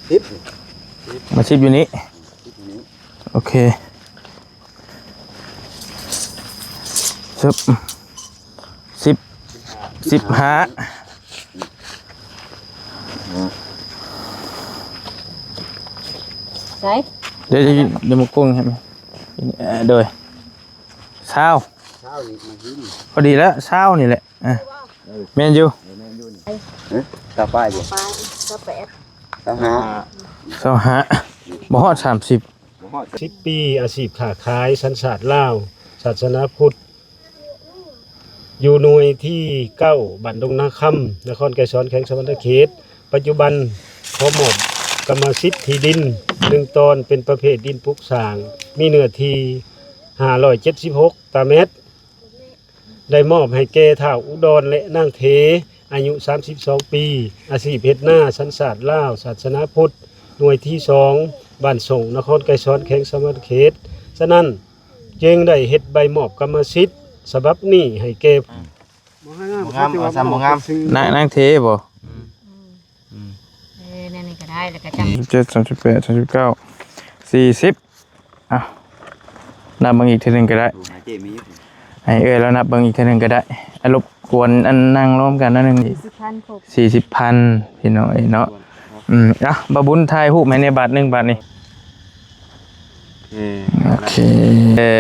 ສິບ ມາສິບຢູ່ນີ້ ສິບຢູ່ນີ້ ໂອເຄ ຊຶບ ສິບ ສິບຫ້າ ໃສ່ ດຽວ ດຽວ ດຽວມາກົງໃຫ້ ເອີ ໂດຍ ຊາວ ຊາວນີ້ມາກິນ ພໍດີແລ້ວ ຊາວນີ້ແຫຼະ ອ່ະ ເອີ ແມ່ນຢູ່ ເອີ ແມ່ນຢູ່ນີ້ ຮະ ຊາວປາຍຢູ່ ປາຍ ຊາວແປດ ຊາວຫ້າ ຊາວຫ້າ ບໍ່ຮອດສາມສິບ ບໍ່ຮອດ ສິບປີ ອາຊີບຄ້າຂາຍ ສັນຊາດລາວ ສາສະໜາພຸດ ຢູ່ໜ່ວຍທີເກົ້າ ບ້ານດົງນາຄຳ ນະຄອນໄກສອນ ແຂວງສະຫວັນນະເຂດ. ປັດຈຸບັນຂໍມອບກຳມະສິດທີ່ດິນໜຶ່ງຕອນ ເປັນປະເພດດິນປຸກສ້າງ ມີເນື້ອທີ່ຫ້າຮ້ອຍເຈັດສິບຫົກຕາແມັດ ໄດ້ມອບໃຫ້ແກ່ທ້າວອຸດອນ ແລະ ນາງເທ ອາຍຸສາມສິບສອງປີ ອາຊີບເຮັດນາ ສັນຊາດລາວ ສາສະໜາພຸດ ໜ່ວຍທີສອງ ບ້ານສົງ ນະຄອນໄກສອນ ແຂວງສະຫວັນນະເຂດ. ສະນັ້ນ ຈຶ່ງໄດ້ເຮັດໃບມອບກຳມະສິດສະບັບນີ້ໃຫ້ແກ່ ບໍ່ງາມ ບໍ່ງາມ ເອົາຊ້ຳບໍ່ງາມ ນາງ ນາງເທບໍ່? ອືມ ອືມ ເອີ ແນວນີ້ກໍໄດ້ ແລ້ວກໍຈຳ ສາມສິບເຈັດ ສາມສິບແປດ ສາມສິບເກົ້າ ສີ່ສິບ ອ່ະ ນັບເບິ່ງອີກເທື່ອໜຶ່ງກໍໄດ້ ໃຫ້ເອື້ອຍລາວນັບເບິ່ງອີກເທື່ອໜຶ່ງກໍໄດ້ ອາ ລົບກວນອັນນັ່ງລວມກັນໜ້ອຍໜຶ່ງ ສີ່ສິບພັນ ສີ່ສິບພັນ ພີ່ນ້ອງເອີຍເນາະ ອືມ ອ່ະ ບ່າວບຸນຖ່າຍຮູບໃຫ້ແດ່ບາດໜຶ່ງບາດນີ້ ໂອເຄ ເອີ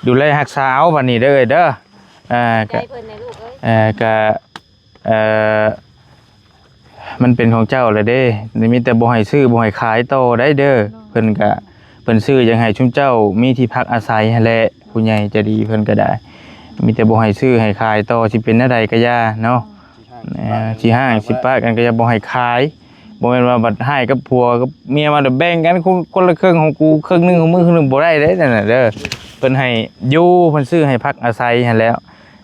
ດູແລຮັກສາເອົາບາດນີ້ເດີເອີຍເດີ ອ່າ ໃຈເພິ່ນແດ່ລູກເອີຍ ເອີ ກະ ເອີ ມັນເປັນຂອງເຈົ້າແລ້ວເດ້ ມີແຕ່ບໍ່ໃຫ້ຊື້ບໍ່ໃຫ້ຂາຍຕໍ່ໄດ້ເດີ ເພິ່ນກະ ເພິ່ນຊື້ຢາກໃຫ້ຊຸມເຈົ້າມີທີ່ພັກອາໄສຫັ້ນແຫຼະ ຜູ້ໃຫຍ່ໃຈດີເພິ່ນກໍໄດ້ ມີແຕ່ບໍ່ໃຫ້ຊື້ໃຫ້ຂາຍຕໍ່ ຊິເປັນແນວໃດກໍຢ່າເນາະ ເອີ ຊິຮ້າງຊິປະກັນກໍຢ່າ ບໍ່ໃຫ້ຂາຍ ບໍ່ແມ່ນວ່າບັດຮ້າຍກັບຜົວກັບເມຍມາແລ້ວແບ່ງກັນຄົນ ຄົນລະເຄິ່ງຂອງກູ ເຄິ່ງໜຶ່ງຂອງມຶງ ເຄິ່ງໜຶ່ງ ບໍ່ໄດ້ເດ້ນັ້ນນະເດີ ເພິ່ນໃຫ້ຢູ່ ເພິ່ນຊື້ໃຫ້ພັກອາໄສຫັ້ນແຫຼະ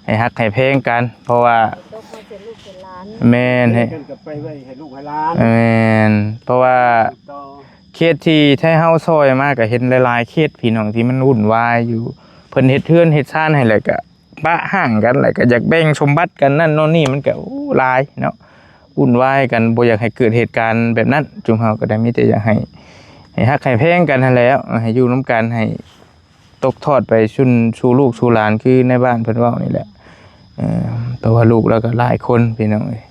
ໃຫ້ຮັກໃຫ້ແພງກັນ ເພາະວ່າ ຕົກມາເປັນລູກເປັນຫຼານ ແມ່ນ ໃຫ້ ໃຫ້ກັນກັບໄປໄວ້ໃຫ້ລູກໃຫ້ຫຼານ ແມ່ນ ເພາະວ່າເຂດທີ່ໄທເຮົາຊ່ອຍມາກໍເຫັນຫຼາຍໆເຂດພີ່ນ້ອງທີ່ມັນວຸ່ນວາຍຢູ່ ເພິ່ນເຮັດເຮືອນເຮັດຊານໃຫ້ ແລ້ວກໍປະຮ້າງກັນ ແລ້ວກໍຢາກແບ່ງສົມບັດກັນນັ້ນໂນ່ນນີ້ ມັນກໍ ໂອ້ ຫຼາຍເນາະ ວຸ່ນວາຍກັນ ບໍ່ຢາກໃຫ້ເກີດເຫດການແບບນັ້ນ ຈຸມເຮົາກໍໄດ້ມີແຕ່ຢາກໃຫ້ ໃຫ້ຮັກໃຫ້ແພງກັນຫັ້ນແຫຼະ ໃຫ້ຢູ່ນຳກັນ ໃຫ້ຕົກທອດໄປສູ່ ສູ່ລູກສູ່ຫຼານ ຄືໃນບ້ານເພິ່ນເວົ້ານີ້ແຫຼະ ເອີ ເພາະວ່າລູກລາວກໍຫຼາຍຄົນພີ່ນ້ອງເອີຍ.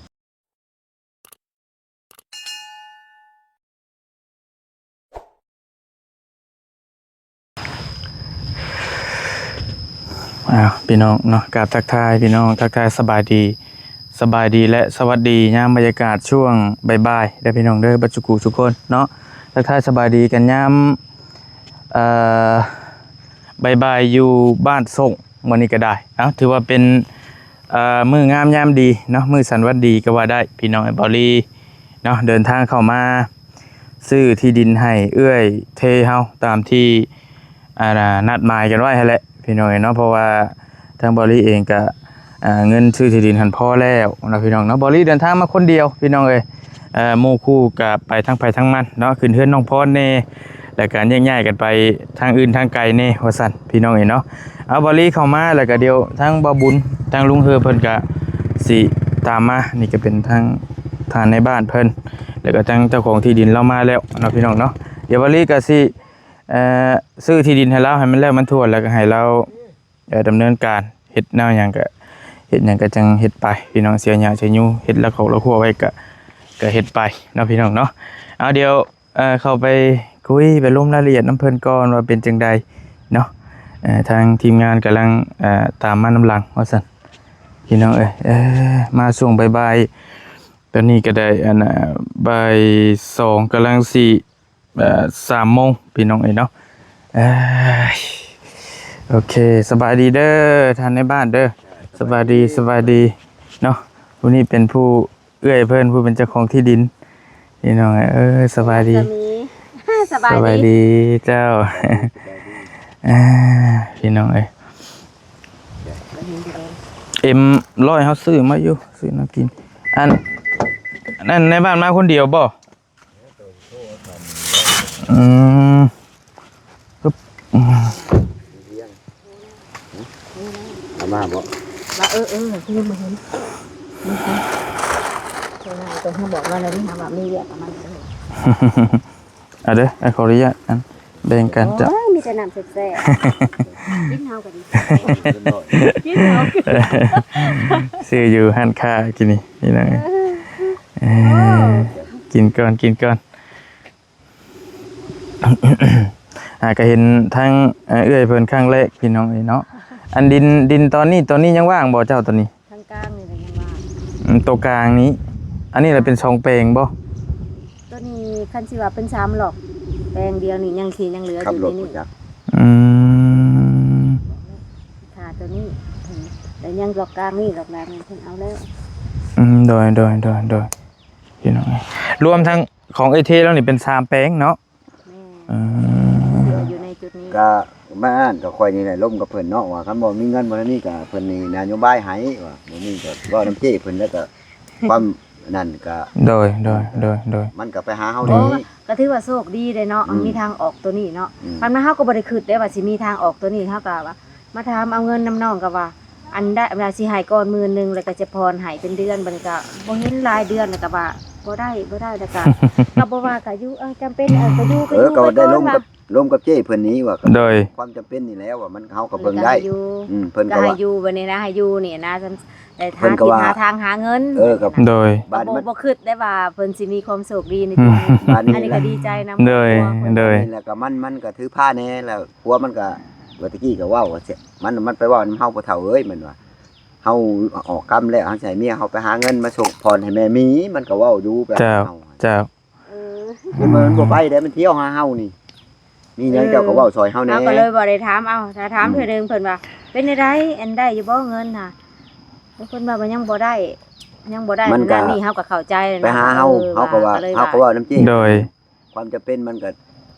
ອ້າວ ພີ່ນ້ອງເນາະ ກາບທັກທາຍພີ່ນ້ອງ ທັກທາຍສະບາຍດີ ສະບາຍດີ ແລະ ສະຫວັດດີຍາມບັນຍາກາດຊ່ວງບ່າຍໆເດີພີ່ນ້ອງເດີ ເບິດສູ່ຄູ່ສູ່ຄົນເນາະ ທັກທາຍສະບາຍດີກັນຍາມ ເອີ ບ່າຍໆຢູ່ບ້ານສົງ ມື້ນີ້ກໍໄດ້ ເອົ້າ ຖືວ່າເປັນ ເອີ ມື້ງາມຍາມດີເນາະ ມື້ສັນວັນດີກໍວ່າໄດ້ ພີ່ນ້ອງເອີຍ ເບົາລີເນາະ ເດີນທາງເຂົ້າມາຊື້ທີ່ດິນໃຫ້ເອື້ອຍເທເຮົາ ຕາມທີ່ ອ່າ ນັດໝາຍກັນໄວ້ຫັ້ນແຫຼະ ພີ່ນ້ອງເອີຍເນາະ ເພາະວ່າທາງເບົາລີເອງກໍ ອ່າ ເງິນຊື້ທີ່ດິນຫັ້ນພໍແລ້ວເນາະ ພີ່ນ້ອງເນາະ ເບົາລີເດີນທາງມາຄົນດຽວ ພີ່ນ້ອງເອີຍ ເອີ ໝູ່ຄູ່ກໍໄປທາງໃຜທາງມັນເນາະ ຂຶ້ນເຮືອນນ້ອງພອນແດ່ ແລ້ວກໍແຍກຍ້າຍກັນໄປທາງອື່ນທາງໄກແດ່ ວ່າຊັ້ນ ພີ່ນ້ອງເອີຍເນາະ ເອົາ ເບົາລີເຂົ້າມາ ແລ້ວກໍດຽວທາງບ່າວບຸນ ທາງລຸງເຮີເພິ່ນກໍຊິຕາມມາ ນີ້ກໍເປັນທາງທ່ານນາຍບ້ານເພິ່ນ ແລ້ວກໍທາງເຈົ້າຂອງທີ່ດິນລາວມາແລ້ວເນາະ ພີ່ນ້ອງເນາະ ດຽວເບົາລີກໍຊິ ເອີ ຊື້ທີ່ດິນໃຫ້ລາວໃຫ້ມັນແລ້ວມັນຖ້ວນ ແລ້ວກໍໃຫ້ລາວ ເອີ ດຳເນີນການເຮັດແນວຫຍັງກະ ເຮັດຫຍັງກະຈັ່ງເຮັດໄປ ພີ່ນ້ອງ ເສຍຫຍ້າເສຍຫຍ້າ ເຮັດລະຄອກລະຄົວໄວ້ກະ ກະເຮັດໄປເນາະ ພີ່ນ້ອງເນາະ ເອົາ ດຽວ ເອີ ເຂົ້າໄປຄຸຍໄປລົມລາຍລະອຽດນຳເພິ່ນກ່ອນວ່າເປັນຈັ່ງໃດເນາະ ເອີ ທາງທີມງານກຳລັງ ເອີ ຕາມມານຳຫຼັງວ່າຊັ້ນ ພີ່ນ້ອງເອີຍ ເອີ ມາຊ່ວງບ່າຍໆ ຕອນນີ້ກະໄດ້ ອັນ ເອີ ບ່າຍສອງ ກຳລັງຊິ ເອີ ສາມໂມງ ພີ່ນ້ອງເອີຍເນາະ ເອີ ໂອເຄ ສະບາຍດີເດີ ທ່ານນາຍບ້ານເດີ ສະບາຍດີ ສະບາຍດີເນາະ ຜູ້ນີ້ເປັນຜູ້ ເອື້ອຍເພິ່ນ ຜູ້ເປັນເຈົ້າຂອງທີ່ດິນ ພີ່ນ້ອງເອີຍ ເອີ ສະບາຍດີ ສະບາຍດີ ສະບາຍດີເຈົ້າ ເອີ ພີ່ນ້ອງເອີຍ ເອັມຮ້ອຍ ເຮົາຊື້ມາຢູ່ ຊື້ນ້ຳກິນ ອັນ ອັນນັ້ນນາຍບ້ານມາຄົນດຽວບໍ່? ອືມ ເອົາມາບໍ່? ວ່າ ເອີ ເອີ ຄືມາເຫັນ ຕົວເຮົາບອກວ່າແລ້ວນີ້ ຫາວ່າມີວຽກປະມານນັ້ນ. ເອົາເດີ ອ້າຍຂໍອະນຸຍາດ ອັນ ແບ່ງກັນເຈົ້າ. ໂອ້ຍ ມີແຕ່ນ້ຳແຊບໆ ກິນເຮົາກໍດີ. ກິນເຮົາ ຊື້ຢູ່ຮ້ານຄ້າກິນນີ້ ພີ່ນ້ອງເອີຍ. ເອີ ກິນກ່ອນ ກິນກ່ອນ. ຫາກະເຫັນທາງ ເອີ ເອື້ອຍເພິ່ນຄັ້ງແລກ ພີ່ນ້ອງເອີຍເນາະ. ອັນດິນ ດິນຕອນນີ້ ຕອນນີ້ຍັງວ່າງບໍ່ເຈົ້າ ຕອນນີ້? ທາງກາງນີ້ແຫຼະຍັງວ່າງ. ອືມ ໂຕກາງນີ້ ອັນນີ້ລະເປັນສອງແປງບໍ່? ໂຕນີ້ຄັນຊິວ່າເປັນສາມລັອກ ແປງດຽວນີ້ຍັງຊິຍັງເຫຼືອຢູ່ໃນນີ້. ອືມ ຄ່າໂຕນີ້ ແຕ່ຍັງລັອກກາງນີ້ ລັອກໜ້ານີ້ເພິ່ນເອົາແລ້ວ. ອືມ ໂດຍ ໂດຍ ໂດຍ ໂດຍ ພີ່ນ້ອງເອີຍ. ລວມທັງຂອງເອື້ອຍເທແລ້ວນີ້ເປັນສາມແປງເນາະ? ແມ່ນ ເອີ ຢູ່ໃນຈຸດນີ້ ກະມາອ່ານກັບຂ້ອຍນີ້ແຫຼະ ລົມກັບເພິ່ນເນາະ ວ່າຄັນບໍ່ມີເງິນບໍ່ໄດ້ມີ ກະເພິ່ນນີ້ນະໂຍບາຍໃຫ້ ວ່າບໍ່ມີກະເວົ້ານຳເຈ້ເພິ່ນ ແລ້ວກະຄວາມນັ້ນກະ ໂດຍ ໂດຍ ໂດຍ ໂດຍ ມັນກະໄປຫາເຮົາເດ້. ກະຖືວ່າໂຊກດີເດ້ເນາະ ອືມ ມັນມີທາງອອກໂຕນີ້ເນາະ. ອືມ ຄັນມາເຮົາກໍບໍ່ໄດ້ຄິດເດ້ວ່າຊິມີທາງອອກໂຕນີ້ ເຮົາກະວ່າ ມາຖາມເອົາເງິນນຳນ້ອງກໍວ່າ ອັນໃດ ອັນວ່າຊິໃຫ້ກ່ອນໝື່ນໜຶ່ງ ແລ້ວກໍຈະຜ່ອນໃຫ້ເປັນເດືອນ ບັດນີ້ກໍບໍ່ເຫັນຫຼາຍເດືອນ ແລ້ວກໍວ່າບໍ່ໄດ້ ບໍ່ໄດ້ ແລ້ວກໍ ກໍບໍ່ວ່າ ກໍຢູ່ ເອີ ຈຳເປັນ ເອີ ກໍຢູ່ ເອີ ກໍໄດ້ລົມກັບ ລົມກັບເຈ້ເພິ່ນນີ້ວ່າ ໂດຍ ຄວາມຈຳເປັນນີ້ແຫຼະວ່າມັນ ເຮົາກໍເບິ່ງໄດ້ ອືມ ເພິ່ນກໍວ່າ ກໍໃຫ້ຢູ່ ບັດນີ້ນະ ໃຫ້ຢູ່ນີ້ນະ ແຕ່ຫາ ເພິ່ນກໍວ່າ ຫາທາງຫາເງິນ ເອີ ກໍ ໂດຍ ບັດນີ້ມັນ ບໍ່ຄິດໄດ້ວ່າເພິ່ນຊິມີຄວາມໂຊກດີໃນຈຸດນີ້ ອັນນີ້ກໍດີໃຈນຳ ໂດຍ ໂດຍ ແລ້ວກໍມັນ ມັນກໍຖືພາແດ່ ແລ້ວຜົວມັນກໍ ວ່າແຕ່ກີ້ກໍເວົ້າວ່າ ມັນ ມັນໄປເວົ້ານຳເຮົາ ພໍ່ເຖົ້າເອີຍ ມັນວ່າ ເຮົາອອກກຳແລ້ວ ເຮົາຊິໃຫ້ເມຍເຮົາໄປຫາເງິນມາສົ່ງຜ່ອນໃຫ້ແມ່ໝີ ມັນກໍເວົ້າຢູ່ແບບ ເຈົ້າ ເຮົາ ເຈົ້າ ເອີ ມັນ ມັນບໍ່ໄປເດ້ ມັນທ່ຽວຫາເຮົານີ້ ມີຫຍັງ ເອີ ເຈົ້າກໍເວົ້າຊ່ອຍເຮົາແດ່ ເຮົາກໍເລີຍບໍ່ໄດ້ຖາມເອົາ ຖ້າຖາມ ອືມ ເທື່ອໜຶ່ງ ເພິ່ນວ່າ ເປັນແນວໃດ ອັນ ໄດ້ຢູ່ບໍ່ເງິນນະ ເພິ່ນວ່າມັນຍັງບໍ່ໄດ້ ຍັງບໍ່ໄດ້ ມັນກໍ ອັນນັ້ນນີ້ ເຮົາກໍເຂົ້າໃຈ ໄປຫາເຮົາ ເຮົາກໍວ່າ ເຮົາກໍເວົ້ານຳຈິງ ໂດຍ ຄວາມຈຳເປັນມັນກໍ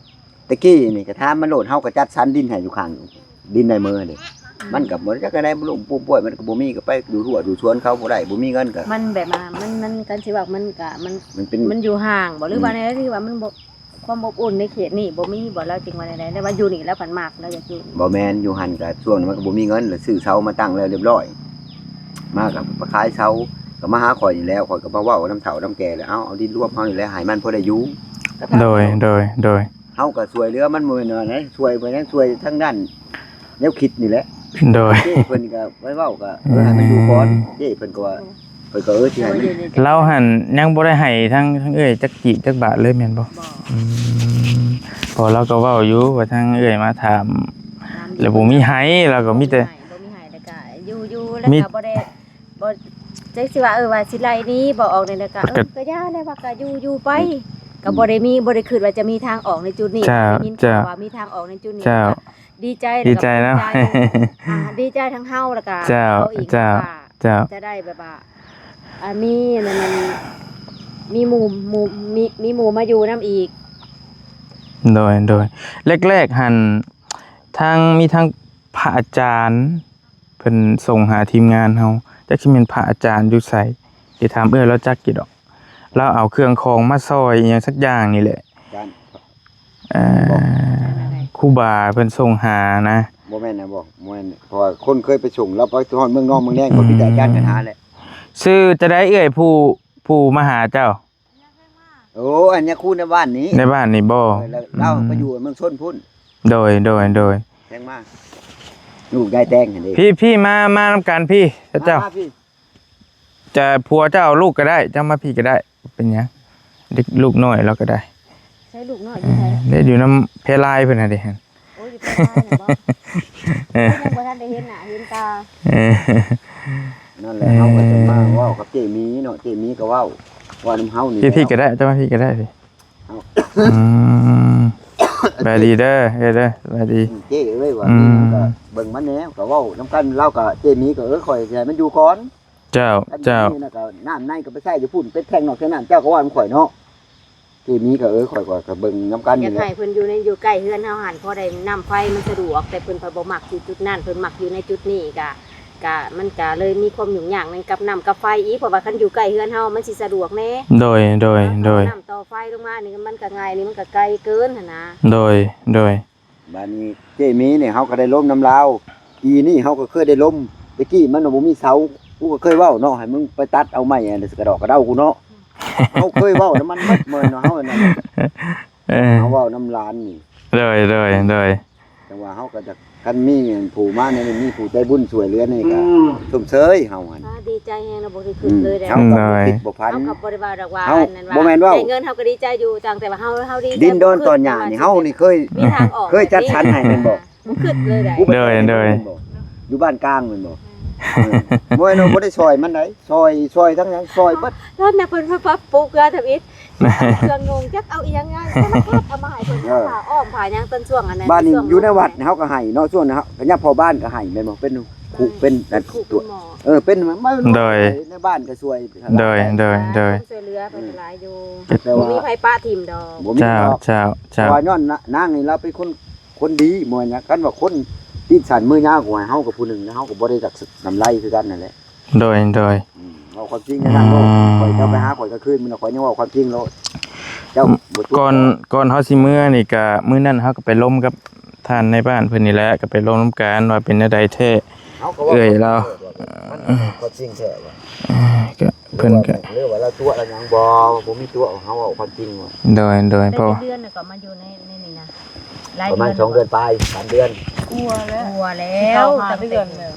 ແຕ່ກີ້ນີ້ກໍຖາມມັນໂລດ ເຮົາກໍຈັດສັນດິນໃຫ້ຢູ່ຂ້າງ ດິນໃນເມືອນີ້ ມັນກໍບໍ່ຈັກແນວໃດ ມັນລົ້ມປ່ວຍ ມັນກໍບໍ່ມີ ກໍໄປດູ່ຮົ້ວດູ່ສວນເຂົາບໍ່ໄດ້ ບໍ່ມີເງິນກໍ ມັນແບບວ່າ ມັນ ມັນ ຄັນຊິວ່າ ມັນກໍ ມັນ ມັນເປັນ ມັນຢູ່ຫ່າງບໍ່ ຫຼືວ່າແນວໃດ ທີ່ວ່າມັນບໍ່ ຄວາມອົບອຸ່ນໃນເຂດນີ້ບໍ່ມີບໍ່ ລາວຈຶ່ງວ່າແນວໃດ ແຕ່ວ່າຢູ່ນີ້ລາວພັດມັກ ລາວຢາກຢູ່ນີ້ ບໍ່ແມ່ນ ຢູ່ຫັ້ນກໍຊ່ວງນັ້ນມັນກໍບໍ່ມີເງິນ ລະຊື້ເສົາມາຕັ້ງແລ້ວຮຽບຮ້ອຍ ມາກໍໄປຂາຍເສົາ ກໍມາຫາຂ້ອຍນີ້ແຫຼະ ຂ້ອຍກໍມາເວົ້ານຳເຖົ້ານຳແກ່ແລ້ວ ເອົາ ເອົາດິນລວມເຮົານີ້ແຫຼະ ໃຫ້ມັນພໍໄດ້ຢູ່ ໂດຍ ໂດຍ ໂດຍ ເຮົາກໍຊ່ວຍເຫຼືອມັນ ບໍ່ແມ່ນວ່າໃດ ຊ່ວຍເພື່ອຫຍັງ ຊ່ວຍທາງດ້ານແນວຄິດນີ້ແຫຼະ ໂດຍ ເຈ້ເພິ່ນກໍໄປເວົ້າກໍ ເອີ ໃຫ້ມັນຢູ່ກ່ອນ ເຈ້ເພິ່ນກໍວ່າ ເພິ່ນກໍ ເອີ ຊິໃຫ້ມັນ ລາວຫັ້ນຍັງບໍ່ໄດ້ໃຫ້ທາງ ທາງເອື້ອຍຈັກກີບຈັກບາດເລີຍແມ່ນບໍ່? ບໍ່ ອືມ ເພາະລາວກໍເວົ້າຢູ່ວ່າທາງເອື້ອຍມາຖາມ ແລ້ວບໍ່ມີໃຫ້ ລາວກໍມີແຕ່ ບໍ່ມີໃຫ້ ບໍ່ມີໃຫ້ ແລ້ວກໍຢູ່ ຢູ່ ແລ້ວກໍບໍ່ໄດ້ ບໍ່ ຈັກຊິວ່າ ເອີ ວ່າຊິໄລ່ໜີບໍ່ອອກແນວໃດ ກໍ ເອີ ກໍ ກໍຢ່າແລ້ວ ວ່າກໍຢູ່ ຢູ່ໄປ ອືມ ກໍບໍ່ໄດ້ມີ ບໍ່ໄດ້ຄິດວ່າຈະມີທາງອອກໃນຈຸດນີ້ ເຈົ້າ ໄດ້ຍິນຂ່າວວ່າມີທາງອອກໃນຈຸດນີ້ ເຈົ້າ ກໍດີໃຈ ດີໃຈເນາະ ແລ້ວກໍຂອບໃຈ ອ່າ ດີໃຈທັງເຮົາ ແລ້ວກໍ ເຈົ້າ ເຂົາອີກ ເຈົ້າ ວ່າ ເຈົ້າ ຈະໄດ້ແບບວ່າ ອ່າ ມີອັນນັ້ນ ມີໝູ່ ໝູ່ ມີ ມີໝູ່ມາຢູ່ນຳອີກ ໂດຍ ໂດຍ ແລກໆຫັ້ນ ທາງ ມີທາງພະອາຈານ ເພິ່ນສົ່ງຫາທີມງານເຮົາ ຈັກຊິແມ່ນພະອາຈານຢູ່ໃສ ໄປຖາມເອື້ອຍລາວຈັກຢູ່ດອກ ລາວເອົາເຄື່ອງຂອງມາຊ່ອຍອີ່ຫຍັງສັກຢ່າງນີ້ແຫຼະ ອາຈານ ເອີ ບໍ່ ຄູບາເພິ່ນສົ່ງຫານະ ບໍ່ແມ່ນນະ ບໍ່ ບໍ່ແມ່ນ ເພາະວ່າຄົນເຄີຍໄປສົ່ງ ລາວໄປຮອດເມືອງນອກເມືອງແນງ ອືມ ກໍມີແຕ່ອາຈານເພິ່ນຫາແຫຼະ ຊື່ຈະໄດ້ເອື້ອຍຜູ້ ຜູ້ມາຫາເຈົ້າ? ໂອ້ ອັນຍາຄູໃນບ້ານນີ້ ໃນບ້ານນີ້ບໍ່? ເອີ ລາວ ອືມ ລາວໄປຢູ່ເມືອງຊົນພຸ້ນ ໂດຍ ໂດຍ ໂດຍ ແພງມາ ລູກຍາຍແຕງຫັ້ນເດ້ ພີ່ ພີ່ ມາ ມານຳກັນພີ່ ເຈົ້າ ມາ ມາພີ່ ຈະ ຜົວເຈົ້າເອົາລູກກໍໄດ້ ເຈົ້າມາພີ້ກໍໄດ້ ເປັນຫຍັງ ເດັກລູກນ້ອຍລາວກໍໄດ້ ໃຊ້ລູກນ້ອຍຢູ່ໃສ? ເອີ ເດ້ ຢູ່ນຳແພລາຍເພິ່ນຫັ້ນເດ້ ໂອ້ຍ ຢູ່ແພລາຍນະບໍ່? ເອີ ຍັງບໍ່ທັນໄດ້ເຫັນໜ້າເຫັນຕາ ເອີ ນັ້ນແຫຼະ ເອີ ເຮົາກໍຈະມາເວົ້າກັບເຈ້ໝີເນາະ ເຈ້ໝີກໍເວົ້າ ເວົ້ານຳເຮົານີ້ແຫຼະ ພີ້ກໍໄດ້ ເຈົ້າມາພີ້ກໍໄດ້ ອືມ ສະບາຍດີເດີ ເອີ ເດີ ສະບາຍດີ ເຈ້ເອີຍ ວ່າ ອືມ ນີ້ມັນກໍເບິ່ງມັນແດ່ ກໍເວົ້ານຳກັນ ລາວກໍ ເຈ້ໝີກໍ ເອີ ຂ້ອຍຊິໃຫ້ມັນຢູ່ກ່ອນ ເຈົ້າ ເຈົ້າ ນີ້ນະ ກໍນ້ຳໃນກໍໄປໃຊ້ຢູ່ພຸ້ນ ເປັນແທງນອກແທງນັ້ນ ເຈົ້າກໍວ່ານຳຂ້ອຍເນາະ ເຈມີກໍ ເອີ ຂ້ອຍກໍ ກໍເບິ່ງນຳກັນນີ້ແຫຼະ ຢາກໃຫ້ເພິ່ນຢູ່ໃນ ຢູ່ໃກ້ເຮືອນເຮົາຫັ້ນ ພໍໄດ້ນ້ຳໄຟມັນສະດວກ ແຕ່ເພິ່ນພັດບໍ່ມັກຢູ່ຈຸດນັ້ນ ເພິ່ນມັກຢູ່ໃນຈຸດນີ້ ກະ ກະ ມັນກະເລີຍມີຄວາມຫຍຸ້ງຍາກນຳກັບນ້ຳກັບໄຟອີກ ເພາະວ່າຄັນຢູ່ໃກ້ເຮືອນເຮົາມັນຊິສະດວກແດ່ ໂດຍ ໂດຍ ໂດຍ ນ້ຳຕໍ່ໄຟລົງມານີ້ມັນກະງ່າຍ ນີ້ມັນກະໄກເກີນຫັ້ນນະ ໂດຍ ໂດຍ ບາດນີ້ເຈມີນີ້ເຮົາກໍໄດ້ລົມນຳລາວ ປີນີ້ເຮົາກໍເຄີຍໄດ້ລົມ ແຕ່ກີ້ມັນບໍ່ມີເສົາ ກູກໍເຄີຍເວົ້າເນາະ ໃຫ້ມຶງໄປຕັດເອົາໄມ້ອັນກະດອກກະເດົາກູເນາະ ເຮົາເຄີຍເວົ້ານຳມັນໝົດເມີນວ່າເຮົານັ້ນ ເອີ ເຮົາເວົ້ານຳຫຼານນີ້ ໂດຍ ໂດຍ ໂດຍ ຈັ່ງວ່າເຮົາກໍຈະ ຄັນມີອັນຜູ້ມາແນວນີ້ ມີຜູ້ໃຈບຸນຊ່ວຍເຫຼືອນີ້ກໍ ອືມ ຊົມເຊີຍເຮົາຫັ້ນ ອ່າ ດີໃຈແຮງເນາະ ບໍ່ໄດ້ຄິດເລີຍເດ້ ອືມ ເຮົາກໍບໍ່ຄິດ ໂດຍ ບໍ່ຝັນ ເຮົາກໍບໍ່ໄດ້ວ່າດອກວ່າ ເຮົາ ອັນນັ້ນວ່າ ບໍ່ແม่ນເວົ້າ ໄດ້ເງິນເຮົາກໍດີໃຈຢູ່ ຕ່າງແຕ່ວ່າເຮົາ ເຮົາດີໃຈ ດິນດອນຕອນຫຍ້ານີ້ ເຮົານີ້ເຄີຍ ມີທາງອອກ ເຄີຍຈັດສັນໃຫ້ແມ່ນບໍ່? ບໍ່ຄິດເລີຍໃດ ໂດຍ ໂດຍ ຢູ່ບ້ານກາງແມ່ນບໍ່? ອືມ ບໍ່ແມ່ນວ່າບໍ່ໄດ້ຊ່ອຍມັນໃດ ຊ່ອຍ ຊ່ອຍທັງຫຍັງ ຊ່ອຍເບິດ ຕອນນັ້ນເພິ່ນ ເພິ່ນປັບປຸງເຮືອນທຳອິດ ເຄື່ອງນຸ່ງຈັກເອົາອີ່ຫຍັງມາ ສາລະພັດເອົາມາໃຫ້ເພິ່ນ ເອີ ຜ້າອ້ອມຜ້າຫຍັງ ຕອນຊ່ວງອັນນັ້ນ ບ້ານນີ້ຢູ່ໃນວັດເຮົາກໍໃຫ້ເນາະ ຊ່ວງນັ້ນເຮົາ ຍາມພໍ່ບ້ານກໍໃຫ້ແມ່ນບໍ່? ເປັນຄຸ ເປັນອັນ ເປັນຄຸ ຕົວ ເປັນໝໍ ເອີ ເປັນ ໂດຍ ໃນບ້ານກໍຊ່ວຍ ໂດຍ ໂດຍ ໂດຍ ຊ່ວຍເຫຼືອໄປຫຼາຍຢູ່ ແຕ່ວ່າ ບໍ່ມີໃຜປະຖິ້ມດອກ ບໍ່ມີດອກ ເຈົ້າ ເຈົ້າ ເຈົ້າ ເພາະວ່າຍ້ອນນາງນີ້ລາວເປັນຄົນ ຄົນດີ ບໍ່ວ່າຫຍັງ ຄັນວ່າຄົນຕີນສັ້ນມືຍາວກວ່າເຮົາກໍຜູ້ໜຶ່ງ ແລ້ວເຮົາກໍບໍ່ໄດ້ຈັກກຳໄລຄືກັນນັ້ນແຫຼະ ໂດຍ ໂດຍ ອືມ ເວົ້າຄວາມຈິງ ອືມ ໃນທາງໂລກ ຂ້ອຍເຈົ້າໄປຫາຂ້ອຍກາງຄືນ ມື້ນັ້ນຂ້ອຍຍັງເວົ້າຄວາມຈິງໂລດ ເຈົ້າ ອືມ ບໍ່ຕົວະ ກ່ອນ ກ່ອນເຮົາຊິເມືອນີ້ກະ ມື້ນັ້ນເຮົາກໍໄປລົມກັບທ່ານນາຍບ້ານເພິ່ນນີ້ແຫຼະ ກໍໄປລົມນຳກັນວ່າເປັນແນວໃດແທ້ ເຮົາກໍເວົ້າ ເອື້ອຍລາວ ຄວາມຈິງແທ້ວ່າ ກໍ ເພິ່ນກໍ ຫຼືວ່າລາວຕົວະລາວຫຍັງບໍ່ ບໍ່ມີຕົວະ ເຮົາເວົ້າຄວາມຈິງວ່າ ໂດຍ ໂດຍ ໄດ້ ເພາະ ເດືອນແລ້ວກໍມາຢູ່ໃນ ໃນນີ້ນະ ຫຼາຍເດືອນ ປະມານສອງເດືອນປາຍ ສາມເດືອນ ກວ່າແລ້ວ ກວ່າແລ້ວ ຊິເຂົ້າຫ້າເດືອນແລ້ວ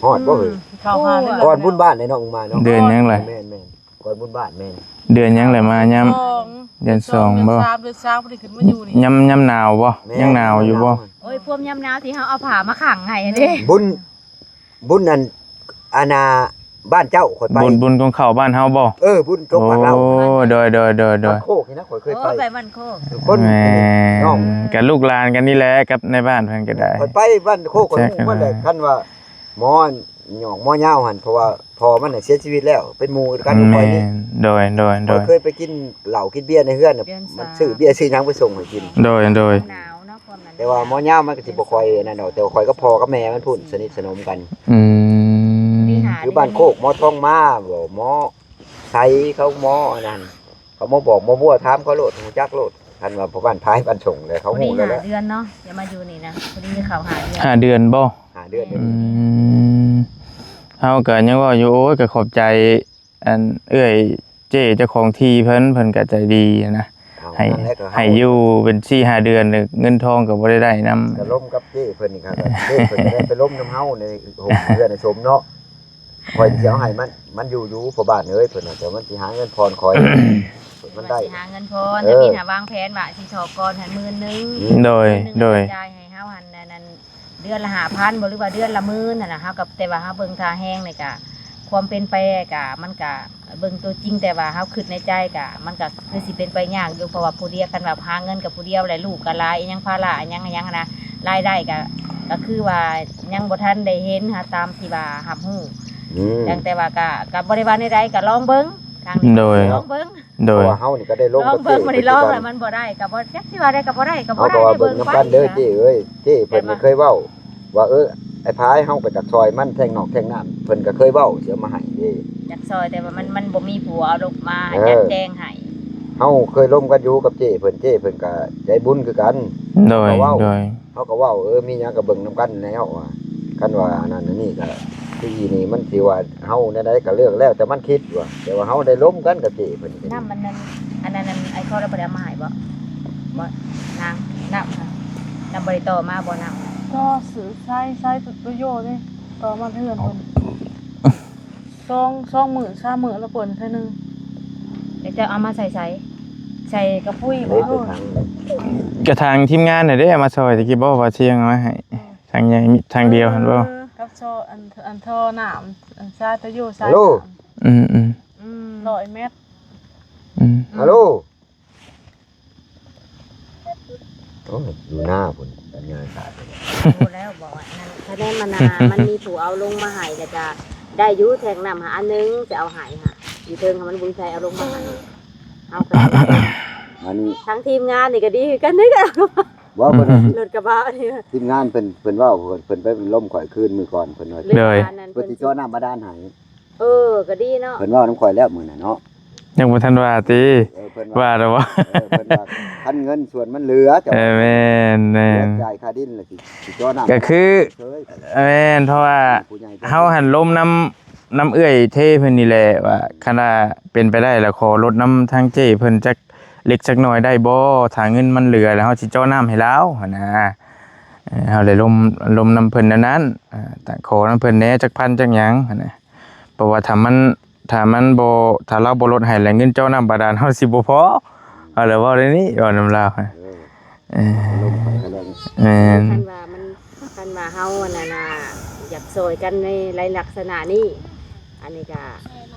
ຮອດບໍ່ເຮີ້ຍ ອືມ ເຂົ້າຫ້າເດືອນ ກ່ອນບຸນບ້ານເດ້ນ້ອງມາເນາະ ເດືອນຫຍັງລະ ແມ່ນໆ ກ່ອນບຸນບ້ານແມ່ນ ເດືອນຫຍັງລະ ມາຍາມ ສອງ ເດືອນສອງບໍ່ ເດືອນສາມ ເດືອນສາມ ພໍດີຂຶ້ນມາຢູ່ນີ້ ຍາມ ຍາມໜາວບໍ່ ແມ່ນ ຍັງໜາວຢູ່ບໍ່ ຍາມໜາວ ໂອ້ຍ ພວມຍາມໜາວທີ່ເຮົາເອົາຜ້າມາຂັງໃຫ້ຫັ້ນເດ້ ບຸນ ບຸນອັນ ອັນນ່າ ບ້ານເຈົ້າຂ້ອຍໄປ ບຸນ ບຸນກົງເຂົ້າບ້ານເຮົາບໍ່ ເອີ ບຸນຕົກບ້ານລາວ ໂອ້ ໂດຍ ໂດຍ ໂດຍ ໂດຍ ບ້ານໂຄກນີ້ນະ ຂ້ອຍເຄີຍໄປ ໂອ້ ໄປບ້ານໂຄກ ແມ່ນ ນ້ອງ ກະລູກຫຼານກັນນີ້ແຫຼະ ກັບໃນບ້ານເພິ່ນກໍໄດ້ ຂ້ອຍໄປບ້ານໂຄກ ຂ້ອຍຮູ້ໝົດແຫຼະ ຄັນວ່າໝໍຫຍອກໝໍຍາວຫັ້ນ ເພາະວ່າພໍ່ມັນນະເສຍຊີວິດແລ້ວ ເປັນໝູ່ກັນກັບຂ້ອຍນີ້ ແມ່ນ ໂດຍ ໂດຍ ໂດຍ ຂ້ອຍເຄີຍໄປກິນເຫຼົ້າກິນເບຍໃນເຮືອນນະ ມັນຊື້ເບຍຊື້ຫຍັງໄປສົ່ງໃຫ້ກິນ ໂດຍ ໂດຍ ແຕ່ວ່າໝໍຍາວມັນກໍຊິບໍ່ຄ່ອຍອັນນັ້ນດອກ ແຕ່ວ່າຂ້ອຍກັບພໍ່ກັບແມ່ມັນພຸ້ນ ສະໜິດສະໜົມກັນ ອືມ ຄືບ້ານໂຄກ ໝໍທອງມາບໍ ໝໍໄຊ ເຂົາໝໍອັນນັ້ນ ເຂົາມາບອກໝໍບົວ ຖາມເຂົາໂລດ ຮູ້ຈັກໂລດ ຄັນວ່າຜູ້ບ້ານພາຍບ້ານຊົງແລ້ວ ເຂົາຮູ້ແລ້ວແຫຼະ ພໍດີຫ້າເດືອນເນາະ ຢ່າມາຢູ່ນີ້ນະ ພໍດີເຂົ້າຫ້າເດືອນ ຫ້າເດືອນບໍ່? ຫ້າເດືອນ ອືມ ເຮົາກໍຍັງເວົ້າຢູ່ ໂອ້ຍ ກໍຂອບໃຈ ອັນເອື້ອຍເຈ້ເຈົ້າຂອງທີ່ເພິ່ນ ເພິ່ນກໍໃຈດີນະ ໃຫ້ ໃຫ້ຢູ່ເປັນສີ່ຫ້າເດືອນ ເງິນທອງກໍບໍ່ໄດ້ໄດ້ນຳ ກໍລົມກັບເຈ້ເພິ່ນນີ້ຄັບ ເຈ້ເພິ່ນກໍໄດ້ໄປລົມນຳເຮົາໃນໂຮງເຮືອນໃນຊົມເນາະ ຂ້ອຍຊິເອົາໃຫ້ມັນ ມັນຢູ່ຢູ່ພໍ່ບ້ານເອີຍ ເພິ່ນວ່າ ແຕ່ມັນຊິຫາເງິນຜ່ອນຂ້ອຍ ມັນໄດ້ ຊິຫາເງິນຜ່ອນ ເອີ ແຕ່ມີຫາວາງແຜນວ່າຊິຖອກກ່ອນໃຫ້ໝື່ນໜຶ່ງ ໂດຍ ໂດຍ ຈ່າຍໃຫ້ເຮົາຫັ້ນ ອັນນັ້ນ ເດືອນລະຫ້າພັນບໍ ຫຼືວ່າເດືອນລະໝື່ນຫັ້ນນະ ເຮົາກໍ ແຕ່ວ່າເຮົາເບິ່ງທ່າແຮງນີ້ກະ ຄວາມເປັນໄປກະ ມັນກະເບິ່ງຕົວຈິງ ແຕ່ວ່າເຮົາຄິດໃນໃຈກະ ມັນກະຄືຊິເປັນໄປຍາກຢູ່ ເພາະວ່າຜູ້ດຽວ ຄັນວ່າຫາເງິນກັບຜູ້ດຽວ ແລະ ລູກກະຫຼາຍ ອີ່ຫຍັງ ພາລະອີ່ຫຍັງ ອີ່ຫຍັງຫັ້ນນະ ລາຍໄດ້ກະ ກະຄືວ່າຍັງບໍ່ທັນໄດ້ເຫັນຫັ້ນ ຕາມທີ່ວ່າຮັບຮູ້ ອືມ ຈັ່ງ ແຕ່ວ່າກະ ກະບໍ່ໄດ້ວ່າແນວໃດ ກະລອງເບິ່ງ ທາງນີ້ ໂດຍ ລອງເບິ່ງ ໂດຍ ເພາະວ່າເຮົານີ້ກໍໄດ້ລົມ ລອງເບິ່ງ ບໍ່ໄດ້ລອງແລ້ວມັນບໍ່ໄດ້ກໍບໍ່ ຈັກຊິວ່າໄດ້ກໍບໍ່ໄດ້ກໍບໍ່ໄດ້ ເຮົາກໍວ່າເບິ່ງນຳກັນເດີເຈ້ເອີຍ ເຈ້ເພິ່ນກໍເຄີຍເວົ້າວ່າ ເອີ ອ້າຍພາຍເຮົາກໍຈັກຊ່ອຍມັນແທ່ງນອກແທ່ງນ້ຳ ເພິ່ນກໍເຄີຍເວົ້າຊິເອົາມາໃຫ້ເດ້ ຈັກຊ່ອຍ ແຕ່ວ່າມັນ ມັນບໍ່ມີຜູ້ເອົາລົງມາ ເອີ ຈັດແຈງໃຫ້ ເຮົາເຄີຍລົມກັນຢູ່ກັບເຈ້ເພິ່ນ ເຈ້ເພິ່ນກໍໃຈບຸນຄືກັນ ໂດຍ ເຮົາກໍເວົ້າ ໂດຍ ເຮົາກໍເວົ້າ ເອີ ມີຫຍັງກໍເບິ່ງນຳກັນແລ້ວວ່າ ຄັນວ່າອັນນັ້ນອັນນີ້ກໍຄືອີນີ້ມັນຊິວ່າເຮົາແນວໃດກໍເລື່ອງແລ້ວແຕ່ມັນຄິດວ່າ ແຕ່ວ່າເຮົາໄດ້ລົມກັນກັບເຈ້ເພິ່ນ ນ້ຳມັນນັ້ນ ອັນນັ້ນ ອັນ ອ້າຍຂໍລະບໍ່ໄດ້ເອົາມາໃຫ້ບໍ່? ບໍ່ ນາງ ນ້ຳນະ ລະບໍ່ໄດ້ຕໍ່ມາບໍ່ ນ້ຳນະ? ກໍຊື້ໃຊ້ ໃຊ້ໂຕໂຢເດ້ ຕໍ່ມາເຮືອນເພິ່ນ ສອງ ສອງມື້ ສາມມື້ລະເປີດໃຫ້ເທື່ອໜຶ່ງ ແລ້ວເຈົ້າເອົາມາໃສ່ໃສ? ໃສ່ກະປຸ້ຍ ເອີ ກະທາງທີມງານນະເດ້ເອົາມາຊ່ອຍ ຕະກີ້ບໍ່ວ່າຊຽງເອົາມາໃຫ້ ເອີ ທາງໃຫຍ່ ທາງດຽວຫັ້ນບໍ່? ເອີ ກັບຊໍ ອັນ ອັນທໍ່ນ້ຳ ອັນສາຍໂຕໂຢ ສາຍ ຮາໂລ ນ້ຳ ອືມໆ ອືມ ຮ້ອຍແມັດ ອືມ ຮາໂລ ໂອ້ຍ ຢູ່ໜ້າພຸ້ນ ສັນຍານຂາດ ຮູ້ແລ້ວ ບອກວ່າອັນນັ້ນ ຄະແນນມັນນະ ມັນມີຜູ້ເອົາລົງມາໃຫ້ ແລ້ວກະໄດ້ຢູ່ແທງນ້ຳຫາອັນໜຶ່ງ ຈະເອົາໃຫ້ຫາ ຢູ່ເທິງຫາ ມັນບຸນໄຊເອົາລົງມາໃຫ້ ເຮົາກໍ ອັນນີ້ ທາງທີມງານນີ້ກໍດີຄືກັນເດ້ ເວົ້າເພິ່ນ ລົດກະບະນີ້ ທີມງານເພິ່ນ ເພິ່ນເວົ້າ ເພິ່ນ ເພິ່ນໄປລົມຂ້ອຍຄືນມື້ກ່ອນ ເພິ່ນວ່າ ໂດຍ ເພິ່ນຊິເຈາະນ້ຳບາດານໃຫ້ ເອີ ກໍດີເນາະ ເພິ່ນເວົ້ານຳຂ້ອຍແລ້ວມື້ນັ້ນເນາະ ຍັງບໍ່ທັນວ່າຕິ ເອີ ເພິ່ນວ່າ ວ່າແລ້ວບໍ່ ເອີ ເພິ່ນວ່າຄັນເງິນສ່ວນມັນເຫຼືອ ເຈົ້າ ເອີ ແມ່ນໆ ຈ່າຍຄ່າດິນແລ້ວຊິ ຊິເຈາະນ້ຳ ກໍຄື ເອີ ແມ່ນ ເພາະວ່າເຮົາຫັ້ນລົມນຳ ນຳເອື້ອຍເທເພິ່ນນີ້ແຫຼະ ວ່າຄັນວ່າເປັນໄປໄດ້ລະຂໍລົດນຳທາງເຈ້ເພິ່ນຈັກເລັກຈັກໜ້ອຍໄດ້ບໍ່? ຖ້າເງິນມັນເຫຼືອລະເຮົາຊິເຈາະນ້ຳໃຫ້ລາວຫັ້ນນະ. ເອີ ເຮົາເລີຍລົມ ລົມນຳເພິ່ນແນວນັ້ນ ເອີ ຂໍນຳເພິ່ນແດ່ຈັກພັນຈັກຫຍັງຫັ້ນນະ. ເພາະວ່າຖ້າມັນ ຖ້າມັນບໍ່ ຖ້າລາວບໍ່ລົດໃຫ້ ແລ້ວເງິນເຈາະນ້ຳບາດານເຮົາຊິບໍ່ພໍ. ເຮົາເລີຍເວົ້າແນວນີ້ ເວົ້ານຳລາວ. ເອີ ເອີ ລົມໄປກໍໄດ້ ແມ່ນ ຄັນວ່າມັນ ຄັນວ່າເຮົາອັນນັ້ນນະ ຢາກຊ່ອຍກັນໃນຫຼາຍລັກສະນະນີ້ ອັນນີ້ກະ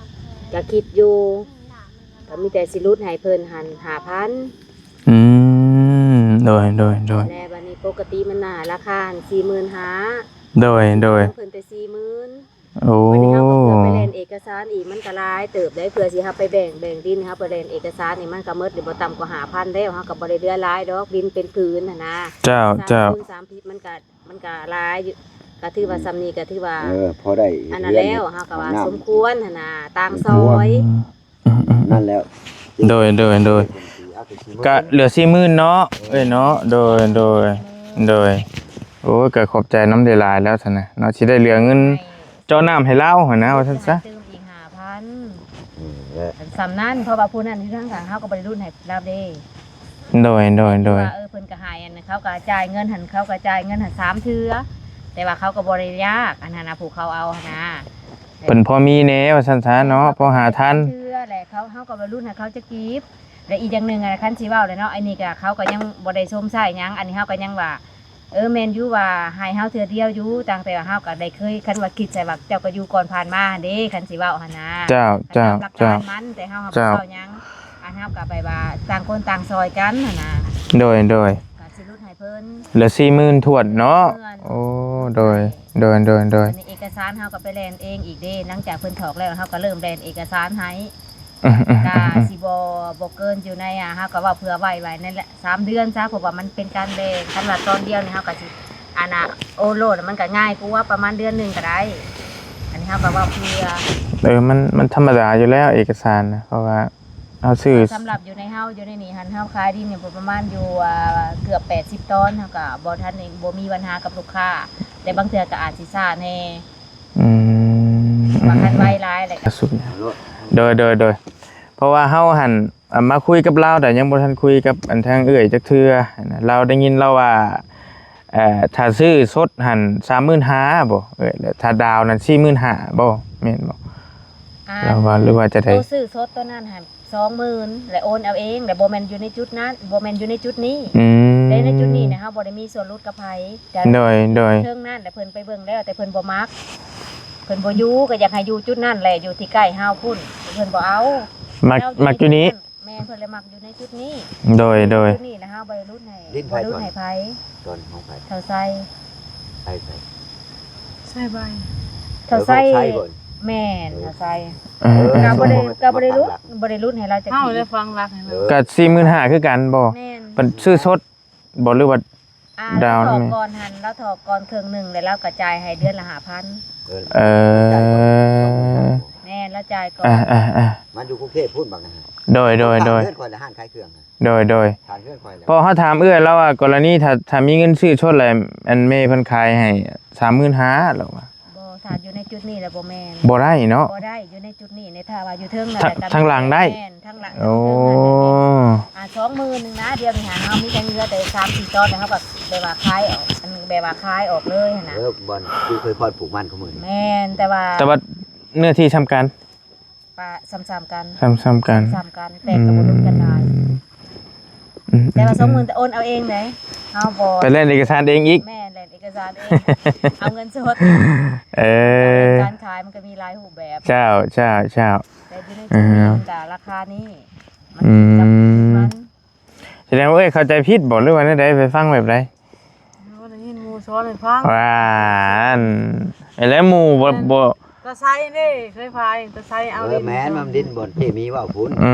ກະຄິດຢູ່ ກະມີແຕ່ຊິຫຼຸດໃຫ້ເພິ່ນຫັ້ນຫ້າພັນ. ອືມ ໂດຍ ໂດຍ ໂດຍ ແລະ ບາດນີ້ປົກກະຕິມັນນະ ລາຄາຫັ້ນສີ່ໝື່ນຫ້າ. ໂດຍ ໂດຍ ເພິ່ນແຕ່ສີ່ໝື່ນ. ໂອ້ ບັດນີ້ເຮົາກໍເພື່ອໄປແລ່ນເອກະສານອີກ ມັນກໍຫຼາຍເຕີບໄດ໋ ເພື່ອຊິເຮົາໄປແບ່ງ ແບ່ງດິນ ເຮົາໄປແລ່ນເອກະສານນີ້ ມັນກໍໝົດຢູ່ບໍ່ຕ່ຳກວ່າຫ້າພັນແລ້ວ ເຮົາກໍບໍ່ໄດ້ເຫຼືອຫຼາຍດອກ ດິນເປັນຜືນຫັ້ນນະ. ເຈົ້າ ເຈົ້າ ສາມຄູນສາມ ມັນກໍ ມັນກໍຫຼາຍຢູ່ ກໍຖືວ່າສ່ຳນີ້ກໍຖືວ່າ ເອີ ພໍໄດ້ ອັນນັ້ນແລ້ວ ເຮົາກໍວ່າສົມຄວນຫັ້ນນະ ຕ່າງຊອຍ ອືມ ອືມ ອືມ ນັ້ນແຫຼະ ໂດຍ ໂດຍ ໂດຍ ກະເຫຼືອສີ່ໝື່ນເນາະ ເອີຍເນາະ ໂດຍ ໂດຍ ໂດຍ ໂອ້ຍ ກະຂອບໃຈນຳຫຼາຍໆແລ້ວຊັ້ນນະເນາະ ຊິໄດ້ເຫຼືອເງິນເຈາະນ້ຳໃຫ້ລາວຫັ້ນນະ ວ່າຊັ້ນຊະ ຕື່ມອີກຫ້າພັນ ອືມ ແລະ ສ່ຳນັ້ນ ເພາະວ່າຜູ້ນັ້ນຢູ່ທາງຂ້າງເຮົາກໍບໍ່ໄດ້ລຸ້ນໃຫ້ລາວເດ້ ໂດຍ ໂດຍ ໂດຍ ວ່າ ເອີ ເພິ່ນກໍໃຫ້ ອັນ ເຂົາກໍຈ່າຍເງິນຫັ້ນ ເຂົາກໍຈ່າຍເງິນຫັ້ນສາມເທື່ອ ແຕ່ວ່າເຂົາກໍບໍ່ໄດ້ຍາກ ອັນນັ້ນນະ ຜູ້ເຂົາເອົາຫັ້ນນະ ເພິ່ນພໍມີແດ່ວ່າຊັ້ນຊະເນາະ ພໍຫາທັນ ເທື່ອແຫຼະ ເຂົາ ເຮົາກໍບໍ່ລຸ້ນໃຫ້ເຂົາຈັກກີບ ແລະ ອີກຢ່າງໜຶ່ງ ອັນ ຄັນຊິເວົ້າແຫຼະເນາະ ອັນນີ້ກໍເຂົາກໍຍັງບໍ່ໄດ້ຊົມໃຊ້ຫຍັງ ອັນນີ້ເຮົາກໍຍັງວ່າ ເອີ ແມ່ນຢູ່ວ່າໃຫ້ເຮົາເທື່ອດຽວຢູ່ ຕັ້ງແຕ່ວ່າເຮົາກໍໄດ້ເຄີຍ ຄັນວ່າຄິດໃສ່ວ່າເຈົ້າກໍຢູ່ກ່ອນຜ່ານມາຫັ້ນເດ້ ຄັນຊິເວົ້າຫັ້ນນະ ເຈົ້າ ເຈົ້າ ຕາມຫຼັກ ເຈົ້າ ການມັນ ແຕ່ເຮົາຫາບໍ່ເຈົ້າ ເວົ້າຫຍັງ ອັນເຮົາກໍແບບວ່າຕ່າງຄົນຕ່າງຊ່ອຍກັນຫັ້ນນະ ໂດຍ ໂດຍ ກໍຊິຫຼຸດໃຫ້ ເພິ່ນ ເຫຼືອສີ່ໝື່ນຖ້ວນເນາະ ເຮືອນ ໂອ້ ໂດຍ ໂດຍ ໂດຍ ໂດຍ ອັນນີ້ເອກະສານເຮົາກໍໄປແລ່ນເອງອີກເດ້ ຫຼັງຈາກເພິ່ນຖອກແລ້ວ ເຮົາກໍເລີ່ມແລ່ນເອກະສານໃຫ້ ອືມ ອືມ ກໍ ອືມ ອືມ ຊິບໍ່ ບໍ່ເກີນຢູ່ໃນ ອ່າ ເຮົາກໍເວົ້າເພື່ອໄວ້ ໄວ້ນັ້ນແຫຼະ ສາມເດືອນຊະ ເພາະວ່າມັນເປັນການແບ່ງ ຄັນວ່າຕອນດຽວນີ້ເຮົາກໍຊິ ອັນນ່າ ໂອນໂລດ ມັນກໍງ່າຍກວ່າ ປະມານເດືອນໜຶ່ງກໍໄດ້ ອັນນີ້ເຮົາກໍເວົ້າເພື່ອ ເອີ ມັນ ມັນທຳມະດາຢູ່ແລ້ວເອກະສານນະ ເພາະວ່າ ເຮົາຊື້ ສຳລັບຢູ່ໃນເຮົາ ຢູ່ໃນນີ້ຫັ້ນ ເຮົາຂາຍດິນນີ້ປະມານຢູ່ ອ່າ ເກືອບແປດສິບຕອນ ເຮົາກໍບໍ່ທັນໄດ້ ບໍ່ມີບັນຫາກັບລູກຄ້າ ແຕ່ບາງເທື່ອກໍອາດຊິຊ້າແດ່ ອືມ ວ່າຄັນໄວຫຼາຍແລ້ວກໍ ໂດຍ ໂດຍ ໂດຍ ເພາະວ່າເຮົາຫັ້ນ ອ່າ ມາຄຸຍກັບລາວ ແຕ່ຍັງບໍ່ທັນຄຸຍກັບອັນທາງເອື້ອຍຈັກເທື່ອ ລາວໄດ້ຍິນລາວວ່າ ເອີ ຖ້າຊື້ສົດຫັ້ນສາມໝື່ນຫ້າບໍ່ເອີຍ ແລ້ວຖ້າດາວນັ້ນສີ່ໝື່ນຫ້າບໍ່ ແມ່ນບໍ່? ລາວວ່າ ຫຼືວ່າຈັ່ງໃດ? ໂຕຊື້ສົດໂຕນັ້ນຫັ້ນສອງໝື່ນ ແລ້ວໂອນເອົາເອງ ແລ້ວບໍ່ແມ່ນຢູ່ໃນຈຸດນັ້ນ ບໍ່ແມ່ນຢູ່ໃນຈຸດນີ້ ອືມ ແຕ່ໃນຈຸດນີ້ນະ ເຮົາບໍ່ໄດ້ມີສ່ວນຫຼຸດກັບໃຜ ໂດຍ ໂດຍ ເທິງນັ້ນແຫຼະ ເພິ່ນໄປເບິ່ງແລ້ວ ແຕ່ເພິ່ນບໍ່ມັກ ເພິ່ນບໍ່ຢູ່ ກໍຢາກໃຫ້ຢູ່ຈຸດນັ້ນແຫຼະ ຢູ່ທີ່ໃກ້ເຮົາພຸ້ນ ເພິ່ນບໍ່ເອົາ ມັກ ມັກຢູ່ນີ້ ແມ່ນ ເພິ່ນເລີຍມັກຢູ່ໃນຈຸດນີ້ ໂດຍ ໂດຍ ຈຸດນີ້ນະ ເຮົາບໍ່ໄດ້ຫຼຸດໃຫ້ ດິນໃຜ ບໍ່ໄດ້ຫຼຸດໃຫ້ໃຜ ຕອນຂອງໃຜ? ທ້າວໄຊ ໃຜ ໃຜ? ໄຊໃບ ທ້າວໄຊ ເອີ ຂອງໄຊບໍ່? ແມ່ນ ເອີ ທ້າວໄຊ ເອີ ກໍບໍ່ໄດ້ ເອີ ກໍບໍ່ໄດ້ຫຼຸດ ບໍ່ໄດ້ຫຼຸດໃຫ້ລາວຈັກ ເຮົາ ທີ ໄດ້ຟັງຫຼັກໃຫ້ເນາະ ເອີ ກໍສີ່ໝື່ນຫ້າຄືກັນບໍ່? ແມ່ນ ເພິ່ນຊື້ສົດ ບໍ່ ຫຼືວ່າ ອ່າ ດາວນຳ ລາວຖອກກ່ອນຫັ້ນ ລາວຖອກກ່ອນເຄິ່ງໜຶ່ງ ແລ້ວລາວກໍຈ່າຍໃຫ້ເດືອນລະຫ້າພັນ ເອີ ເອີ ແມ່ນ ລາວຈ່າຍກ່ອນ ອ່າໆໆ ມັນຢູ່ກຸງເທບພຸ້ນບັກນະ ໂດຍ ໂດຍ ໂດຍ ຂ້າງເຮືອນຂ້ອຍລະ ຮ້ານຂາຍເຄື່ອງ ໂດຍ ໂດຍ ຂ້າງເຮືອນຂ້ອຍລະ ເພາະເຮົາຖາມເອື້ອຍລາວວ່າ ກໍລະນີຖ້າ ຖ້າມີເງິນຊື້ຊົດແລ້ວ ອັນແມ່ເພິ່ນຂາຍໃຫ້ສາມໝື່ນຫ້າ ລາວວ່າ ບໍ່ ຖ້າຢູ່ໃນຈຸດນີ້ລະບໍ່ແມ່ນ ບໍ່ໄດ້ເນາະ ບໍ່ໄດ້ ຢູ່ໃນຈຸດນີ້ ແຕ່ຖ້າວ່າຢູ່ເທິງນັ້ນ ທາງ ທາງຫຼັງໄດ້ ແມ່ນ ທາງຫຼັງ ໂອ້ ອ່າ ສອງໝື່ນໜຶ່ງນະ ດຽວນີ້ຫາເຮົາມີແຕ່ເຫຼືອແຕ່ສາມສີ່ຕອນ ແລ້ວເຮົາກໍແບບວ່າຂາຍອອກ ອັນແບບວ່າຂາຍອອກເລີຍຫັ້ນນະ ເອີ ບ່ອນທີ່ເຄີຍພອນປູກມັນຂອງມື້ນີ້ ແມ່ນ ແຕ່ວ່າ ແຕ່ວ່າເນື້ອທີ່ສ່ຳກັນ ປະ ສ່ຳໆກັນ ສ່ຳໆກັນ ສ່ຳໆກັນ ແຕ່ກໍບໍ່ຫຼຸດກັນຫຼາຍ ອືມ ອືມ ແຕ່ວ່າ ອືມ ສອງໝື່ນ ແຕ່ໂອນເອົາເອງເດ້ ເຮົາບໍ່ ໄປແລ່ນເອກະສານເອງອີກ ແມ່ນ ແລ່ນເອກະສານເອງ ເອົາເງິນສົດ ເອີ ການຂາຍມັນກໍມີຫຼາຍຮູບແບບ ເຈົ້າ ເຈົ້າ ເຈົ້າ ແຕ່ຢູ່ໃນຈຸດນີ້ ເອີ ມັນກໍລາຄານີ້ ມັນ ອືມ ຈຳກັດ ແສດງວ່າເອື້ອຍເຂົ້າໃຈຜິດບໍ່ ຫຼືວ່າແນວໃດ ໄປຟັງແບບໃດ? ໂອ້ ໄດ້ຍິນໝູ່ສອນໃຫ້ຟັງ ວ່າ ອັນ ແລ້ວໝູ່ບໍ່ ບໍ່ ຕາໄຊເດ້ ເຄີຍພາຕາໄຊເອົາ ເອີ ດິນ ແມ່ນ ມັນດິນບ່ອນເຈມີເວົ້າພຸ້ນ ອື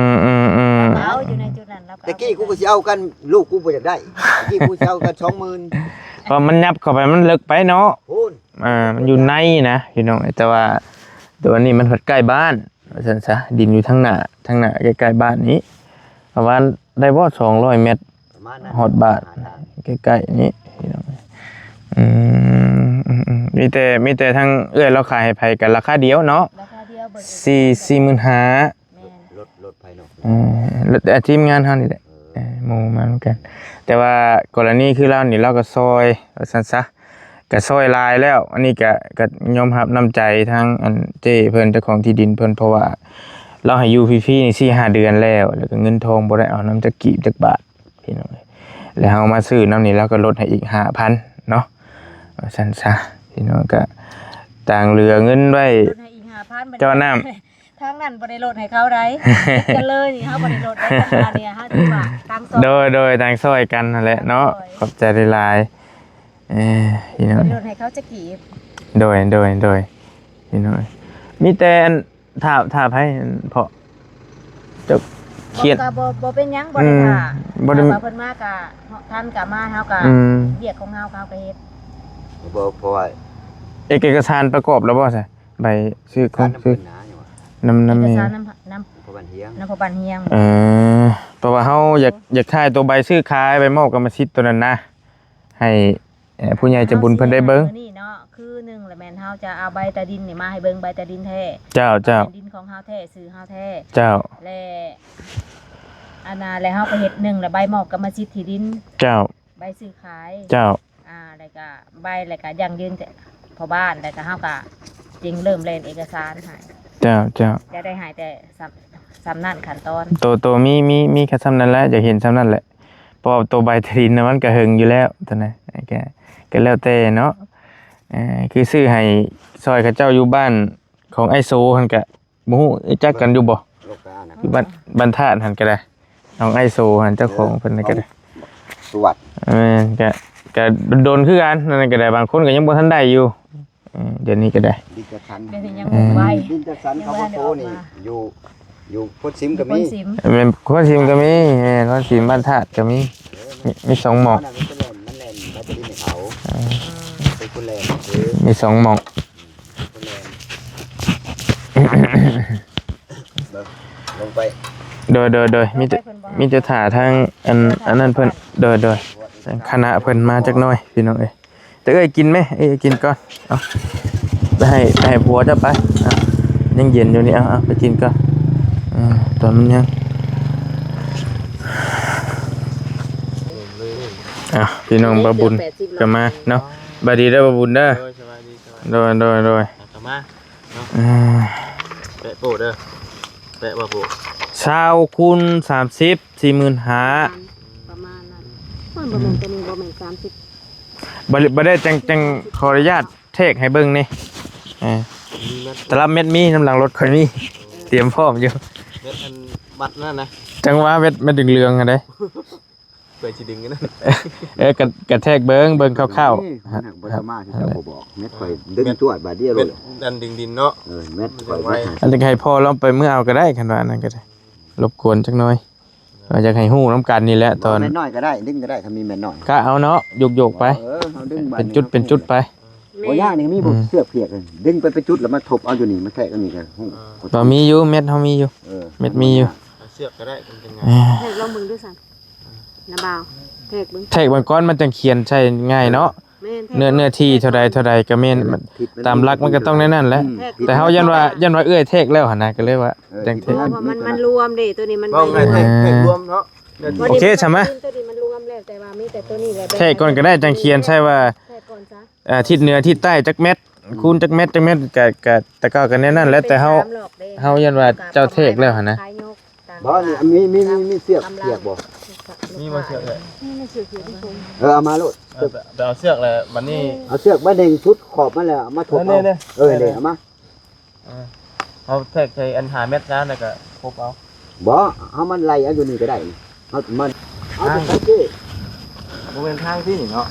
ມໆໆ ເອົາຢູ່ໃນຈຸດນັ້ນ ແລ້ວກໍ ແຕ່ກີ້ກູກໍຊິເອົາກັນ ລູກກູບໍ່ຢາກໄດ້ ແຕ່ກີ້ກູຊິເອົາກັນສອງໝື່ນ ເພາະມັນຫຍັບເຂົ້າໄປ ມັນເລິກໄປເນາະ ພຸ້ນ ອ່າ ມັນຢູ່ໃນນະ ພີ່ນ້ອງ ແຕ່ວ່າ ແຕ່ວ່ານີ້ມັນພັດໃກ້ບ້ານ ວ່າຊັ້ນຊະ ດິນຢູ່ທາງໜ້າ ທາງໜ້າໃກ້ໆບ້ານນີ້ ປະມານໄດ້ບໍ່ ສອງຮ້ອຍແມັດ ປະມານນັ້ນ ຮອດບ້ານ ປະມານນັ້ນ ໃກ້ໆນີ້ ພີ່ນ້ອງ ອືມ ອືມໆ ມີແຕ່ ມີແຕ່ທາງເອື້ອຍລາວຂາຍໃຫ້ໃຜກໍລາຄາດຽວເນາະ ລາຄ ສີ່ ສີ່ໝື່ນຫ້າ ແມ່ນ ລົດ ລົດພາຍນອກ ເອີ ລົດ ເອີ ທີມງານເຮົານີ້ແຫຼະ ເອີ ເອີ ໝູ່ມານຳກັນ. ແຕ່ວ່າກໍລະນີຄືລາວນີ້ ລາວກໍຊ່ອຍວ່າຊັ້ນຊະ ກໍຊ່ອຍຫຼາຍແລ້ວ. ອັນນີ້ກໍ ກໍຍອມຮັບນ້ຳໃຈທາງອັນເຈ້ເພິ່ນ ເຈົ້າຂອງທີ່ດິນເພິ່ນ ເພາະວ່າລາວໃຫ້ຢູ່ຟຣີໆນີ້ສີ່ຫ້າເດືອນແລ້ວ ແລ້ວກໍເງິນທອງບໍ່ໄດ້ເອົານຳຈັກກີບຈັກບາດ ພີ່ນ້ອງເອີຍ. ແລ້ວເຮົາມາຊື້ນຳນີ້ ລາວກໍລົດໃຫ້ອີກຫ້າພັນເນາະ ວ່າຊັ້ນຊະ ພີ່ນ້ອງ. ກໍຕ່າງເຫຼືອເງິນໄວ້ ລົດໃຫ້ອີກຫ້າພັນ ເຈົ້ານ້ຳ ທາງນັ້ນບໍ່ໄດ້ລົດໃຫ້ເຂົາໃດ ຕິດກັນເລີຍນີ້ ເຮົາບໍ່ໄດ້ລົດໃດ ທາງນັ້ນນີ້ເຮົາຖືວ່າຕ່າງຊ່ອຍ ໂດຍ ໂດຍ ຕ່າງຊ່ອຍກັນຫັ້ນແຫຼະເນາະ ຕ່າງຊ່ອຍ ຂອບໃຈຫຼາຍໆ ເອີ ພີ່ນ້ອງ ບໍ່ໄດ້ລົດໃຫ້ເຂົາຈັກກີບ ໂດຍ ໂດຍ ໂດຍ ພີ່ນ້ອງ. ມີແຕ່ອັນ ຖ້າ ຖ້າໃຜ ເພາະເຈົ້າຄຽດ ບໍ່ ກໍບໍ່ ບໍ່ເປັນຫຍັງ ອືມ ບໍ່ໄດ້ຖ້າ ບໍ່ໄດ້ ຖ້າວ່າເພິ່ນມາກໍ ທ່ານກໍມາ ເຮົາກໍ ອືມ ວຽກຂອງເຮົາ ເຮົາກໍເຮັດ ບໍ່ ເພາະວ່າ ເອກ ເອກະສານປະກອບແລ້ວບໍ່ຊະ? ໃບຊື້ຂອງ ການນຳ ຊື້ ເພິ່ນນະ ນຳ ນຳ ເອກະສານນຳ ນຳພໍ່ບ້ານຮຽງ ນຳພໍ່ບ້ານຮຽງ. ເອີ ເພາະວ່າເຮົາຢາກ ໂອ້ ຢາກຖ່າຍຕົວໃບຊື້ຂາຍ ໃບມອບກຳມະສິດຕົວນັ້ນນະ ໃຫ້ ເອີ ຜູ້ໃຫຍ່ໃຈບຸນເພິ່ນໄດ້ເບິ່ງ ມື້ນີ້ເນາະ ຄືໜຶ່ງລະແມ່ນເຮົາຈະເອົາໃບຕາດິນນີ້ມາໃຫ້ເບິ່ງ ໃບຕາດິນແທ້ ເຈົ້າ ເຈົ້າ ເປັນດິນຂອງເຮົາແທ້ ຊື່ເຮົາແທ້ ເຈົ້າ ແລະ ອັນນ່າ ແລະເຮົາກໍເຮັດໜຶ່ງລະໃບມອບກຳມະສິດທີ່ດິນ ເຈົ້າ ໃບຊື້ຂາຍ ເຈົ້າ ອ່າ ແລະກະໃບ ແລະກະຢັ້ງຢືນ ພໍ່ບ້ານ ແລະກະເຮົາກະຈຶ່ງເລີ່ມແລ່ນເອກະສານໃຫ້ ເຈົ້າ ເຈົ້າ ຈະໄດ້ໃຫ້ແຕ່ສ່ຳ ສ່ຳນັ້ນຂັ້ນຕອນ ໂຕ ໂຕມີ ມີ ມີແຄ່ສ່ຳນັ້ນແຫຼະ ຢາກເຫັນສ່ຳນັ້ນແຫຼະ. ເພາະວ່າໂຕໃບຕາດິນນະ ມັນກະເຫິງຢູ່ແລ້ວ ໂຕນັ້ນ ກະ ກະແລ້ວແຕ່ເນາະ ເອີ ຄືຊື້ໃຫ້ຊ່ອຍເຂົາເຈົ້າຢູ່ບ້ານຂອງອ້າຍໂສຫັ້ນ ກະບໍ່ຮູ້ຮູ້ຈັກກັນຢູ່ບໍ່? ຄືບ້ານ ບ້ານທາດຫັ້ນກະໄດ້ ນ້ອງອ້າຍໂສຫັ້ນ ເຈົ້າຂອງເພິ່ນນັ້ນກະໄດ້ ສະຫວັດ ແມ່ນ ກະ ກະດົນໆຄືກັນ ນັ້ນກະໄດ້ ບາງຄົນກະຍັງບໍ່ທັນໄດ້ຢູ່. ເອີ ດຽວນີ້ກໍໄດ້ ດິນຈັດສັນ ດຽວນີ້ຍັງ ເອີ ບໍ່ໄວ ດິນຈັດສັນ ຍັງ ເຂົາ ບໍ່ທັນໄດ້ອອກມາ ໂພນີ້ ຢູ່ ຢູ່ໂພນຊິມກໍມີ ໂພນຊິມ ແມ່ນ ໂພນຊິມກໍມີ ແມ່ນ ໂພນຊິມບ້ານທາດກໍມີ ເອີ ມີ ມີສອງໝ່ອງ ມັນແລ່ນ ມັນແລ່ນໃບຕາດິນໃຫ້ເຂົາ ເອີ ເປັນຄົນແລ່ນ ເອີ ມີສອງໝ່ອງ ເປັນຄົນແລ່ນ ເບິ່ງ ລົງໄປ ໂດຍ ໂດຍ ໂດຍ ມີແຕ່ ມີແຕ່ຖ້າທາງອັນ ອັນນັ້ນເພິ່ນ ໂດຍ ໂດຍ ທາງຄະນະເພິ່ນມາຈັກໜ້ອຍ ພີ່ນ້ອງເອີຍ. ແຕ່ເອື້ອຍກິນແມ ເອື້ອຍກິນກ່ອນ ເອົາ ໄປໃຫ້ ໄປໃຫ້ຜົວເຈົ້າໄປ ເອົາ ຍັງເຢັນຢູ່ນີ້ ເອົາ ເອົາ ໄປກິນກ່ອນ ເອີ ຕອນມັນຍັງ ເອົາ ພີ່ນ້ອງ ບ່າວບຸນກໍມາເນາະ ສະບາຍດີເດີບ່າວບຸນເດີ ໂດຍ ສະບາຍດີ ສະບາຍດີ ໂດຍ ໂດຍ ໂດຍ ເອົາ ເຂົ້າມາເນາະ ເອີ ແປະໂປ້ເດີ ແປະວ່າໂປ້ ຊາວຄູນສາມສິບ ສີ່ໝື່ນຫ້າ ປະມານນັ້ນ ມັນບໍ່ແມ່ນ ໂຕນີ້ບໍ່ແມ່ນສາມສິບ ບໍ່ ບໍ່ໄດ້ ຈັ່ງ ຈັ່ງຂໍອະນຸຍາດແທກໃຫ້ເບິ່ງນີ້ ເອີ ຕະລັບແມັດມີ ນຳຫຼັງລົດຂ້ອຍມີ ຕຽມພ້ອມຢູ່ ແມັດອັນວັດນັ້ນນະ ຈັ່ງວ່າແມັດ ແມັດເຫຼືອງໆຫັ້ນເດ້ ເພື່ອຊິດຶງນັ້ນ ເອີ ກະ ກະແທກເບິ່ງ ເບິ່ງຄ່າວໆ ນີ້ມັນຫາກບໍ່ສາມາດທີ່ຈະບໍ່ບອກ ແມັດຂ້ອຍດຶງຈວດບາດດຽວໂລດ ແມັດອັນດຶງດິນເນາະ ເອີ ແມັດຂ້ອຍ ອັນນີ້ໃຫ້ພໍ່ລອງໄປເມືອເອົາກໍໄດ້ ຄັນວ່າອັນນັ້ນກໍໄດ້ ລົບກວນຈັກໜ້ອຍ ວ່າຢາກໃຫ້ຮູ້ນຳກັນນີ້ແຫຼະ ຕອນ ແມັດນ້ອຍກໍໄດ້ ດຶງກໍໄດ້ ຖ້າມີແມັດນ້ອຍ ກະເອົາເນາະ ໂຍກໆໄປ ເອີ ເຮົາດຶງ ເປັນຈຸດເປັນຈຸດໄປ ບໍ່ຍາກນີ້ ມີບໍ່ ອືມ ເຊືອກພຽກ ດຶງໄປເປັນຈຸດ ແລ້ວມາທົບເອົາຢູ່ນີ້ ມາແທະກັນນີ້ກໍຮູ້ ເອີ ບໍ່ ມີຢູ່ ແມັດເຮົາມີຢູ່ ເອີ ແມັດມີຢູ່ ເອົາເຊືອກກໍໄດ້ ມັນຈັ່ງງ່າຍ ເອີ ແທກລອງເບິ່ງດູຊັ້ນ ນະບ່າວ ແທກເບິ່ງ ແທກເບິ່ງກ່ອນ ມັນຈັ່ງຂຽນໃສ່ງ່າຍເນາະ ແມ່ນ ເນື້ອ ເນື້ອທີ່ເທົ່າໃດເທົ່າໃດກໍແມ່ນ ມັນ ຕາມຫຼັກມັນກໍຕ້ອງແນວນັ້ນແຫຼະ ອືມ ແຕ່ເຮົາຢ້ານວ່າ ຢ້ານວ່າເອື້ອຍແທກແລ້ວຫັ້ນນະ ກໍເລີຍວ່າ ເອີ ຈັ່ງແທກ ເພາະວ່າມັນ ມັນລວມເດ້ ໂຕນີ້ມັນ ເວົ້າງ່າຍ ແທກ ແທກລວມເນາະ ໂອເຄ ສະມາ ໂຕນີ້ມັນລວມແລ້ວ ແຕ່ວ່າມີແຕ່ໂຕນີ້ແຫຼະ ແທກກ່ອນກໍໄດ້ ຈັ່ງຂຽນໃສ່ວ່າ ແທກກ່ອນຊະ ອ່າ ທິດເໜືອທິດໃຕ້ຈັກແມັດ ອືມ ຄູນຈັກແມັດ ຈັກແມັດ ກະ ກະ ແຕ່ເກົ່າກໍແນວນັ້ນແຫຼະ ແຕ່ເຮົາ ເຮົາຢ້ານວ່າເຈົ້າແທກແລ້ວຫັ້ນນະ ບໍ່ ນີ້ ມີ ມີ ມີ ມີເຊືອກ ເຊືອກບໍ່ ມີບໍ່ເຊືອກເອີຍ ເອີ ເອົາມາໂລດ ເອີ ໄປ ໄປເອົາເຊືອກແລ້ວບັດນີ້ ເອົາເຊືອກມາດຶງຊຸດຂອບມັນແລ້ວ ເອົາມາທົບເອົາ ເອີ ເດ້ ເອົາມາ ເອີ ເຮົາແທກໃສ່ອັນຫ້າແມັດນະ ແລ້ວກໍທົບເອົາ ບໍ່ ເຮົາມາໄລ່ເອົາຢູ່ນີ້ກໍໄດ້ ເຮົາ ມັນ ເອົາແຕ່ໄສເຈ້ ບໍ່ແມ່ນທາງທີ່ນີ້ເນາະ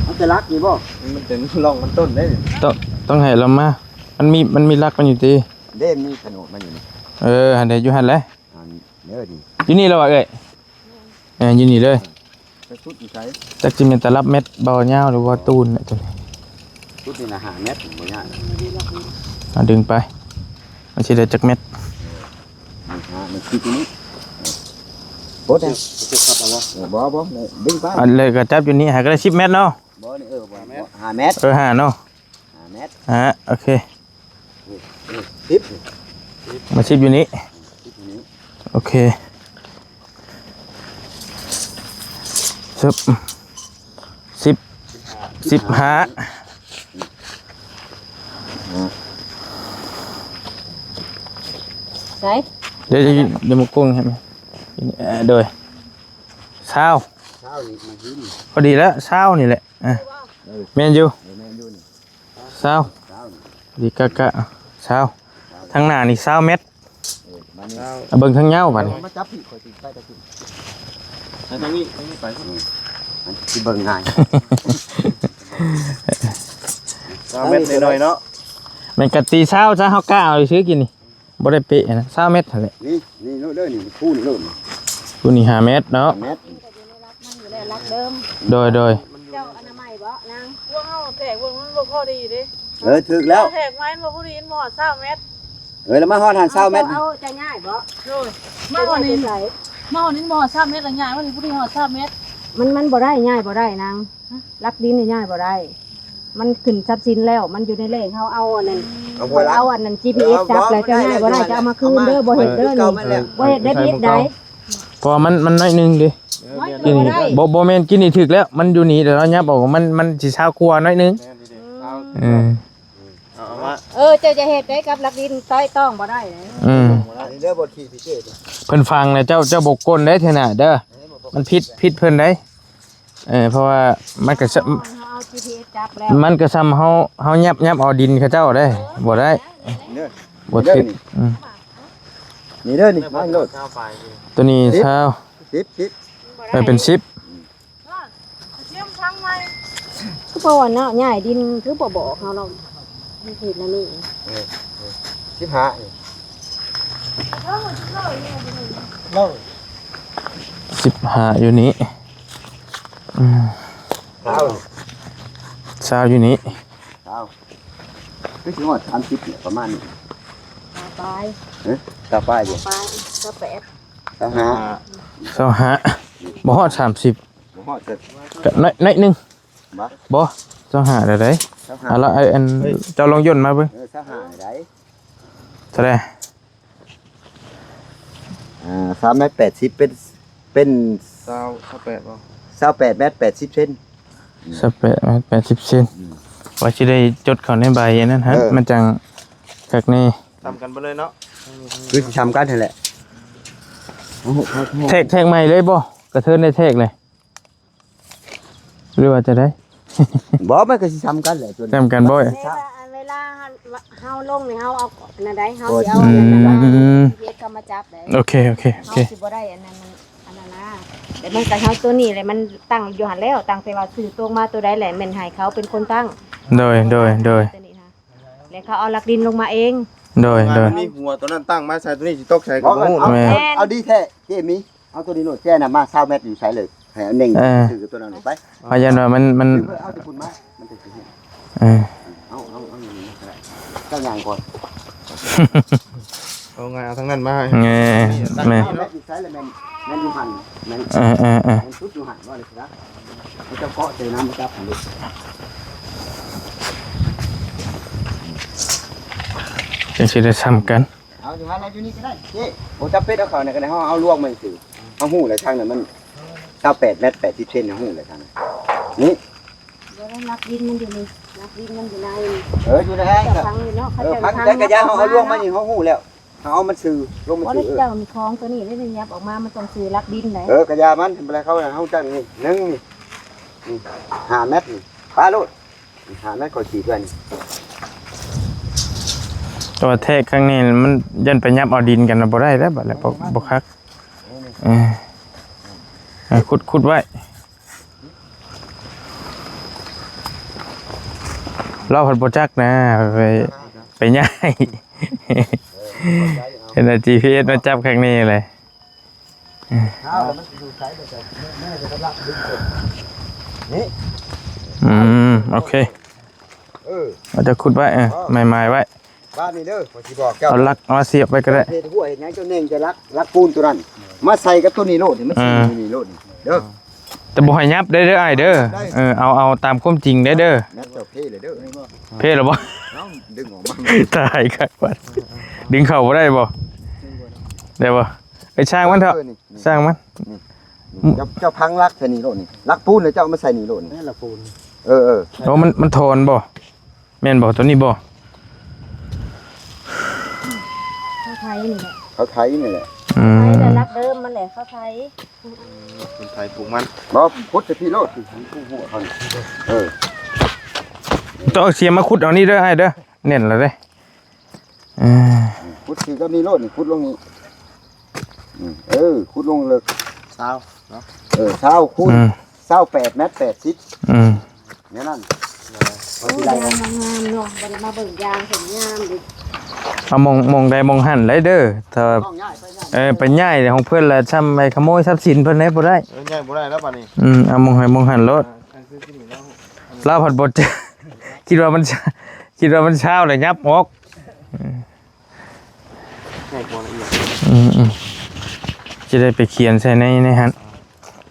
ເອົາແຕ່ຫຼັກນີ້ບໍ່ ມັນເປັນຮ່ອງມັນຕົ້ນເດ້ ຕ້ອງ ຕ້ອງໃຫ້ລາວມາ ມັນມີ ມັນມີຫຼັກມັນຢູ່ຕິ ເດ້ ມີຂະໜູດມັນຢູ່ນີ້ ເອີ ຫັ້ນເດ້ ຢູ່ຫັ້ນແຫຼະ ອັນເດີນີ້ ຢູ່ນີ້ແຫຼະວ່າເອື້ອຍ ເອີ ຢູ່ນີ້ເລີຍ ເອີ ໄປສຸດຢູ່ໃສ ຈັກຊິແມ່ນຕະລັບແມັດບໍ່ຍາວ ຫຼືວ່າຕູນແຫຼະຕົວນີ້ ສຸດນີ້ນະຫ້າແມັດ ບໍ່ຍາກ ເອົາດຶງໄປ ມັນຊິໄດ້ຈັກແມັດ ເອີ ນີ້ຫ້າ ມັນຄືຕົວນີ້ ເອີ ບໍ່ໄດ້ ເອີ ບໍ່ ບໍ່ ດຶງໄປ ອັນເລີຍກໍຈັບຢູ່ນີ້ ຫາກໍໄດ້ສິບແມັດເນາະ ບໍ່ ນີ້ ເອີ ບໍ່ ຫ້າແມັດ ເອີ ຫ້າເນາະ ຫ້າແມັດ ອ່າ ໂອເຄ ນີ້ ນີ້ ສິບ ນີ້ ມາສິບຢູ່ນີ້ ໂອເຄ ຊຶບ ສິບ ສິບຫ້າ ໃສ່ ດຽວ ດຽວ ດຽວມາກົງໃຫ້ ເອີ ໂດຍ ຊາວ ຊາວນີ້ມັນຢູ່ນີ້ ພໍດີແລ້ວ ຊາວນີ້ແຫຼະ ອ່ະ ເອີ ແມ່ນຢູ່ ເອີ ແມ່ນຢູ່ນີ້ ຊາວ ຊາວນີ້ ດີກະກະ ຊາວ ທາງໜ້ານີ້ຊາວແມັດ ເອີ ປະມານນີ້ ເອົາເບິ່ງທາງຍາວບາດນີ້ ມາຈັບພີ້ ຂ້ອຍຊິໄປຕະກີ້ ໃຫ້ທາງນີ້ ທາງນີ້ໄປ ອືມ ມັນຊິເບິ່ງງ່າຍ ຊາວແມັດໜ້ອຍໆເນາະ ແມ່ນກະຕີຊາວຊະ ເຮົາກະເອົາຊື່ກິນນີ້ ບໍ່ໄດ້ເປະນະ ຊາວແມັດຫັ້ນແຫຼະ ນີ້ ນີ້ໂລດເດີ ນີ້ຄູ່ນີ້ໂລດ ຄູ່ນີ້ຫ້າແມັດເນາະ ຫ້າແມັດ ມັນຢູ່ໃນຫຼັກເດີມ ໂດຍ ໂດຍ ເຈົ້າອະນາໄມບໍ່ນາງ? ພວກເຮົາແທກເບິ່ງມັນບໍ່ພໍດີເດ້ ເອີ ຖືກແລ້ວ ແທກໄວ້ມັນບໍ່ພໍດີ ມັນບໍ່ຮອດຊາວແມັດ ເອີ ແລ້ວມາຮອດຫັ້ນຊາວແມັດ ເຈົ້າເອົາ ເຈົ້າຍ້າຍບໍ່? ໂດຍ ມາຮອດນີ້ ມາຮອດນີ້ບໍ່ຮອດຊາວແມັດ ແລ້ວຍ້າຍມານີ້ບໍ່ໄດ້ຮອດຊາວແມັດ ມັນ ມັນບໍ່ໄດ້ ຍ້າຍບໍ່ໄດ້ນາງ ຫຼັກດິນນີ້ຍ້າຍບໍ່ໄດ້ ມັນຂຶ້ນຊັບສິນແລ້ວ ມັນຢູ່ໃນແຫຼ່ງ ເຮົາເອົາອັນນັ້ນ ເອົາ ເອົາອັນນັ້ນ ຈີພີເອັສ ຈັບແລ້ວ ເຈົ້າຍ້າຍບໍ່ໄດ້ ເຈົ້າເອົາມາຄືນເດີ ບໍ່ເຮັດເດີນີ້ ບໍ່ເຮັດໄດ້ ຜິດໃດ ເພາະວ່າມັນ ມັນໜ້ອຍໜຶ່ງເດ້ ກິນນີ້ ບໍ່ ບໍ່ແມ່ນ ກິນນີ້ຖືກແລ້ວ ມັນຢູ່ນີ້ແລ້ວ ເຮົາຫຍັບອອກ ມັນ ມັນຊິຊາວກວ່າໜ້ອຍໜຶ່ງ ເອີ ເອີ ເຈົ້າຈະເຮັດໄດ້ກັບຫຼັກດິນ ຕ້ອຍຕ້ອງບໍ່ໄດ້ເດ້ ອືມ ອັນນີ້ເດີ ບໍ່ຂີ່ພິເສດ ເພິ່ນຟັງແລ້ວ ເຈົ້າ ເຈົ້າບໍ່ກົນໄດ້ເທື່ອໜ້າເດີ ມັນຜິດ ຜິດເພິ່ນໄດ໋ ເອີ ເພາະວ່າມັນກະ ເຮົາເອົາຈີພີເອັສຈັບແລ້ວ ມັນກະຊ່ຳເຮົາ ເຮົາຫຍັບ ຫຍັບເອົາດິນເຂົາເຈົ້າໄດ໋ ບໍ່ໄດ້ ເດີ ບໍ່ຖືກ ນີ້ເດີນີ້ ອືມ ນີ້ເດີນີ້ ມາໂລດ ໂຕນີ້ຊາວ ສິບ ສິບ ເອີ ເປັນສິບ ຕຽມທັງໃໝ່ ຄືບໍ່ວ່າເນາະ ຍ້າຍດິນຄືບໍ່ບອກເຮົາເນາະ ເຮັດແນວນີ້ ເອີ ເອີ ສິບຫ້ານີ້ ເອີ ສິບຫ້າຢູ່ນີ້ ອືມ ຊາວ ຊາວຢູ່ນີ້ ຊາວ ຄືຊິຮອດສາມສິບນີ້ ປະມານນີ້ ປາຍ ເອີ ຊາວປາຍຢູ່ ປາຍ ຊາວແປດ ຊາວຫ້າ ຊາວຫ້າ ບໍ່ຮອດສາມສິບ ບໍ່ຮອດເດີ ກະໜ້ອຍ ໜ້ອຍໜຶ່ງ ບໍ່ ບໍ່ ຊາວຫ້າແລ້ວໃດ໋ ຊາວຫ້າ ເອົາລະ ໄອ້ອັນ ເອີ ເຈົ້າລອງຍ່ນມາເບິ່ງ ເອີ ຊາວຫ້າໃດ໋ ເທົ່າໃດ ອ່າ ສາມແມັດແປດສິບ ເປັນ ເປັນ ຊາວ ຊາວແປດບໍ່ ຊາວແປດແມັດແປດສິບເຊັນ ຊາວແປດແມັດແປດສິບເຊັນ ອືມ ວ່າຊິໄດ້ຈົດເຂົ້າໃນໃບອັນນັ້ນຫັ້ນ ເອີ ມັນຈັ່ງຄັກແນ່ ສ່ຳກັນເບິດເລີຍເນາະ ຄືຊິສ່ຳກັນຫັ້ນແຫຼະ ແທກ ແທກໃໝ່ເລີຍບໍ່ ກະເທີນໄດ້ແທກເລີຍ ຫຼືວ່າຈະໄດ້ ບໍ່ ມັນກະຊິສ່ຳກັນແຫຼະ ສ່ຳກັນບໍ່ ເວລາ ເວລາເຮົາລົງນີ້ ເຮົາເອົາອັນນັ້ນໃດ ເຮົາຊິເອົາອັນນັ້ນ ອືມ ເຮັດເຂົ້າມາຈັບໄດ໋ ໂອເຄ ໂອເຄ ໂອເຄ ເຮົາຊິບໍ່ໄດ້ອັນນັ້ນ ອັນນັ້ນນະ ແຕ່ມັນກະເຮົາໂຕນີ້ແຫຼະ ມັນຕັ້ງຢູ່ຫັ້ນແລ້ວ ຕັ້ງແຕ່ວ່າຊື້ຕົວມາໂຕໃດແຫຼະ ແມ່ນໃຫ້ເຂົາເປັນຄົນຕັ້ງ ໂດຍ ໂດຍ ໂດຍ ໂຕນີ້ຫັ້ນ ແລ້ວເຂົາເອົາຫຼັກດິນລົງມາເອງ ໂດຍ ໂດຍ ມັນມີຫົວໂຕນັ້ນຕັ້ງມາໃສ່ໂຕນີ້ຊິຕົກໃສ່ກະບໍ່ຮູ້ເນາະ ແມ່ນ ເອົາດີແທ້ ເຈ້ມີ ເອົາໂຕນີ້ໂລດ ແຈ້ນະ ມາຊາວແມັດຢູ່ໃສເລີຍ ໃຫ້ເອົາເໜັ່ງ ເອີ ຊື້ໂຕນັ້ນໄປ ເພາະຢ້ານວ່າມັນ ມັນ ເອົາແຕ່ພຸ້ນມາ ມັນຈັ່ງຊິເຮັດ ເອີ ເອົາ ເອົາ ເອົາ ເຈົ້າຍ່າງກ່ອນ ເອົາໄງ ເອົາທາງນັ້ນມາໃຫ້ ແມ່ນ ຊາວແມັດຢູ່ໃສລະ ແມ່ນ ແມ່ນຢູ່ຫັ້ນ ແມ່ນ ເອີ ເອີ ເອີ ແມ່ນສຸດຢູ່ຫັ້ນ ວ່າເລີຍຊະ ເຈົ້າເກາະໃສ່ນ້ຳຈັບຫັ້ນເດ້ ຈັ່ງຊິໄດ້ສ່ຳກັນ ເອົາຢູ່ຫັ້ນລະ ຢູ່ນີ້ກະໄດ້ເຈ້ ບໍ່ຈຳເປັນເອົາເຂົ້ານີ້ກະໄດ້ ເຮົາເອົາລວມມາຊື່ ເຮົາຮູ້ແລ້ວທາງນັ້ນມັນຊາວແປດແມັດແປດສິບເຊັນ ເຮົາຮູ້ແລ້ວທາງນັ້ນ ນີ້ ບໍ່ໄດ້ ຫຼັກດິນມັນຢູ່ນີ້ ຫຼັກດິນມັນຢູ່ໃນ ເອີ ຢູ່ໃນ ເຂົາຝັງຢູ່ເນາະ ເອີ ຝັງ ເຂົາຝັງ ແຕ່ກະຢ່າ ເຮົາເອົາລວມມານີ້ ເຮົາຮູ້ແລ້ວ ເຮົາເອົາມັນຊື່ ລົງມາຊື່ ບໍ່ໄດ້ ເຈົ້າມີຂອງໂຕນີ້ໄດ້ ຫຍັບອອກມາ ມັນຕ້ອງຊື່ຫຼັກດິນໃດ ເອີ ກະຢ່າມັນ ເວລາເຂົາເອົາຈັງນີ້ ໜຶ່ງນີ້ ນີ້ ຫ້າແມັດນີ້ ປາໂລດ ຫ້າແມັດ ຂ້ອຍຂີດໄວ້ນີ້ ແຕ່ວ່າແທກຄັ້ງນີ້ມັນຢ້ານໄປຫຍັບເອົາດິນກັນ ບໍ່ໄດ້ແລ້ວບາດນີ້ ບໍ່ ບໍ່ຄັກ ເອີ ເອີ ຂຸດ ຂຸດໄວ້ ລາວພັດບໍ່ຈັກນະ ໄປ ໄປຍ້າຍ ເຫັນແຕ່ຈີພີເອັສມາຈັບຄັກນີ້ແຫຼະ ນີ້ ອືມ ໂອເຄ ເອີ ເອົາຈະຂຸດໄວ້ ເອີ ໝາຍໆໄວ້ ບາດນີ້ເດີ ຂ້ອຍຊິບອກເຈົ້າ ເອົາຫຼັກມາສຽບໄວ້ກະໄດ້ ເຮັດຫົວເຮັດຫຍັງ ເຈົ້າເໜັ່ງແຕ່ຫຼັກ ຫຼັກປູນໂຕນັ້ນ ມາໃສ່ກັບໂຕນີ້ໂລດ ນີ້ມັນຊິ ເອີ ນີ້ໂລດນີ້ເດີ ແຕ່ບໍ່ໃຫ້ຫຍັບໄດ້ເດີອ້າຍເດີ ໄດ້ ເອີ ເອົາ ເອົາຕາມຄວາມຈິງໄດ້ເດີ ແມ່ນເຈົ້າເພເລີຍເດີ ເພແລ້ວບໍ່ ເອົາດຶງອອກມາ ຕາຍຄັກບັດ ດຶງເຂົ້າບໍ່ໄດ້ບໍ່? ໄດ້ບໍ່? ໄອ້ຊ່າງມັນເຖາະ ເອີ ນີ້ ຊ່າງມັນ ນີ້ ນີ້ ເຈົ້າ ເຈົ້າພັງຫຼັກໃສ່ນີ້ໂລດນີ້ ຫຼັກປູນແລ້ວເຈົ້າເອົາມາໃສ່ນີ້ໂລດນີ້ ນີ້ຫຼັກປູນ ເອີໆ ໂອ້ ມັນ ມັນຖອນບໍ່? ແມ່ນບໍ່? ຕົວນີ້ບໍ່? ເຂົາໄຖນີ້ແຫຼະ ເຂົາໄຖນີ້ແຫຼະ ອືມ ໄຖແລ້ວຫຼັກເດີມມັນແຫຼະ ເຂົາໄຖ ມັນໄຖປູກມັນ ບໍ່ ຂຸດໃສ່ພີ້ໂລດ ມັນປູກຫົວເຂົານີ້ ເອີ ຕ້ອງເອົາເສຍມາຂຸດເອົານີ້ເດີອ້າຍເດີ ແໜ້ນແລ້ວເດ້ ເອີ ຂຸດຖືກກັບນີ້ໂລດນີ້ ຂຸດລົງນີ້ ອືມ ເອີ ຂຸດລົງເລິກ ຊາວເນາະ ເອີ ຊາວຄູນ ອືມ ຊາວແປດແມັດແປດສິບ ອືມ ແນວນັ້ນ ໂອ້ຍ ງາມໆເນາະ ບໍ່ໄດ້ມາເບິ່ງຢາງເຫັນງາມເດ້ ເອົາໝ່ອງ ໝ່ອງໃດໝ່ອງຫັ້ນໄດ້ເດີ ຖ້າ ເອີ ໄປຍ້າຍ ໄປຍ້າຍຂອງເພິ່ນລະ ຊ່ຳໄປຂະໂມຍຊັບສິນເພິ່ນໄດ້ບໍ່ໄດ້ ເອີ ຍ້າຍບໍ່ໄດ້ແລ້ວບາດນີ້ ອືມ ເອົາໝ່ອງໃດໝ່ອງຫັ້ນໂລດ ເອີ ລາວພັດບໍ່ ຄິດວ່າມັນ ຄິດວ່າມັນຊາວແລ້ວຫຍັບອອກ ໃຫຍ່ກວ່າລະອຽດ ອືມໆ ຈະໄດ້ໄປຂຽນໃສ່ໃນ ໃນຫັ້ນ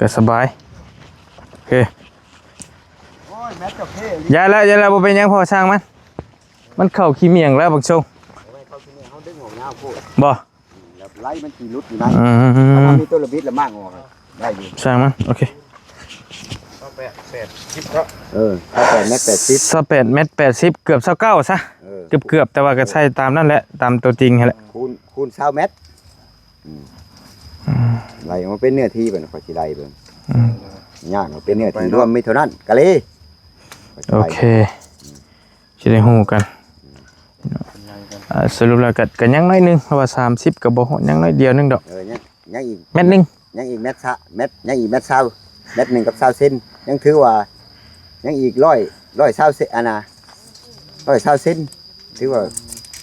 ກໍສະບາຍ ໂອເຄ ໂອ້ຍ ແມັດກໍເພ ຢ່າລະ ຢ່າລະ ບໍ່ເປັນຫຍັງ ພໍຊ່າງມັນ ມັນເຂົ້າຂີ້ໝ້ຽງແລ້ວບັກຊົງ ເຂົ້າຂີ້ໝ້ຽງ ເຮົາດຶງອອກຍາວໂພດ ບໍ່ ແລ້ວໄລ່ມັນຊິຫຼຸດຢູ່ໃນ ອືມ ເຮົາມີຕົວລະບິດລະມ້າງອອກ ໄດ້ຢູ່ ຊ່າງມັນ ໂອເຄ ຊາວແປດ ແປດສິບເນາະ ເອີ ຊາວແປດແມັດແປດສິບ ຊາວແປດແມັດແປດສິບ ເກືອບຊາວເກົ້າຊະ ເອີ ເກືອບໆ ແຕ່ວ່າກໍໃສ່ຕາມນັ້ນແຫຼະ ຕາມຕົວຈິງຫັ້ນແຫຼະ ຄູນ ຄູນຊາວແມັດ ອືມ ອືມ ໄລ່ອອກມາເປັນເນື້ອທີ່ບັດນີ້ ຂ້ອຍຊິໄລ່ເບິ່ງ ອືມ ຍ່າງມາເປັນເນື້ອທີ່ລວມມີເທົ່ານັ້ນ ກະເລ ໂອເຄ ຊິໄດ້ຮູ້ກັນ ອ່າ ສະຫຼຸບແລ້ວກໍ ກໍຍັງໜ້ອຍໜຶ່ງ ເພາະວ່າສາມສິບກໍບໍ່ຮອດ ຍັງໜ້ອຍດຽວໜຶ່ງດອກ ເອີ ຍັງ ຍັງອີກແມັດໜຶ່ງ ຍັງອີກແມັດຊະ ແມັດ ຍັງອີກແມັດຊາວ ແມັດໜຶ່ງກັບຊາວເຊັນ ຍັງຖືວ່າ ຍັງອີກຮ້ອຍ ຮ້ອຍຊາວເຊັນ ອັນນ່າ ຮ້ອຍຊາວເຊັນ ຖືວ່າ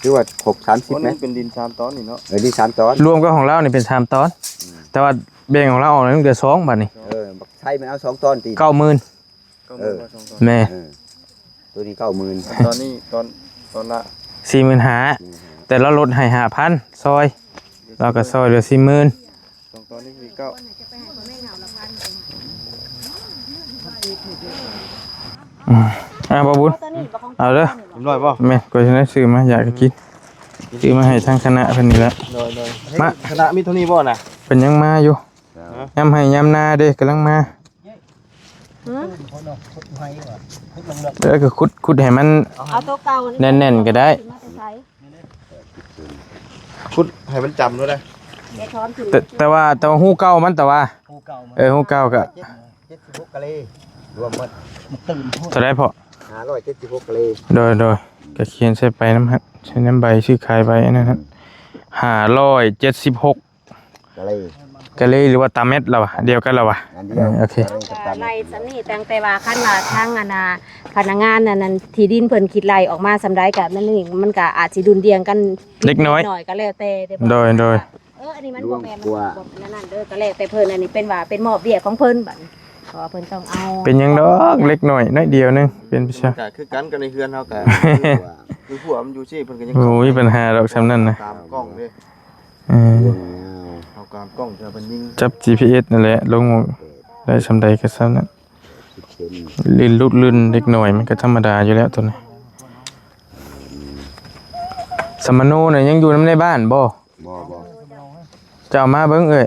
ຖືວ່າຄົບສາມສິບແມັດ ເປັນດິນສາມຕອນນີ້ເນາະ ເອີ ດິນສາມຕອນ ລວມກັບຂອງລາວນີ້ເປັນສາມຕອນ ອືມ ແຕ່ວ່າແບ່ງຂອງລາວອອກນັ້ນເຫຼືອສອງ ບາດນີ້ ເອີ ບັກໄຊມັນເອົາສອງຕອນຕິ ເກົ້າໝື່ນ ເກົ້າໝື່ນ ເອີ ວ່າສອງຕອນ ແມ່ນ ເອີ ຕົວນີ້ເກົ້າໝື່ນ ຕອນນີ້ ຕອນ ຕອນລະສີ່ໝື່ນຫ້າ ແຕ່ລາວລົດໃຫ້ຫ້າພັນ ຊ່ອຍ ລາວກໍຊ່ອຍເຫຼືອສີ່ໝື່ນ ສອງຕອນນີ້ຄືເກົ້າ ອືມ ອ່າ ບ່າວບຸນ ເອົາເດີ ຮຽບຮ້ອຍບໍ່? ແມ່ນ ຂ້ອຍຊິໄດ້ຊື້ມາຢາກກໍກິນ ຊື້ມາໃຫ້ທາງຄະນະເພິ່ນນີ້ແຫຼະ ໂດຍໆ ມາ ຄະນະມີເທົ່ານີ້ບໍ່ນະ? ເພິ່ນຍັງມາຢູ່ ຮະ? ຍາມໄຮ່ຍາມນາເດ້ ກຳລັງມາ ຮະ? ເອີ ກໍຂຸດ ຂຸດໃຫ້ມັນ ເອົາຕົວເກົ່ານີ້ ແໜ້ນໆກໍໄດ້ ມາແຕ່ໃສ? ຂຸດໃຫ້ມັນຈຳໂລດເດ້ ແຕ່ ແຕ່ວ່າ ແຕ່ວ່າຮູເກົ່າມັນ ແຕ່ວ່າ ຮູເກົ່າມັນ ເອີ ຮູເກົ່າກໍ ເຈັດ ເຈັດສິບຫົກກະເລ ລວມໝົດ ມັນຕື່ມໂພດ ເທົ່າໃດພໍ່? ຫ້າຮ້ອຍເຈັດສິບຫົກກະເລ ໂດຍໆ ກໍຂຽນໃສ່ໃບນຳຫັ້ນ ໃສ່ນຳໃບຊື້ຂາຍໃບອັນນັ້ນຫັ້ນ ອືມ ຫ້າຮ້ອຍເຈັດສິບຫົກ ກະເລ ກະເລ ຫຼືວ່າຕາແມັດລະວະ ດຽວກັນລະວະ ອັນດຽວ ເອີ ໂອເຄ ກະເລກັບຕາແມັດ ໄລ່ສ່ຳນີ້ ຕັ້ງແຕ່ວ່າຄັນວ່າທາງອັນນ່າ ພະນັກງານອັນນັ້ນ ທີ່ດິນເພິ່ນຄິດໄລ່ອອກມາສ່ຳໃດ ກະມັນນີ້ ມັນກະອາດຊິດຸ່ນດ່ຽງກັນ ເລັກນ້ອຍ ໜ້ອຍ ກະແລ້ວແຕ່ເດ້ ໂດຍໆ ເອີ ອັນນີ້ມັນບໍ່ແມ່ນ ມັນບໍ່ອັນນັ້ນເດີ ກະແລ້ວແຕ່ເພິ່ນ ອັນນີ້ເປັນວ່າເປັນມອບວຽກຂອງເພິ່ນບັດນີ້ ເພາະວ່າເພິ່ນຕ້ອງເອົາ ເປັນຫຍັງດອກ ເລັກນ້ອຍໜ້ອຍດຽວໜຶ່ງ ເປັນໄປຊະ ກະຄືກັນກັບໃນເຮືອນເຮົາກະ ຄືຜົວມັນຢູ່ຊີ້ ເພິ່ນກໍຍັງ ໂອ້ຍ ບັນຫາດອກສ່ຳນັ້ນນະ ຕາມກ້ອງເດ້ ເອີ ເອົາຕາມກ້ອງເທື່ອເພິ່ນຍິງ ຈັບຈີພີເອັສນັ້ນແຫຼະ ລົງໄດ້ສ່ຳໃດກໍສ່ຳນັ້ນ ລື່ນລຸດລື່ນເລັກນ້ອຍ ມັນກໍທຳມະດາຢູ່ແລ້ວໂຕນີ້ ສຳມະໂນນະຍັງຢູ່ນຳໃນບ້ານບໍ່? ບໍ່ ບໍ່ ເຈົ້າເອົາມາເບິ່ງເອີຍ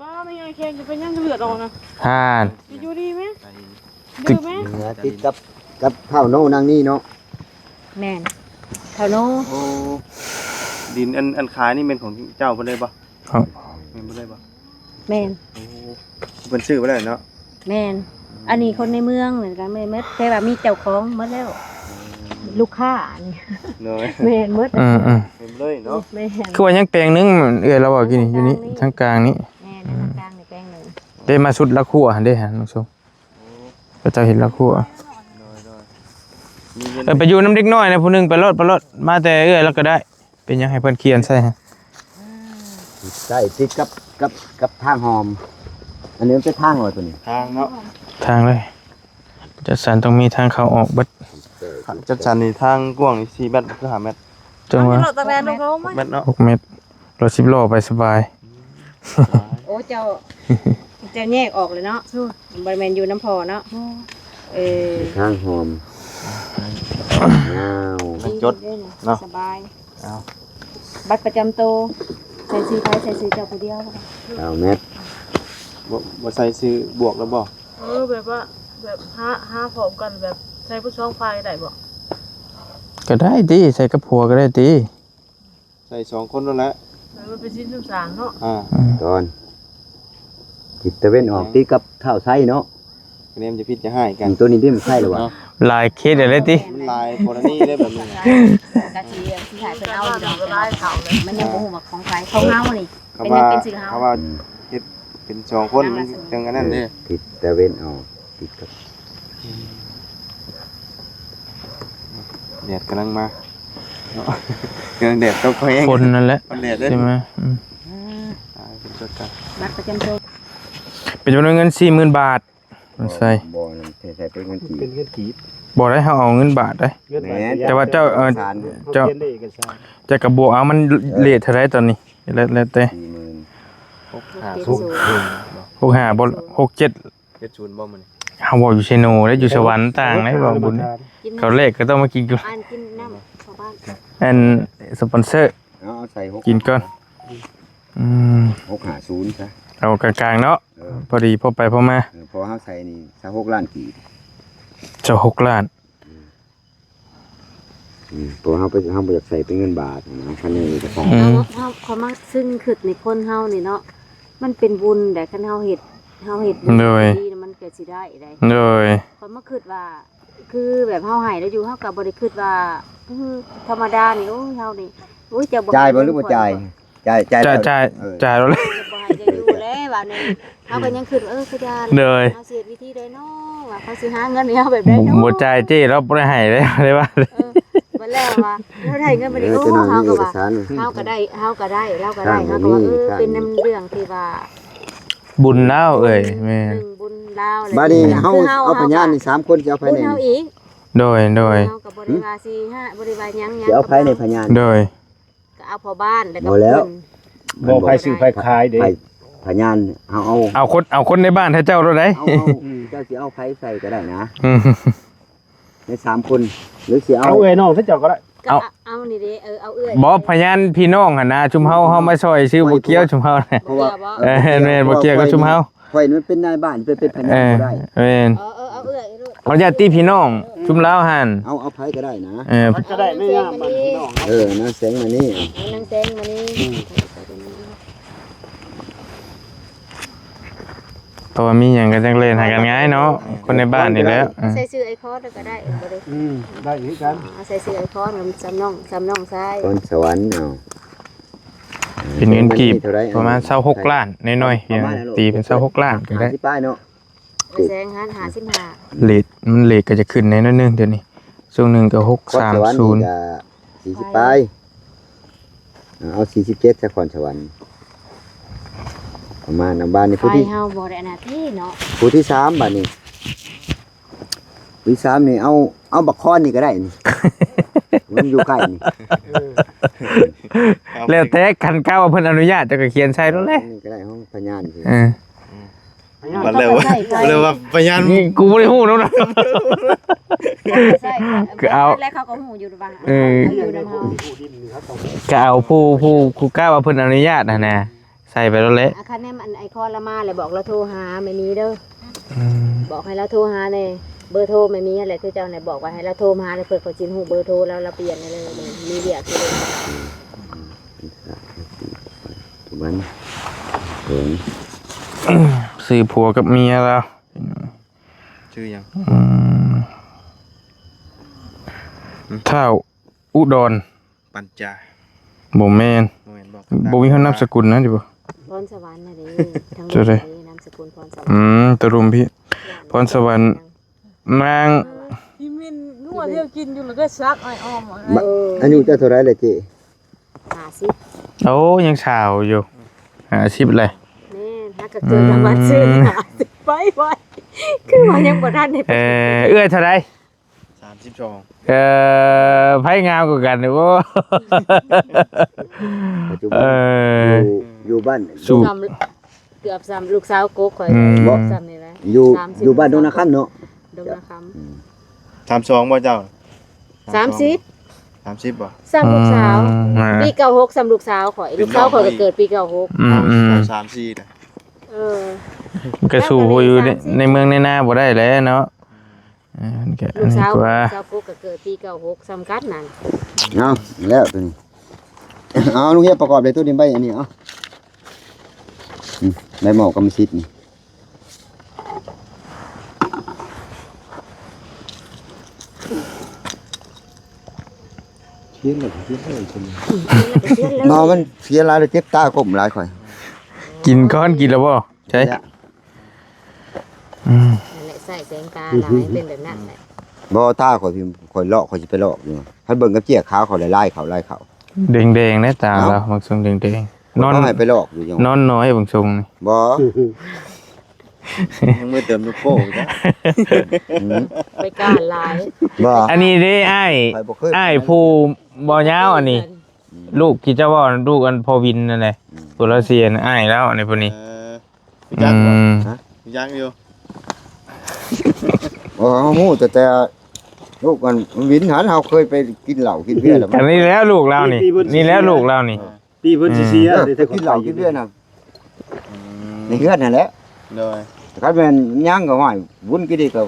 ປ້າ ແມ່ໃຫຍ່ແຂກຈະເປັນຫຍັງ ເລືອດອອກນະ ຫ່ານ ຊິຢູ່ດີໄໝ? ເຫຼືອຕິດກັບ ກັບທ້າວໂນນາງນີ້ເນາະ ແມ່ນ ທ້າວໂນ ໂອ້ ດິນອັນ ອັນຂາຍນີ້ແມ່ນຂອງເຈົ້າເພິ່ນເລີຍບໍ່? ຂອງ ແມ່ນເພິ່ນເລີຍບໍ່? ແມ່ນ ໂອ້ ເພິ່ນຊື້ໄວ້ແລ້ວເນາະ ແມ່ນ ອັນນີ້ຄົນໃນເມືອງນີ້ກໍແມ່ນໝົດ ແຕ່ວ່າມີເຈົ້າຂອງໝົດແລ້ວ ລູກຄ້ານີ້ ໂດຍ ແມ່ນໝົດ ອືມໆ ເຕັມເລີຍເນາະ ແມ່ນ ຄືວ່າຍັງແປງໜຶ່ງ ເອື້ອຍລາວເວົ້າກີ້ນີ້ ຢູ່ນີ້ ທາງກາງນີ້ ທາງກາງນີ້ ແມ່ນ ທາງກາງນີ້ແປງໜຶ່ງ ເດ້ ມາສຸດລາຄົວຫັ້ນເດ້ ທ່ານຜູ້ຊົມ ໂອ້ ເຂົາເຈົ້າເຮັດລາຄົວ ໂດຍໆ ເອີ ໄປຢູ່ນຳເດັກນ້ອຍນະ ຜູ້ໜຶ່ງ ໄປໂລດ ໄປໂລດ ມາແຕ່ເອື້ອຍລາວກໍໄດ້ ເປັນຫຍັງໃຫ້ເພິ່ນຂຽນໃສ່ໃຫ້ ໃສ່ຕິດກັບ ກັບ ກັບທາງຫອມ ອັນນີ້ມັນເປັນທາງຫອມ ຕົວນີ້ ທາງເນາະ ທາງເລີຍ ຈັດສັນຕ້ອງມີທາງເຂົ້າອອກເບິດ ຈັດສັນນີ້ທາງກວ້າງນີ້ສີ່ແມັດ ຫຼື ຫ້າແມັດ ຈັ່ງວ່າ ລົດຈັກແລ່ນລົງເຂົາ ຫົກແມັດເນາະ ຫົກແມັດ ລົດສິບລໍ້ໄປສະບາຍ ໂອ້ ເຈົ້າ ເຈົ້າແຍກອອກເລີຍເນາະ ບໍ່ແມ່ນຢູ່ນຳພໍ່ເນາະ ເອີ ທາງຫອມ ຍາວ ມັນຈົດເນາະ ສະບາຍ ເອົາ ບັດປະຈຳໂຕ ໃສ່ຊື່ໃຜ? ໃສ່ຊື່ເຈົ້າຜູ້ດຽວ. ເອົາແມັດ ບໍ່ ບໍ່ໃສ່ຊື່ບວກແລ້ວບໍ່? ເອີ ແບບວ່າ ແບບຫາ ຫາພ້ອມກັນ ແບບໃສ່ເບິດສອງຝ່າຍໄດ້ບໍ່? ກໍໄດ້ຕິ ໃສ່ກັບຜົວກໍໄດ້ຕິ. ໃສ່ສອງຄົນນັ້ນແຫຼະ ແບບວ່າເປັນສິນສົມສາງເນາະ. ອ່າ ອືມ ຕອນທິດຕາເວັນອອກຕິດກັບທ້າວໄຊເນາະ. ຄະແນນຈະຜິດຈະຮ້າຍກັນ ຕົວນີ້ເດ້ ມັນໃສ່ແລ້ວວະ ເນາະ. ຫຼາຍເຄສແລ້ວຕິ ມັນຫຼາຍກໍລະນີເດ້ແບບນີ້ນະ. ກະຊິ ຊິໃຫ້ເພິ່ນເອົາຢູ່ດອກ ມັນຍັງບໍ່ຮູ້ວ່າຂອງໃຜ ຂອງເຮົານີ້ ເປັນຫຍັງເປັນຊື່ເຮົາ. ເຂົາວ່າເຮັດເປັນສອງຄົນ ມັນຈັ່ງອັນນັ້ນເດ້. ທິດຕາເວັນອອກຕິດກັບ ແດດກຳລັງມາເນາະ ກຳລັງແດດຕົກແຮງ ຝົນນັ້ນແຫຼະ ມັນແດດເດ້ ໃຊ່ໄໝ? ອືມ ອ່າ ເປັນຊຸດກັນ ບັດປະຈຳໂຕ ເປັນຈຳນວນເງິນສີ່ໝື່ນບາດ ມັນໃສ່ ບໍ່ ໃສ່ເປັນເງິນກີບ ເປັນເງິນກີບ ບໍ່ໄດ້ ເຮົາເອົາເງິນບາດໄດ໋. ແມ່ນ ແຕ່ວ່າເຈົ້າ ເອີ ເຈົ້າ ເຈົ້າກະບວກເອົາ ມັນເລດເທົ່າໃດຕອນນີ້ ແລ້ວ ແລ້ວແຕ່ ສີ່ໝື່ນ ຫົກຫ້າ ຫົກຫ້າ ບໍ່ ຫົກເຈັດ ເຈັດສູນບໍ່ມື້ນີ້ ເຮົາເວົ້າຢູ່ເຊໂນເດ້ ຢູ່ສະຫວັນຕ່າງເດ້ ເວົ້າບຸນ ກິນ ເຂົາແລກກໍຕ້ອງມາກິນກ່ອນ ອັນກິນນ້ຳເຂົ້າບ້ານ ອັນສະປອນເຊີ ເອົາໃສ່ຫົກ ກິນກ່ອນ. ອືມ ຫົກຫ້າສູນຊະ ເອົາກາງໆເນາະ. ເອີ ພໍດີພໍໄປພໍມາ ເອີ ເພາະເຮົາໃສ່ນີ້ຊາວຫົກລ້ານກີບ ຊາວຫົກລ້ານ. ອືມ ອືມ ເພາະເຮົາໄປ ເຮົາບໍ່ຢາກໃສ່ເປັນເງິນບາດນະ ຄັນເອກະສານ. ອືມ ເຮົາ ເຮົາ ເຂົາມາຊຶ້ງຄຶດໃນຄົນເຮົານີ້ເນາະ ມັນເປັນບຸນໃດ໋ ຄັນເຮົາເຮັດ ເຮົາເຮັດບຸນ ໂດຍ ດີນະ ມັນກໍຊິໄດ້ໃດ໋. ໂດຍ ຂ້ອຍມາຄຶດວ່າ ຄືແບບເຮົາໃຫ້ລາວຢູ່ ເຮົາກໍບໍ່ໄດ້ຄຶດວ່າ ເອີ ທຳມະດານີ້ ໂອ້ຍ ເຮົານີ້ ໂອ້ຍ ເຈົ້າບໍ່ ຈ່າຍບໍ່ ໃຫ້ເງິນ ຫຼືບໍ່ ຂ້ອຍ ຈ່າຍ? ຈ່າຍ ຈ່າຍ ຈ່າຍ ເອີ ຈ່າຍແລ້ວແຫຼະ ເຈົ້າຢູ່ແລ້ວວ່ານີ້ ເຮົາກໍຍັງຄຶດວ່າ ເອີ ຄືຢ່າ ໂດຍ ເຮົາຊິເຮັດວິທີໃດເນາະ ວ່າເຂົາຊິຫາເງິນໃຫ້ເຮົາແບບໃດເນາະ. ບໍ່ຈ່າຍເຈ້ ລາວບໍ່ໄດ້ໃຫ້ເດ້ ໄດ້ວ່າ ເອີ ບັດແລ້ວວ່າ ເຮົາໄດ້ເງີນມານີ້ ເອີ ໂອ້ ເຈົ້າໜ້ອຍ ເຮົາກໍວ່າ ເອກະສານ ເຮົາກໍໄດ້ ເຮົາກໍໄດ້ ລາວກໍໄດ້ ເຮົາກໍວ່າ ເອີ ເປັນນຳເລື່ອງທີ່ວ່າ ບຸນລາວເອີຍ ແມ່ນ ບຸນລາວ. ບາດນີ້ເຮົາ ເຮົາເອົາພະຍານນີ້ສາມຄົນ ຊິເອົາໃຜແດ່? ບຸນເຮົາອີກ ໂດຍ ໂດຍ ເຮົາກໍບໍ່ໄດ້ວ່າຊິຫາ ບໍ່ໄດ້ວ່າຫຍັງ ຊິເອົາໃຜໃນພະຍານ? ໂດຍ ກໍເອົາພໍ່ບ້ານ ແລ້ວກໍ ບໍ່ແລ້ວ ບໍ່ ໃຜຊື້ໃຜຂາຍເດ້ ໃຜ ພະຍານ ເຮົາເອົາ ເອົາຄົນ ເອົາຄົນໃນບ້ານໃຫ້ເຈົ້າໂລດໃດ໋. ເອົາ ເອົາ ອືມ ເຈົ້າຊິເອົາໃຜໃສ່ກໍໄດ້ນະ ອືມ ໃນສາມຄົນ ຫຼືຊິເອົາ ເອົາເອື້ອຍນ້ອງໃສ່ເຈົ້າກໍໄດ້. ເອົາ ເອົາ ເອົານີ້ເດ້ ເອີ ເອົາເອື້ອຍ ບໍ່ ພະຍານພີ່ນ້ອງຫັ້ນນະ ຊຸມເຮົາ ເຮົາມາຊ່ອຍຊື້ບໍ່ກ່ຽວ ຊຸມເຮົານະ ບໍ່ກ່ຽວບໍ່? ເອີ ແມ່ນ ບໍ່ກ່ຽວກັບຊຸມເຮົາ. ຂ້ອຍນີ້ເປັນນາຍບ້ານ ໄປເປັນພະຍານ ເອີ ບໍ່ໄດ້ ແມ່ນ ເອີ ເອີ ເອົາເອື້ອຍໂລດ ເຮົາຍາດຕິພີ່ນ້ອງ ເອີ ຊຸມລາວຫັ້ນ ເອົາ ເອົາໃຜກໍໄດ້ນະ ເອີ ໃຜກໍໄດ້ ໃນຍາມບ້ານພີ່ນ້ອງ ເອີ ນາງແສງມະນີ ເອີ ນາງແສງມະນີ ອືມ ເພາະວ່າມີຫຍັງກໍຈັ່ງເລີນຫາກັນງ່າຍເນາະ ຄົນໃນບ້ານນີ້ແຫຼະ ໃສ່ຊື່ອ້າຍຄອນກໍໄດ້ ບໍ່ໄດ້ ອືມ ໄດ້ຄືກັນ ເອົາໃສ່ຊື່ອ້າຍຄອນ ສ່ຳນ້ອງ ສ່ຳນ້ອງຊາຍ ຄອນສະຫວັນ ເອົາ ເປັນເງິນກີບປະມານຊາວຫົກລ້ານໜ້ອຍໆ ປະມານນັ້ນໂລດ ຕີເປັນຊາວຫົກລ້ານກໍໄດ້ ຫ້າສິບປາຍເນາະ ແສງຫັ້ນຫ້າສິບຫ້າ ເລດ ມັນເລດກໍຈະຂຶ້ນແດ່ໜ້ອຍໜຶ່ງ ດຽວນີ້ ຊ່ວງໜຶ່ງກໍຫົກສາມສູນ ຄອນສະຫວັນນີ້ກໍສີ່ສິບປາຍ ເອົາສີ່ສິບເຈັດຊະ ຄອນສະຫວັນ ປະມານນັ້ນ. ບາດນີ້ຜູ້ທີ ເຮົາບໍ່ໄດ້ອັນນັ້ນຕິເນາະ ຜູ້ທີສາມ ບາດນີ້ ທີສາມນີ້ ເອົາ ເອົາບັກຄອນນີ້ກໍໄດ້ນີ້ ມັນຢູ່ໃກ້ນີ້ ເອີ ແລ້ວແຕ່ ຄັນກະວ່າເພິ່ນອະນຸຍາດ ເຈົ້າກໍຂຽນໃສ່ໂລດແຫຼະ ນີ້ກໍໄດ້ ຫ້ອງພະຍານ ເອີ ມັນເລີຍວ່າ ເລີຍວ່າພະຍານ ນີ້ ກູບໍ່ໄດ້ຮູ້ນຳນະ ກໍເອົາ ແລ້ວເຂົາກໍຮູ້ຢູ່ວ່າ ເອີ ເຂົາຢູ່ນຳເຮົາ ກໍເອົາຜູ້ ຜູ້ ຜູ້ກະວ່າເພິ່ນອະນຸຍາດຫັ້ນນະ ໃສ່ໄປໂລດແຫຼະ ອາ ຄັນແມ່ນອັນໄອຄອນລະມາແລ້ວ ບອກລາວໂທຫາແມ່ມີເດີ ອືມ ບອກໃຫ້ລາວໂທຫາແດ່ ເບີໂທແມ່ມີຫັ້ນແຫຼະ ຄືເຈົ້າແຫຼະ ບອກວ່າໃຫ້ລາວໂທມາຫາ ແລ້ວເພິ່ນກໍຊິຮູ້ເບີໂທລາວ ລາວປ່ຽນໄດ້ເລີຍ ມີວຽກຢູ່ເລີຍ ມັນ ຊື່ຜົວກັບເມຍລາວ ຊື່ຫຍັງ? ອືມ ອືມ ທ້າວ ອຸດອນ ປັນຈາ ບໍ່ແມ່ນ ບໍ່ແມ່ນບໍ່? ບໍ່ມີເຮົານາມສະກຸນນະ ຢູ່ບໍ່? ພອນສະຫວັນນະເດ້ ທາງ ເຈົ້າເດ້ ນີ້ນາມສະກຸນພອນສະຫວັນ ອືມ ຕະລຸມພີ້ ພອນສະຫວັນ ນາງ ທີ່ມິນງົວທີ່ເຮົາກິນຢູ່ ແລ້ວກໍຊັກອ້ອຍອ້ອມ ບະ ເອີ ອາຍຸເຈົ້າເທົ່າໃດລະເຈ້? ຫ້າສິບ ໂອ້ ຍັງສາວຢູ່ ຫ້າສິບແຫຼະ ແມ່ນ ຫາກໍເກີດທຳມະຊາດ ອືມ ຫ້າສິບໄປໄວ ຄືວ່າຍັງບໍ່ທັນໄດ້ ເອີ ເອື້ອຍເທົ່າໃດ? ສາມສິບສອງ ເອີ ໃຜງາມກວ່າກັນ? ໂອ້ ປັດຈຸບັນ ເອີ ຢູ່ ຢູ່ບ້ານ ສູງ ເກືອບສ່ຳລູກສາວກົກຂ້ອຍ ອືມ ເກືອບສ່ຳນີ້ແຫຼະ ຢູ່ ສາມສິບ ຢູ່ບ້ານດົງນາຄຳເນາະ ດົງນາຄຳ ອືມ ສາມສອງບໍ່ເຈົ້າ? ສາມສິບ ສາມສິບບໍ່? ສ່ຳລູກສາວ ອືມ ປີເກົ້າຫົກ ສ່ຳລູກສາວຂ້ອຍ ລູກສາວຂ້ອຍກໍເກີດປີເກົ້າຫົກ ອືມໆ ເອົາ ເອົາສາມສີ່ນະ ເອີ ມັນກໍສູ້ຜູ້ຢູ່ໃນ ໃນເມືອງໃນນາບໍ່ໄດ້ແຫຼະເນາະ ເອີ ມັນກໍ ລູກສາວ ອັນນີ້ກວ່າ ສາວກຸກກໍເກີດປີເກົ້າຫົກ ສ່ຳກັນນັ້ນ ເອົາແລ້ວຕົວນີ້ ເອົາ ລຸງເຮຍປະກອບໄດ້ຕົວນີ້ໃບອັນນີ້ ເອົາ ອືມ ໃບມອບກຳມະສິດນີ້ ຂຽນແລ້ວກໍຂຽນເລີຍ ເນາະ ມັນຂຽນຫຼາຍແລ້ວເຈັບຕາ ກົ້ມຫຼາຍຂ້ອຍ ກິນກ່ອນ ກິນແລ້ວບໍ່? ໃຊ່ ອືມ ນັ້ນແຫຼະ ໃສ່ແສງຕາຫຼາຍ ເປັນແບບນັ້ນແຫຼະ ບໍ່ ຕາຂ້ອຍ ຂ້ອຍລອກ ຂ້ອຍຊິໄປລອກຢູ່ ຄັນເບິ່ງກັບເຈ້ຍຂາວ ຂ້ອຍລາຍເຂົ້າ ລາຍເຂົ້າ ແດງໆ ແດ່ຕາລາວ ບາງຊ່ວງແດງໆ ນອນ ເຂົາໃຫ້ໄປລອກຢູ່ ຍັງ ນອນໜ້ອຍບາງຊ່ວງນີ້ ບໍ່ ຍັງບໍ່ເຕີມລູກໂປ້ອີກນະ ອືມ ໄປການຫຼາຍ ບໍ່ ອັນນີ້ເດ້ອ້າຍ ຂ້ອຍບໍ່ເຄີຍ ອ້າຍຜູ້ບໍ່ຍາວອັນນີ້ ອືມ ລູກທີ່ເຈົ້າເວົ້ານັ້ນ ລູກອັນພໍ່ວິນນັ້ນແຫຼະ ອືມ ຜູ້ລາວເສຍນະ ອ້າຍລາວອັນນີ້ ຜູ້ນີ້ ເອີ ຮູ້ຈັກບໍ່? ອືມ ຮະ? ຮູ້ຈັກຢູ່ ໂອ້ ເຮົາຮູ້ແຕ່ ແຕ່ລູກອັນວິນຫັ້ນ ເຮົາເຄີຍໄປກິນເຫຼົ້າກິນເບຍແລ້ວ ອັນນີ້ແຫຼະລູກລາວນີ້ ນີ້ແຫຼະລູກລາວນີ້ ເອີ ປີເພິ່ນຊິເສຍ ເອີ ໄດ້ແຕ່ ກິນເຫຼົ້າກິນເບຍນະ ອືມ ໃນເຮືອນຫັ້ນແຫຼະ ໂດຍ ຄັນແມ່ນຍັງກໍ ຫ້ອຍ ບຸນກິນດີກໍ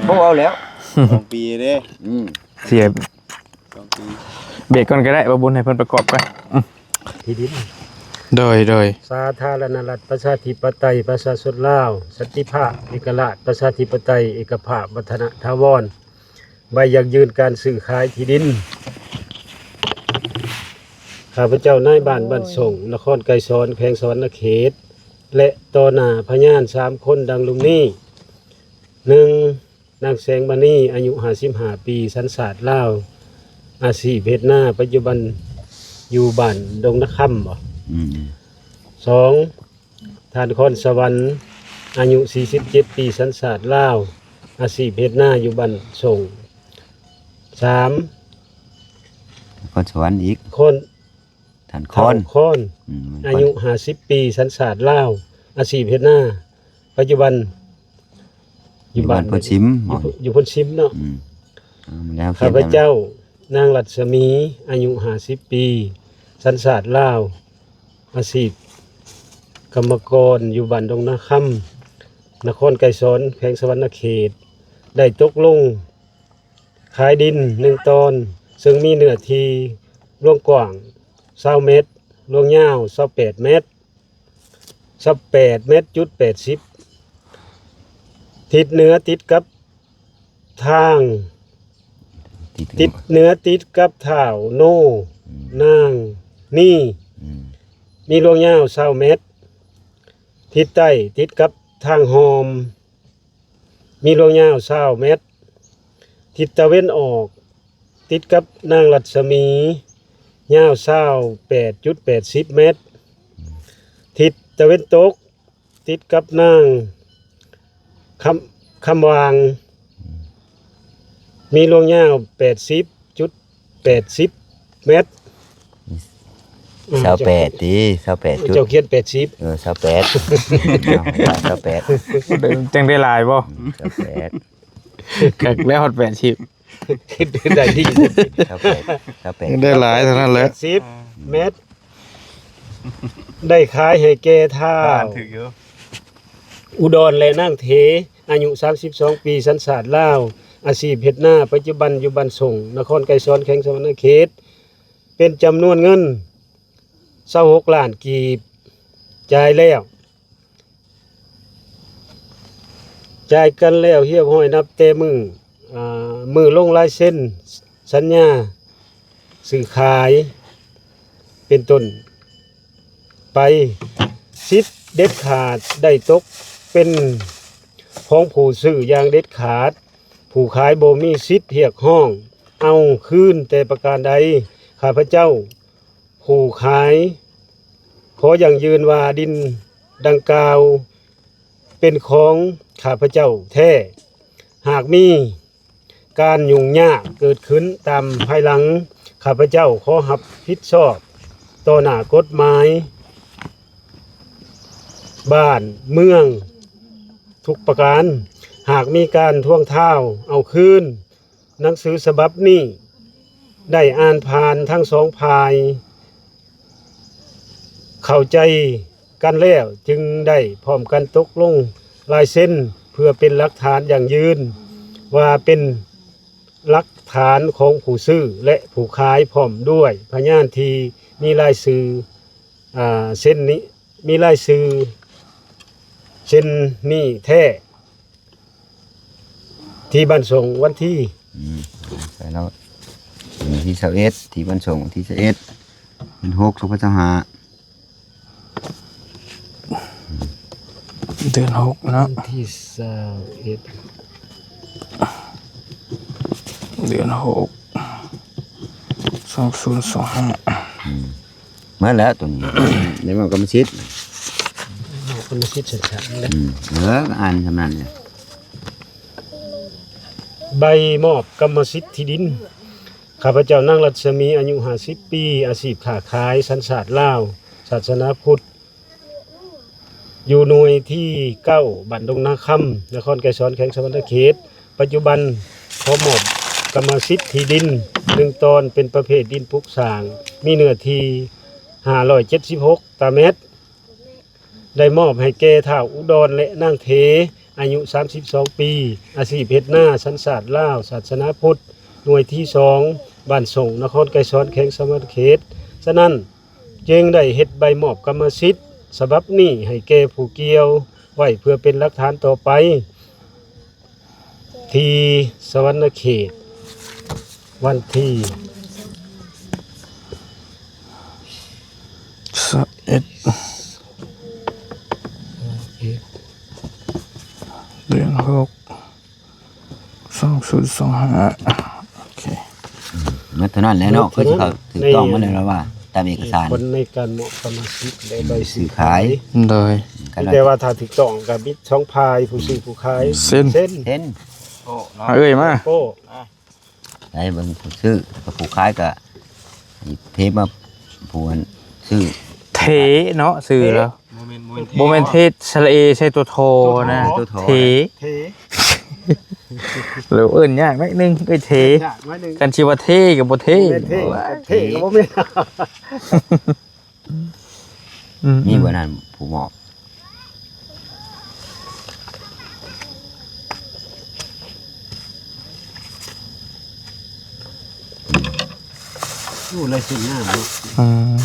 ບໍ່ເອົາແລ້ວ ສອງປີເດ້ ອືມ ເສຍ ສອງປີ ເບຣກກ່ອນກໍໄດ້ ບໍ່ບຸນໃຫ້ເພິ່ນປະກອບກ່ອນ ອືມ ທີ່ດິນ ໂດຍ ໂດຍ ສາທາລະນະລັດ ປະຊາທິປະໄຕ ປະຊາຊົນລາວ ສັນຕິພາບ ເອກະລາດ ປະຊາທິປະໄຕ ເອກະພາບ ວັດທະນະຖາວອນ ໃບຢັ້ງຢືນການຊື້ຂາຍທີ່ດິນ ຂ້າພະເຈົ້ານາຍບ້ານບ້ານສົງ ນະຄອນໄກສອນ ແຂວງສະຫວັນນະເຂດ ແລະ ຕໍ່ໜ້າພະຍານສາມຄົນ ດັ່ງລຸ່ມນີ້ ໜຶ່ງ ນາງແສງມະນີ ອາຍຸຫ້າສິບຫ້າປີ ສັນຊາດລາວ ອາຊີບເຮັດນາ ປັດຈຸບັນຢູ່ບ້ານດົງນາຄຳບໍ? ອືມ ສອງ ທ່ານຄອນສະຫວັນ ອາຍຸສີ່ສິບເຈັດປີ ສັນຊາດລາວ ອາຊີບເຮັດນາຢູ່ບ້ານສົງ ສາມ ຄອນສະຫວັນອີກ ຄອນ ທ່ານຄອນ ທ່ານຄອນ ອືມ ອາຍຸຫ້າສິບປີ ສັນຊາດລາວ ອາຊີບເຮັດນາ ປັດຈຸບັນ ຢູ່ບ້ານ ຢູ່ບ້ານໂພນຊິມ ຢູ່ໂພນຊິມເນາະ ອືມ ເອົາ ແລ້ວ ຂ້າພະເຈົ້າ ນາງລັດສະໝີ ອາຍຸຫ້າສິບປີ ສັນຊາດລາວ ອາຊີບກຳມະກອນ ຢູ່ບ້ານດົງນາຄຳ ນະຄອນໄກສອນ ແຂວງສະຫວັນນະເຂດ ໄດ້ຕົກລົງ ຂາຍດິນໜຶ່ງຕອນ ເຊິ່ງມີເນື້ອທີ່ລວງກວ້າງຊາວແມັດ ລວງຍາວຊາວແປດແມັດ ຊາວແປດແມັດຈຸດແປດສິບ ທິດເໜືອຕິດກັບທາງ ຕິດ ຕິດເໜືອຕິດກັບທ້າວໂນ ອືມ ນາງນີ ອືມ ມີລວງຍາວຊາວແມັດ ທິດໃຕ້ຕິດກັບທາງຮ່ອມ ມີລວງຍາວຊາວແມັດ ທິດຕາເວັນອອກ ຕິດກັບນາງລັດສະໝີ ຍາວຊາວແປດຈຸດແປດສິບແມັດ ທິດຕາເວັນຕົກ ຕິດກັບນາງຄຳ ຄຳຫວ່າງ ມີລວງຍາວແປດສິບຈຸດແປດສິບແມັດ ຊາວແປດຕິ ຊາວແປດຈຸດ ເຈົ້າຂຽນແປດສິບ ເອີ ຊາວແປດ ເອົາ ຊາວແປດ ຈັ່ງໄດ້ຫຼາຍບໍ່? ອືມ ຊາວແປດ ຄັກແລ້ວຮອດແປດສິບ ໄດ້ດີ ຊາວແປດ ຊາວແປດ ຍັງໄດ້ຫຼາຍເທົ່ານັ້ນແຫຼະ ແປດສິບແມັດ ໄດ້ຂາຍໃຫ້ແກ່ທ້າວ ອ່ານຖືກຢູ່ ອຸດອນ ແລະ ນາງເຖ ອາຍຸສາມສິບສອງປີ ສັນຊາດລາວ ອາຊີບເຮັດນາ ປັດຈຸບັນຢູ່ບ້ານສົງ ນະຄອນໄກສອນ ແຂວງສະຫວັນນະເຂດ ເປັນຈຳນວນເງິນຊາວຫົກລ້ານກີບ ຈ່າຍແລ້ວ ຈ່າຍກັນແລ້ວຮຽບຮ້ອຍ ນັບແຕ່ມື້ ອາ ມື້ລົງລາຍເຊັນສັນຍາຊື້ຂາຍ ເປັນຕົ້ນໄປ ສິດເດັດຂາດໄດ້ຕົກເປັນຂອງຜູ້ຊື້ຢ່າງເດັດຂາດ, ຜູ້ຂາຍບໍ່ມີສິດຮຽກຮ້ອງເອົາຄືນແຕ່ປະການໃດ. ຂ້າພະເຈົ້າຜູ້ຂາຍຂໍຢັ້ງຢືນວ່າດິນດັ່ງກ່າວເປັນຂອງຂ້າພະເຈົ້າແທ້. ຫາກມີ ການຫຍຸ້ງຍາກເກີດຂຶ້ນຕາມພາຍຫຼັງ, ຂ້າພະເຈົ້າຂໍຮັບຜິດຊອບຕໍ່ໜ້າກົດໝາຍບ້ານເມືອງທຸກປະການ. ຫາກມີການທວງທາວເອົາຄືນໜັງສືສະບັບນີ້ ໄດ້ອ່ານຜ່ານທັງສອງຝ່າຍ ເຂົ້າໃຈກັນແລ້ວ ຈຶ່ງໄດ້ພ້ອມກັນຕົກລົງລາຍເຊັນ ເພື່ອເປັນຫຼັກຖານຢັ້ງຢືນວ່າເປັນຫຼັກຖານຂອງຜູ້ຊື້ ແລະ ຜູ້ຂາຍ ພ້ອມດ້ວຍພະຍານທີ່ມີລາຍຊື່ ອ່າ ເຊັນນີ້ ມີລາຍຊື່ເຊັນນີ້ແທ້ ທີ່ບ້ານສົງ ວັນທີ ອືມ ໃສ່ແລ້ວ ວັນທີຊາວເອັດ ທີ່ບ້ານສົງ ວັນທີຊາວເອັດ ເດືອນຫົກ ສອງພັນຊາວຫ້າ ເດືອນຫົກເນາະ ວັນທີຊາວເອັດ ເດືອນຫົກ ສອງພັນຊາວຫ້າ ອືມ ໝົດແລ້ວຕົວນີ້ ໄດ້ມອບກຳມະສິດ ມອບກຳມະສິດສັ້ນໆເດ້ ອືມ ເອີ ອ່ານສ່ຳນັ້ນແຫຼະ ໃບມອບກຳມະສິດທີ່ດິນ ຂ້າພະເຈົ້າ ນາງລັດສະໝີ ອາຍຸຫ້າສິບປີ ອາຊີບຄ້າຂາຍ ສັນຊາດລາວ ສາສະໜາພຸດ ຢູ່ໜ່ວຍທີເກົ້າ ບ້ານດົງນາຄຳ ນະຄອນໄກສອນ ແຂວງສະຫວັນນະເຂດ ປັດຈຸບັນຂໍມອບກຳມະສິດທີ່ດິນໜຶ່ງຕອນ ເປັນປະເພດດິນປຸກສ້າງ ມີເນື້ອທີ່ຫ້າຮ້ອຍເຈັດສິບຫົກຕາແມັດ ໄດ້ມອບໃຫ້ແກ່ທ້າວອຸດອນ ແລະ ນາງເທ ອາຍຸສາມສິບສອງປີ ອາຊີບເຮັດນາ ສັນຊາດລາວ ສາສະໜາພຸດ ໜ່ວຍທີສອງ ບ້ານສົງ ນະຄອນໄກສອນ ແຂວງສະຫວັນນະເຂດ. ສະນັ້ນ ຈຶ່ງໄດ້ເຮັດໃບມອບກຳມະສິດສະບັບນີ້ໃຫ້ແກ່ຜູ້ກ່ຽວໄວ້ເພື່ອເປັນຫຼັກຖານຕໍ່ໄປ ທີ່ສະຫວັນນະເຂດ ວັນທີຊາວເອັດ ເດືອນຫົກ ສອງພັນຊາວຫ້າ ໂອເຄ ໝົດເທົ່ານັ້ນແຫຼະເນາະ ຄືຊິເຂົ້າຖືກຕ້ອງໝົດແລ້ວລະວ່າ ຕາມເອກະສານ ຜົນໃນການມອບກຳມະສິດ ແລະ ໃບຊື້ຂາຍ ໂດຍ ມີແຕ່ວ່າຖ້າຖືກຕ້ອງກໍມີສອງຝ່າຍ ຜູ້ຊື້ຜູ້ຂາຍ ເຊັນ ເຊັນ ເອີຍ ມາ ໂປ້ ໄດ້ເບິ່ງຜູ້ຊື້ກັບຜູ້ຂາຍກໍເທມາຜູ້ອັນຊື້ ເທເນາະ ຊື່ລາວ ບໍ່ແມ່ນ ບໍ່ແມ່ນເທ ບໍ່ແມ່ນເທ ສະຫຼະເອ ໃສ່ຕົວ ໂທ ນະ ໂທ ເທ ເທ ແລ້ວເອີ້ນຍາກໜ້ອຍໜຶ່ງ ເອີຍ ເທ ຍາກໜ້ອຍໜຶ່ງ ຄັນຊິວ່າເທກໍບໍ່ເທ ບໍ່ແມ່ນເທ ເທກໍບໍ່ແມ່ນ ອືມ ມີບໍ່ນັ້ນຜູ້ມອບ ໂອ້ ລາຍເຊັນງາມເນາະ ອືມ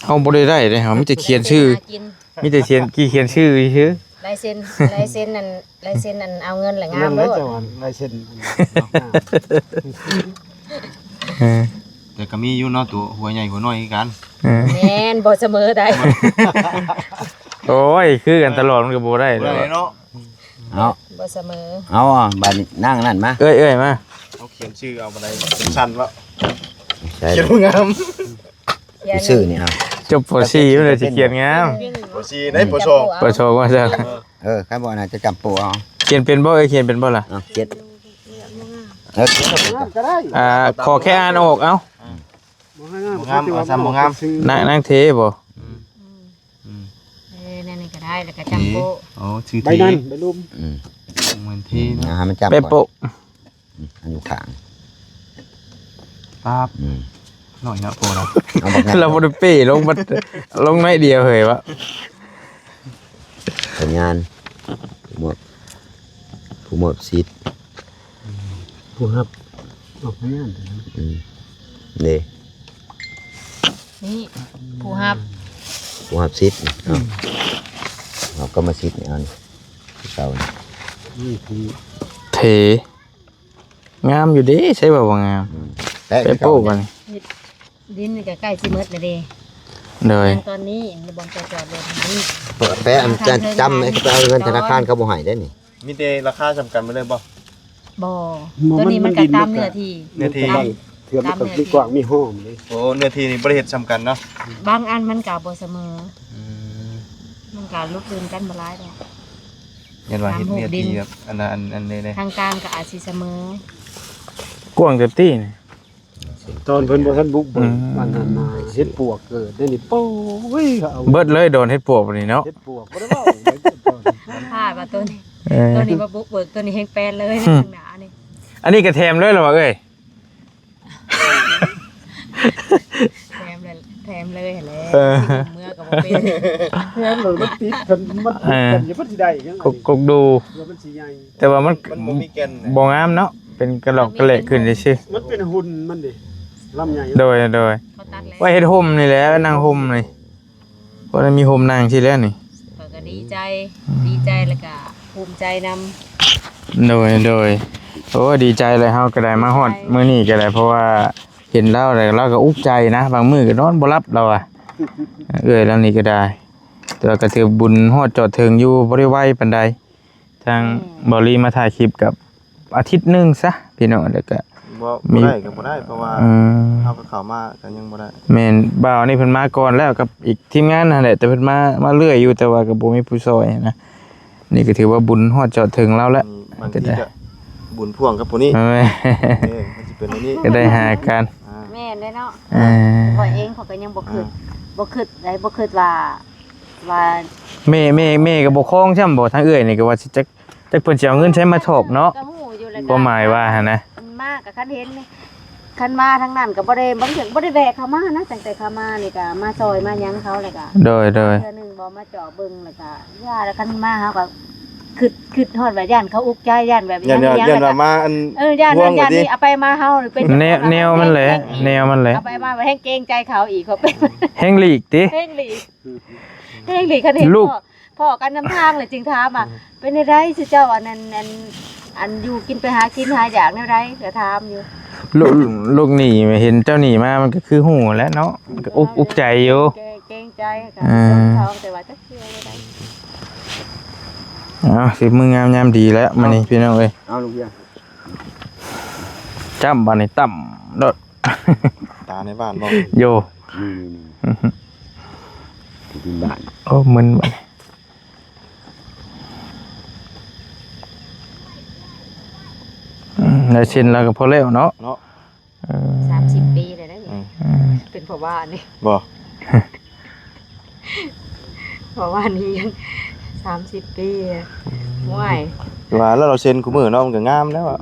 ເຮົາບໍ່ໄດ້ໄດ້ເດ້ ເຮົາມີແຕ່ຂຽນຊື່ ຫາກິນ ມີແຕ່ຂຽນ ຂຽນຊື່ຊື່ ລາຍເຊັນ ລາຍເຊັນນັ້ນ ລາຍເຊັນອັນເອົາເງິນແຫຼະງາມໂລດ ລາຍເຊັນ ເອີ ແຕ່ກໍມີຢູ່ເນາະ ຕົວຫົວໃຫຍ່ຫົວນ້ອຍຄືກັນ ເອີ ແມ່ນ ບໍ່ສະເໝີໃດ ໂອ້ຍ ຄືກັນຕະຫຼອດ ມັນກໍບໍ່ໄດ້ ບໍ່ໄດ້ເນາະ ເນາະ ບໍ່ສະເໝີ ເອົາ ບາດນີ້ນາງນັ້ນມາ ເອື້ອຍໆ ມາ ເຮົາຂຽນຊື່ເອົາບໍ່ໄດ້ ເປັນຊັ້ນເນາະ ຂຽນບໍ່ງາມ ຊື່ນີ້ ເອົາ ຈົບ ປໍສີ່ ມັນເລີຍຊິຂຽນງາມ ປໍສີ່ ໄດ້ ປໍສອງ ປໍສອງ ວ່າຊັ້ນ ເອີ ຄັນບໍ່ອັນນັ້ນຈະຈຳໂປະເອົາ ຂຽນເປັນບໍ່ເອີຍ ຂຽນເປັນບໍ່ລະ ເອົາ ຂຽນ ເອີ ຂຽນກໍໄດ້ ອ່າ ຂໍແຄ່ອ່ານອອກເອົາ ບໍ່ງາມ ບໍ່ງາມ ເອົາຊ້ຳບໍ່ງາມ ນາງ ນາງເທບໍ່ ອືມ ອືມ ເອີ ແນວນີ້ກໍໄດ້ ແລ້ວກໍຈຳໂປະ ໂອ້ ຊື່ເທ ໃບນັ້ນ ໃບລຸ່ມ ອືມ ເໝືອນເທເນາະ ໃຫ້ມັນຈຳ ແປະໂປະ ອືມ ອັນຢູ່ຂ້າງ ປັບ ອືມ ໜ້ອຍເນາະ ໂປະເນາະ ເອົາບັກນັ້ນ ລາວບໍ່ໄດ້ເປ້ລົງ ມັນລົງໜ້ອຍດຽວເຮີ້ຍວະ ພະຍານ ຜູ້ມອບ ຜູ້ມອບສິດ ຜູ້ຮັບອອກພະຍານ ອືມ ເດ້ ນີ້ ຜູ້ຮັບ ຜູ້ຮັບສິດ ເອົາ ເອົາກຳມະສິດນີ້ ເອົານີ້ ເອົານີ້ ເທ ງາມຢູ່ເດ້ ໃຊ່ວ່າບໍ່ງາມ ອືມ ແປະ ແປະໂປ້ ຄືເກົ່າ ບັດນີ້ ດິນນີ້ກໍໃກ້ຊິໝົດແລ້ວເດ້ ໂດຍ ຕອນນີ້ບໍ່ຈອດລົດຫັ້ນ ແປະອັນຈຳ ໄປເອົາເງິນທະນາຄານເຂົາບໍ່ໃຫ້ເດ້ນີ້ ມີແຕ່ລາຄາສ່ຳກັນໝົດເລີຍບໍ່? ບໍ່ ໂຕນີ້ມັນກໍຕາມເນື້ອທີ່ ເນື້ອທີ່ ເທື່ອມັນກໍມີກວ້າງມີຫ້ອມເດ້ ໂອ້ ເນື້ອທີ່ນີ້ບໍ່ໄດ້ເຮັດສ່ຳກັນເນາະ ບາງອັນມັນກໍບໍ່ສະເໝີ ອືມ ມັນກໍລຸກເດີນກັນບໍ່ຫຼາຍດອກ ຢ້ານວ່າເຮັດເນື້ອທີ່ແບບອັນນັ້ນ ອັນ ອັນນີ້ເດ້ ທາງກາງກໍອາດຊິສະເໝີ ກວ້າງເຕັມທີ່ນີ້ ຕອນເພິ່ນບໍ່ທັນບຸກເບີກ ອືມ ອັນນັ້ນນະ ເຫັດປວກເກີດໄດ້ນີ້ ໂອ້ຍ ເຂົາເອົາ ເບິດເລີຍ ດອນເຫັດປວກບັດນີ້ເນາະ ເຫັດປວກບໍ່ໄດ້ເວົ້າເລີຍ ພາດວ່າໂຕນີ້ ເອີ ໂຕນີ້ມາບຸກເບີກ ໂຕນີ້ແຮງແປນເລີຍ ອືມ ໜ້ານີ້ ອັນນີ້ກໍແຖມເລີຍລະວ່າເອີຍ ແຖມເລີຍຫັ້ນແຫຼະ ເອີ ຊິເມືອກໍບໍ່ເປັນ ແຖມໂລດ ມັນຕິດກັນ ມັນຕິດກັນ ເອີ ຢູ່ ມັນຊິໄດ້ຫຍັງ ກົກ ກົກດູ ເພື່ອມັນຊິໃຫຍ່ ແຕ່ວ່າມັນ ມັນບໍ່ມີແກ່ນນະ ບໍ່ງາມເນາະ ເປັນກະຫຼອກກະແຫຼກຂຶ້ນຊື່ໆ ມັນເປັນຫຸ່ນມັນເດ້ ລຳໃຫຍ່ ໂດຍ ໂດຍ ເຂົາຕັດແລ້ວ ໄວ້ເຮັດຮົ່ມນີ້ແຫຼະ ນັ່ງຮົ່ມນີ້ ພໍໄດ້ມີຮົ່ມນັ່ງຊີ້ແຫຼະນີ້ ຂ້ອຍກໍດີໃຈ ອືມ ດີໃຈ ແລ້ວກໍພູມໃຈນຳ ໂດຍ ໂດຍ ໂອ້ ດີໃຈເລີຍ ເຮົາກໍໄດ້ມາຮອດ ດີໃຈ ມື້ນີ້ກໍໄດ້ ເພາະວ່າເຫັນລາວແລ້ວ ລາວກໍອຸກໃຈນະ ບາງມື້ກໍນອນບໍ່ຫຼັບລາວວ່າ ເອື້ອຍລາວນີ້ກໍໄດ້ ແຕ່ວ່າກໍຖືບຸນຮອດຈອດເຖິງຢູ່ ບໍ່ໄດ້ໄວປານໃດ ທາງ ອືມ ເບົາລີມາຖ່າຍຄລິບກັບອາທິດໜຶ່ງຊະ ພີ່ນ້ອງ ແລ້ວກະ ບໍ່ ມີ ບໍ່ໄດ້ກໍບໍ່ໄດ້ ເພາະວ່າ ອືມ ເຮົາກໍເຂົ້າມາກໍຍັງບໍ່ໄດ້ ແມ່ນ ບ່າວນີ້ເພິ່ນມາກ່ອນແລ້ວກັບອີກທີມງານຫັ້ນແຫຼະ ແຕ່ເພິ່ນມາ ມາເລື້ອຍຢູ່ ແຕ່ວ່າກໍບໍ່ມີຜູ້ຊ່ອຍນະ ນີ້ກໍຖືວ່າບຸນຮອດຈອດເຖິງລາວແລ້ວ ອືມ ບາງທີກໍບຸນພ່ວງກັບຜູ້ນີ້ ເອີ ເອີ ມັນຊິເປັນແນວນີ້ ກໍໄດ້ຫາກັນ ອ່າ ແມ່ນເດ້ເນາະ ເອີ ຂ້ອຍເອງຂ້ອຍກໍຍັງບໍ່ຄິດ ອ່າ ບໍ່ຄິດໃດ ບໍ່ຄິດວ່າ ວ່າ ແມ່ ແມ່ ແມ່ກໍບໍ່ຄອງຊ້ຳບໍ່ ທາງເອື້ອຍນີ້ກໍວ່າຊິຈັກ ຈັກເພິ່ນຊິເອົາເງິນໃສມາຖອກເນາະ ກໍຮູ້ຢູ່ແລ້ວ ຄວາມໝາຍວ່າຫັ້ນນະ ມາກໍຄັນເຫັນ ຄັນມາທາງນັ້ນກໍບໍ່ໄດ້ ບາງເທື່ອກໍບໍ່ໄດ້ແວະເຂົ້າມານະ ຕັ້ງແຕ່ເຂົ້າມານີ້ກໍມາຊ່ອຍມາຫຍັງເຂົາ ແລ້ວກໍ ໂດຍ ໂດຍ ເທື່ອໜຶ່ງບໍ່ມາເຈາະເບິ່ງ ແລ້ວກໍຢ່າ ແລ້ວຄັນມາເຮົາກໍຄິດ ຄິດຮອດວ່າຢ້ານເຂົາອຸກໃຈ ຢ້ານແບບ ຢ້ານ ຢ້ານ ຢ້ານວ່າມາອັນ ເອີ ຢ້ານນັ້ນຢ້ານນີ້ ເອົາໄປມາເຮົາເປັນ ແນວ ແນວມັນແຫຼະ ແນວມັນແຫຼະ ເອົາໄປມາແຮງເກງໃຈເຂົາອີກ ເຂົາເປັນ ແຮງຫຼີກຕິ ແຮງຫຼີກ ແຮງຫຼີກ ຄັນເຫັນ ລູກ ພໍ້ ພໍ້ກັນນຳທາງແລ້ວຈຶ່ງຖາມວ່າ ເປັນແນວໃດ ຊຸເຈົ້າ ອັນນັ້ນ ອັນ ອັນຢູ່ກິນໄປຫາກິນຫາຢາກແນວໃດ ກໍຖາມຢູ່ ລູກ ລູກນີ້ເຫັນເຈົ້ານີ້ມາ ມັນກໍຄືຮູ້ແຫຼະເນາະ ມັນກໍອຸກ ອຸກໃຈຢູ່ ເກງ ເກງໃຈ ກໍ ເອີ ສົງສານ ແຕ່ວ່າຈັກຊິເຮັດແນວໃດ ເອົາ ສິບມື້ງາມຍາມດີແລ້ວ ມື້ນີ້ ເອົາ ພີ່ນ້ອງເອີຍ ເອົາ ລູກເອີຍ ຈ້ຳບາດນີ້ ຕ່ຳໂລດ ຕາໃນບ້ານບໍ່ ໂຍ ນີ້ໆໆ ຢູ່ບ້ານ ໂອ້ ມຶນບາດນີ້ ອືມ ລາຍເຊັນລາວກໍພໍແລ້ວເນາະ ເນາະ ເອີ ສາມສິບປີແລ້ວເດ້ ອືມ ອືມ ເປັນພໍ່ບ້ານນີ້ ບໍ່ ເພາະວ່ານີ້ຍັງສາມສິບປີ ອືມ ໂອ້ຍ ວ່າແລ້ວລາວເຊັນຄູ່ມື້ເນາະ ມັນກໍງາມແລ້ວອະ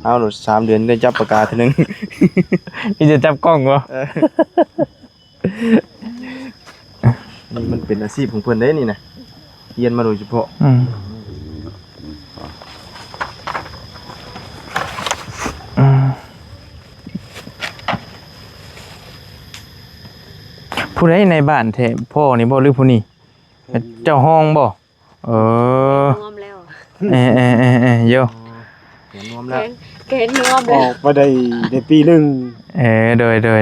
ເອົາໂລດ ສາມເດືອນໄດ້ຈັບປາກກາເທື່ອໜຶ່ງ ມີແຕ່ຈັບກ້ອງບໍ່ ເອີ ນີ້ມັນເປັນອາຊີບຂອງເພິ່ນເດ້ນີ້ນະ ຮຽນມາໂດຍສະເພາະ ອືມ ອືມ ຜູ້ໃດໃນບ້ານແທ້ ພໍ່ນີ້ບໍ່ ຫຼືຜູ້ນີ້ ເຈົ້າຫ້ອງບໍ່? ເອີ ນວມແລ້ວ ເອີໆໆໆ ໂຍ ແຂນນວມແລ້ວ ແຂນ ແຂນນວມແລ້ວ ອອກໄປໄດ້ ໄດ້ປີໜຶ່ງ ເອີ ໂດຍໆໆ ໂດຍ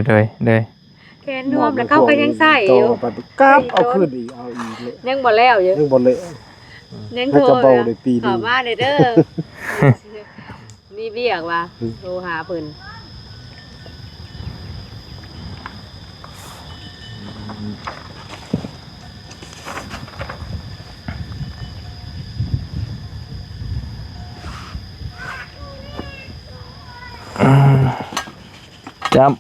ແຂນນວມແລ້ວ ເຂົາກໍຍັງໃຊ້ຢູ່ ຕໍ່ໄປກັບເອົາຄືນອີກ ເອົາອີກເລີຍ ຍັງບໍ່ແລ້ວຢູ່ ຍັງບໍ່ແລ້ວ ຍັງໂທ ເຂົ້າມາເດີ ມີວຽກວ່າ ໂທຫາເພິ່ນ ຈ້ຳ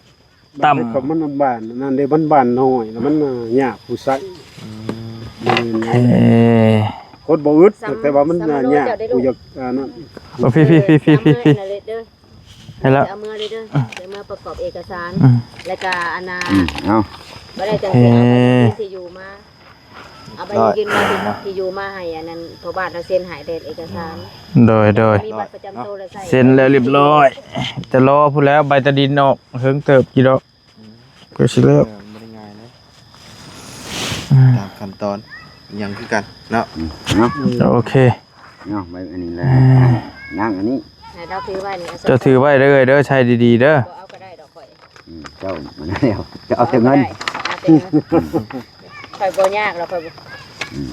ຕ່ຳ ມັນບ້ານນັ້ນເດ້ ມັນບ້ານນ້ອຍ ແລ້ວມັນຍາກຜູ້ໃຊ້ ອືມ ເອີ ຄົນບໍ່ອຶດ ແຕ່ວ່າມັນຍາກຜູ້ຢາກ ອັນນັ້ນ ໂອ້ ພີ່ໆໆໆ ໃຫ້ແລ້ວ ເອົາເມືອເດີ ເດີ ເອົາເມືອປະກອບເອກະສານ ອືມ ແລ້ວກະອັນນ່າ ອືມ ເອົາ ບໍ່ໄດ້ຈັ່ງຊີ້ ເອົາໃບຢືນທີ່ຢູ່ມາ ເອົາໃບຢືນມາທີ່ ທີ່ຢູ່ມາໃຫ້ອັນນັ້ນ ພໍ່ບ້ານລາວເຊັນໃຫ້ເດ້ ເອກະສານ ໂດຍ ໂດຍ ມີບັດປະຈຳໂຕແລ້ວໃຊ້ ເຊັນແລ້ວຮຽບຮ້ອຍ ແຕ່ລໍພຸ້ນແລ້ວ ໃບຕາດິນອອກ ເຫິງເຕີບຢູ່ດອກ ອືມ ກໍຊິແລ້ວ ເອີ ບໍ່ໄດ້ງ່າຍເນາະ ອືມ ຕາມຂັ້ນຕອນຫຍັງຄືກັນເນາະ ອືມ ເນາະ ໂອເຄ ເນາະ ໄວ້ອັນນີ້ແຫຼະ ອືມ ນາງອັນນີ້ ໃຫ້ລາວຖືໄວ້ນີ້ ເຈົ້າຖືໄວ້ເດີ ເດີ ໃຊ້ດີໆເດີ ບໍ່ເອົາກໍໄດ້ດອກຂ້ອຍ ອືມ ເຈົ້າ ມັນແລ້ວ ເຈົ້າເອົາແຕ່ເງິນ ເອົາແຕ່ເງິນ ຂ້ອຍບໍ່ຍາກດອກ ຂ້ອຍບໍ່ ອືມ ອືມ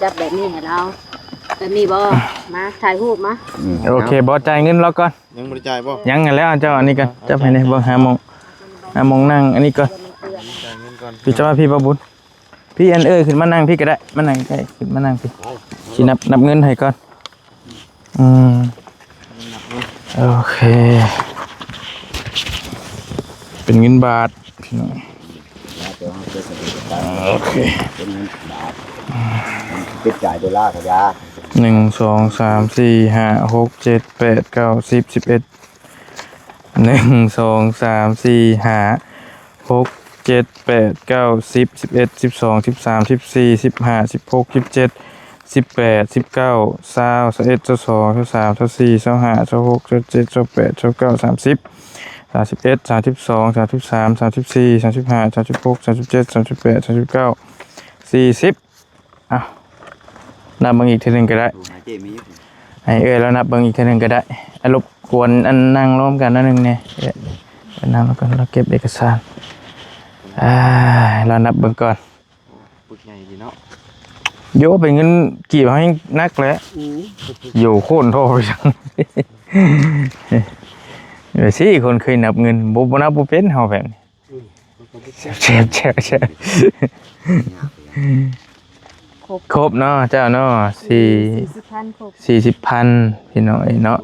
ຈັບແບບນີ້ໃຫ້ລາວ ແບບນີ້ບໍ່? ມາ ຖ່າຍຮູບມາ ອືມ ໂອເຄ ບໍ່ ຈ່າຍເງິນລາວກ່ອນ ຍັງບໍ່ໄດ້ຈ່າຍບໍ່? ຍັງຫັ້ນແຫຼະ ເຈົ້າອັນນີ້ກ່ອນ ຈັບໃຫ້ແດ່ ເບິ່ງຫາໝ່ອງ ຫາໝ່ອງນັ່ງອັນນີ້ກ່ອນ ຈ່າຍເງິນກ່ອນ ພີ່ເຈົ້າມາພີ່ ບໍ່ບຸນ ພີ່ ອັນເອື້ອຍຂຶ້ນມານັ່ງພີ້ກໍໄດ້ ມານັ່ງໃກ້ ຂຶ້ນມານັ່ງພີ້ ຊິນັບ ນັບເງິນໃຫ້ກ່ອນ ອືມ ໂອເຄ ເປັນເງິນບາດ ພີ່ນ້ອງ ໂອເຄ ເປັນເງິນບາດ ເປັນຈ່າຍໂດລາກໍຢ່າ ໜຶ່ງ ສອງ ສາມ ສີ່ ຫ້າ ຫົກ ເຈັດ ແປດ ເກົ້າ ສິບ ສິບເອັດ ໜຶ່ງ ສອງ ສາມ ສີ່ ຫ້າ ຫົກ ເຈັດ ແປດ ເກົ້າ ສິບ ສິບເອັດ ສິບສອງ ສິບສາມ ສິບສີ່ ສິບຫ້າ ສິບຫົກ ສິບເຈັດ ສິບແປດ ສິບເກົ້າ ຊາວ ຊາວເອັດ ຊາວສອງ ຊາວສາມ ຊາວສີ່ ຊາວຫ້າ ຊາວຫົກ ຊາວເຈັດ ຊາວແປດ ຊາວເກົ້າ ສາມສິບ ສາມສິບເອັດ ສາມສິບສອງ ສາມສິບສາມ ສາມສິບສີ່ ສາມສິບຫ້າ ສາມສິບຫົກ ສາມສິບເຈັດ ສາມສິບແປດ ສາມສິບເກົ້າ ສີ່ສິບ ເອົາ ນັບເບິ່ງອີກເທື່ອໜຶ່ງກໍໄດ້ ໂອ້ ໃຫ້ເອື້ອຍລາວນັບເບິ່ງອີກເທື່ອໜຶ່ງກໍໄດ້ ອາ ລົບກວນອັນນັ່ງລວມກັນໜ້ອຍໜຶ່ງແດ່ ເອີ ນັ່ງລວມກັນ ລາວເກັບເອກະສານ ອາ ລາວນັບເບິ່ງກ່ອນ ປຶກໃຫຍ່ດີເນາະ ໂຢ ເປັນເງິນກີບເຮົາແຮງໜັກແຫຼະ ອື ໂຢ ໂຄນທໍ່ໄປຈັ່ງ ເອີ ຊິຄົນເຄີຍນັບເງິນ ບໍ່ ບໍ່ນັບບໍ່ເປັນເຮົາແບບນີ້ ອື ແຊບໆໆ ຄົບ ຄົບເນາະ ເຈົ້າເນາະ ສີ່ ສີ່ສິບພັນ ຄົບ ສີ່ສິບພັນ ພີ່ນ້ອງເອີຍເນາະ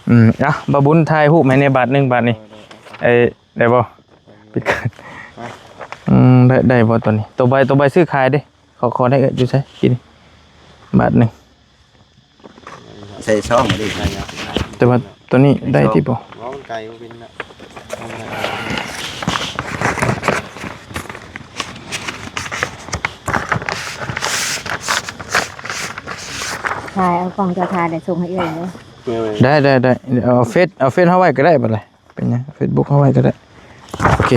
ອືມ ເອົາ ບ່າວບຸນຖ່າຍຮູບໃຫ້ແດ່ບາດໜຶ່ງບາດນີ້ ເອີ ໄດ້ບໍ່? ປິດກ່ອນ ອືມ ໄດ້ ໄດ້ບໍ່ຕົວນີ້? ຕົວໃບ ຕົວໃບຊື້ຂາຍເດ້ ຂໍ ຂໍໄດ້ ເອີ ຢູ່ໃສ? ກິນບາດໜຶ່ງ ໃສ່ຊອງມາດິ ແຕ່ວ່າຕົວນີ້ໄດ້ຕິບໍ່? ເວົ້າມັນໄກບໍ່ເປັນນະ ຖ່າຍເອົາກ້ອງເຈົ້າຖ່າຍ ແລ້ວສົ່ງໃຫ້ເອື້ອຍເດີ ໄດ້ ໄດ້ ໄດ້ ເອົາເຟສ ເອົາເຟສເຮົາໄວ້ກໍໄດ້ ບໍ່ເປັນຫຍັງ ເຟສບຸກເຮົາໄວ້ກໍໄດ້ ໂອເຄ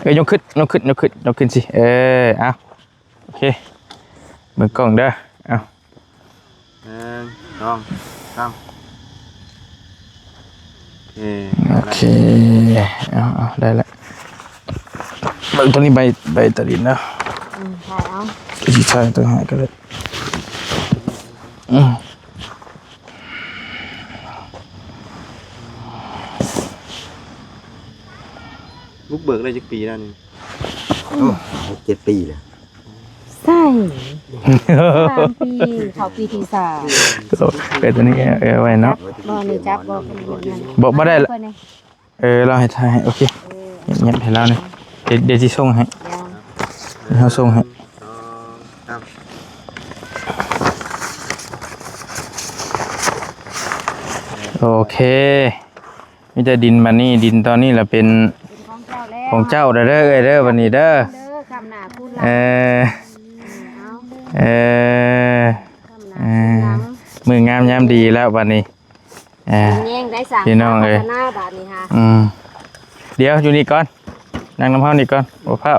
ເອີ ຍົກຂຶ້ນ ຍົກຂຶ້ນ ຍົກຂຶ້ນ ຍົກຂຶ້ນຊິ ເອີ ເອົາ ໂອເຄ ເບິ່ງກ້ອງເດີ ເອົາ ໜຶ່ງ ສອງ ສາມ ໂອເຄ ໂອເຄ ເອົາ ເອົາ ໄດ້ລະ ເບິ່ງຕົວນີ້ໃບ ໃບຕາດິນເນາະ ອືມ ຖ່າຍເອົາ ຊິຖ່າຍຕົວໃຫ້ກໍໄດ້ ອືມ ບຸກເບີກໄດ້ຈັກປີແລ້ວນີ້? ໂອ້ ຫົກເຈັດປີແລ້ວ ໃຊ່ ສາມປີ ເຂົ້າປີທີສາມ ເອີ ຕົວນີ້ ເອີ ເອົາໄວ້ເນາະ ບໍ່ ນີ້ຈັບບໍ່ ບໍ່ ບໍ່ໄດ້ລະ ເອີ ລາວໃຫ້ຖ່າຍໃຫ້ ໂອເຄ ເອີ ງຽບໃຫ້ລາວນີ້ ດຽວ ດຽວຊິສົ່ງໃຫ້ ດຽວເຮົາສົ່ງໃຫ້ ໂອເຄ ມີແຕ່ດິນບາດນີ້ ດິນຕອນນີ້ລະເປັນ ເປັນຂອງເຈົ້າແລ້ວ ຂອງເຈົ້າເດີ ເອື້ອຍເດີ ບາດນີ້ເດີ ເດີ ຄ້ຳໜ້າຄູນຫຼັງ ເອີ ເອີ ເອີ ຄ້ຳໜ້າ ເອີ ຄູນຫຼັງ ມື້ງາມຍາມດີແລ້ວບາດນີ້ ເອີ ແຍງໄດ້ສ້າງ ພີ່ນ້ອງເອີຍ ພັດທະນາບາດນີ້ຫາ ອືມ ດຽວຢູ່ນີ້ກ່ອນ ນັ່ງນຳເຮົານີ້ກ່ອນ ບໍ່ພ້າວ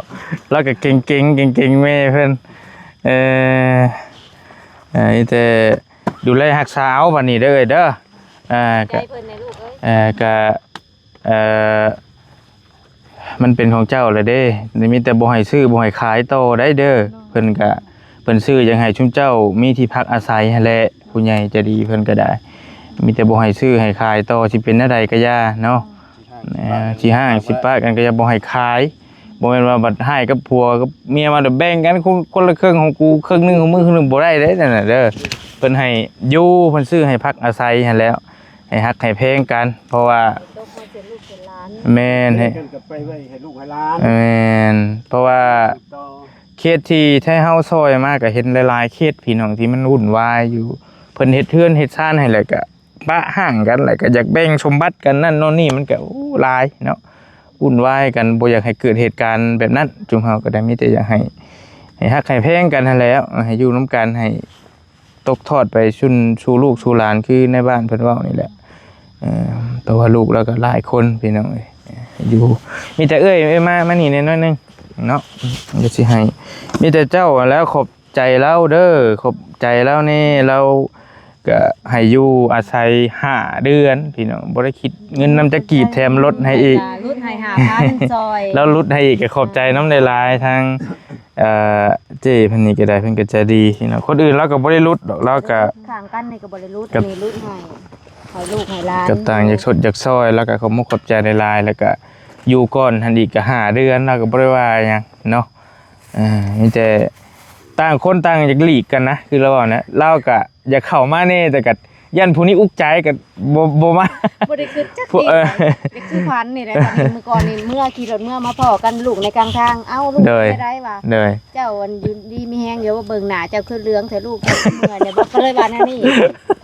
ລາວກໍເກັ່ງໆ ເກັ່ງໆ ແມ່ເພິ່ນ ເອີ ເອີ ມີແຕ່ດູແລຮັກສາເອົາບາດນີ້ເດີ ເອີຍເດີ ອ່າ ໃຈເພິ່ນແດ່ລູກເອີຍ ກໍ ເອີ ມັນເປັນຂອງເຈົ້າແລ້ວເດ້ ມີແຕ່ບໍ່ໃຫ້ຊື້ບໍ່ໃຫ້ຂາຍຕໍ່ໄດ້ເດີ ເພິ່ນກະ ເພິ່ນຊື້ຢາກໃຫ້ຊຸມເຈົ້າມີທີ່ພັກອາໄສຫັ້ນແຫຼະ ຜູ້ໃຫຍ່ໃຈດີເພິ່ນກໍໄດ້ ມີແຕ່ບໍ່ໃຫ້ຊື້ໃຫ້ຂາຍຕໍ່ ຊິເປັນແນວໃດກໍຢ່າເນາະ ເອີ ຊິຮ້າງຊິປະກັນກໍຢ່າ ບໍ່ໃຫ້ຂາຍ ບໍ່ແມ່ນວ່າບັດຮ້າຍກັບຜົວກັບເມຍມາແລ້ວແບ່ງກັນຄົນ ຄົນລະເຄິ່ງຂອງກູ ເຄິ່ງໜຶ່ງຂອງມຶງ ເຄິ່ງໜຶ່ງ ບໍ່ໄດ້ເດ້ນັ້ນນະເດີ ເພິ່ນໃຫ້ຢູ່ ເພິ່ນຊື້ໃຫ້ພັກອາໄສຫັ້ນແຫຼະ ໃຫ້ຮັກໃຫ້ແພງກັນ ເພາະວ່າ ແມ່ນ ໃຫ້ ກັນກັບໄປໄວ້ໃຫ້ລູກໃຫ້ຫຼານ ແມ່ນ ເພາະວ່າ ເຂດທີ່ໄທເຮົາຊ່ອຍມາກໍເຫັນຫຼາຍໆເຂດ ພີ່ນ້ອງ ທີ່ມັນວຸ່ນວາຍຢູ່ ເພິ່ນເຮັດເຮືອນເຮັດຊານໃຫ້ ແລ້ວກໍປະຮ້າງກັນ ແລ້ວກໍຢາກແບ່ງສົມບັດກັນ ນັ້ນໂນ່ນນີ້ ມັນກໍ ໂອ້ ຫຼາຍເນາະ ວຸ່ນວາຍກັນ ບໍ່ຢາກໃຫ້ເກີດເຫດການແບບນັ້ນ ຈຸມເຮົາກໍໄດ້ມີແຕ່ຢາກໃຫ້ ໃຫ້ຮັກໃຫ້ແພງກັນຫັ້ນແຫຼະ ໃຫ້ຢູ່ນຳກັນ ໃຫ້ ຕົກທອດໄປສູ່ ສູ່ລູກສູ່ຫຼານ ຄືໃນບ້ານເພິ່ນເວົ້ານີ້ແຫຼະ ເອີ ເພາະວ່າລູກລາວກໍຫຼາຍຄົນພີ່ນ້ອງເອີຍ ຢູ່ ມີແຕ່ເອື້ອຍ ເອື້ອຍມາ ມານີ້ແດ່ໜ້ອຍໜຶ່ງເນາະ ດຽວຊິໃຫ້ ມີແຕ່ເຈົ້າຫັ້ນແຫຼະ ຂອບໃຈລາວເດີ ຂອບໃຈລາວແດ່ ລາວກໍໃຫ້ຢູ່ອາໄສຫ້າເດືອນພີ່ນ້ອງ ບໍ່ໄດ້ຄິດເງິນນຳຈັກກີບ ແຖມລົດໃຫ້ອີກ ຫຼຸດໃຫ້ຫ້າພັນ ຊ່ອຍ ລາວຫຼຸດໃຫ້ອີກ ກໍຂອບໃຈນຳຫຼາຍໆ ທາງ ເອີ ເຈ້ເພິ່ນນີ້ກໍໄດ້ ເພິ່ນກໍໃຈດີເນາະ ຄົນອື່ນລາວກໍບໍ່ໄດ້ຫຼຸດດອກ ລາວກໍ ຂ້າງກັນນີ້ກໍບໍ່ໄດ້ຫຼຸດ ກໍ ນີ້ຫຼຸດໃຫ້ ໃຫ້ລູກໃຫ້ຫຼານ ກໍຕ່າງຢາກຊົດຢາກຊ່ອຍ ລາວກໍຂອບມຸກຂອບໃຈຫຼາຍໆ ແລ້ວກໍຢູ່ກ່ອນຫັ້ນອີກກໍຫ້າເດືອນ ລາວກໍບໍ່ໄດ້ວ່າຫຍັງເນາະ ເອີ ມີແຕ່ຕ່າງຄົນຕ່າງຢາກຫຼີກກັນນະ ຄືລາວເວົ້ານະ ລາວກໍຢາກເຂົ້າມາແດ່ ແຕ່ກໍ ຢ້ານຜູ້ນີ້ອຸກໃຈກໍບໍ່ ບໍ່ມາ ບໍ່ໄດ້ຄິດຈັກທີ ເອີ ເດັກຄືຝັນນີ້ແຫຼະ ມື້ກ່ອນນີ້ເມືອຂີ່ລົດເມືອມາພໍ້ກັນລູກໃນກາງທາງ ເອົ້າ ລູກ ໂດຍ ເປັນໃດວະ ໂດຍ ເຈົ້າອັນຢູ່ດີມີແຮງຢູ່ບໍ່ ເບິ່ງໜ້າເຈົ້າຄືເຫຼືອງແທ້ລູກ ເຈົ້າຄືເມື່ອຍແທ້ບໍ່ ກໍເລີຍວ່າແນວນີ້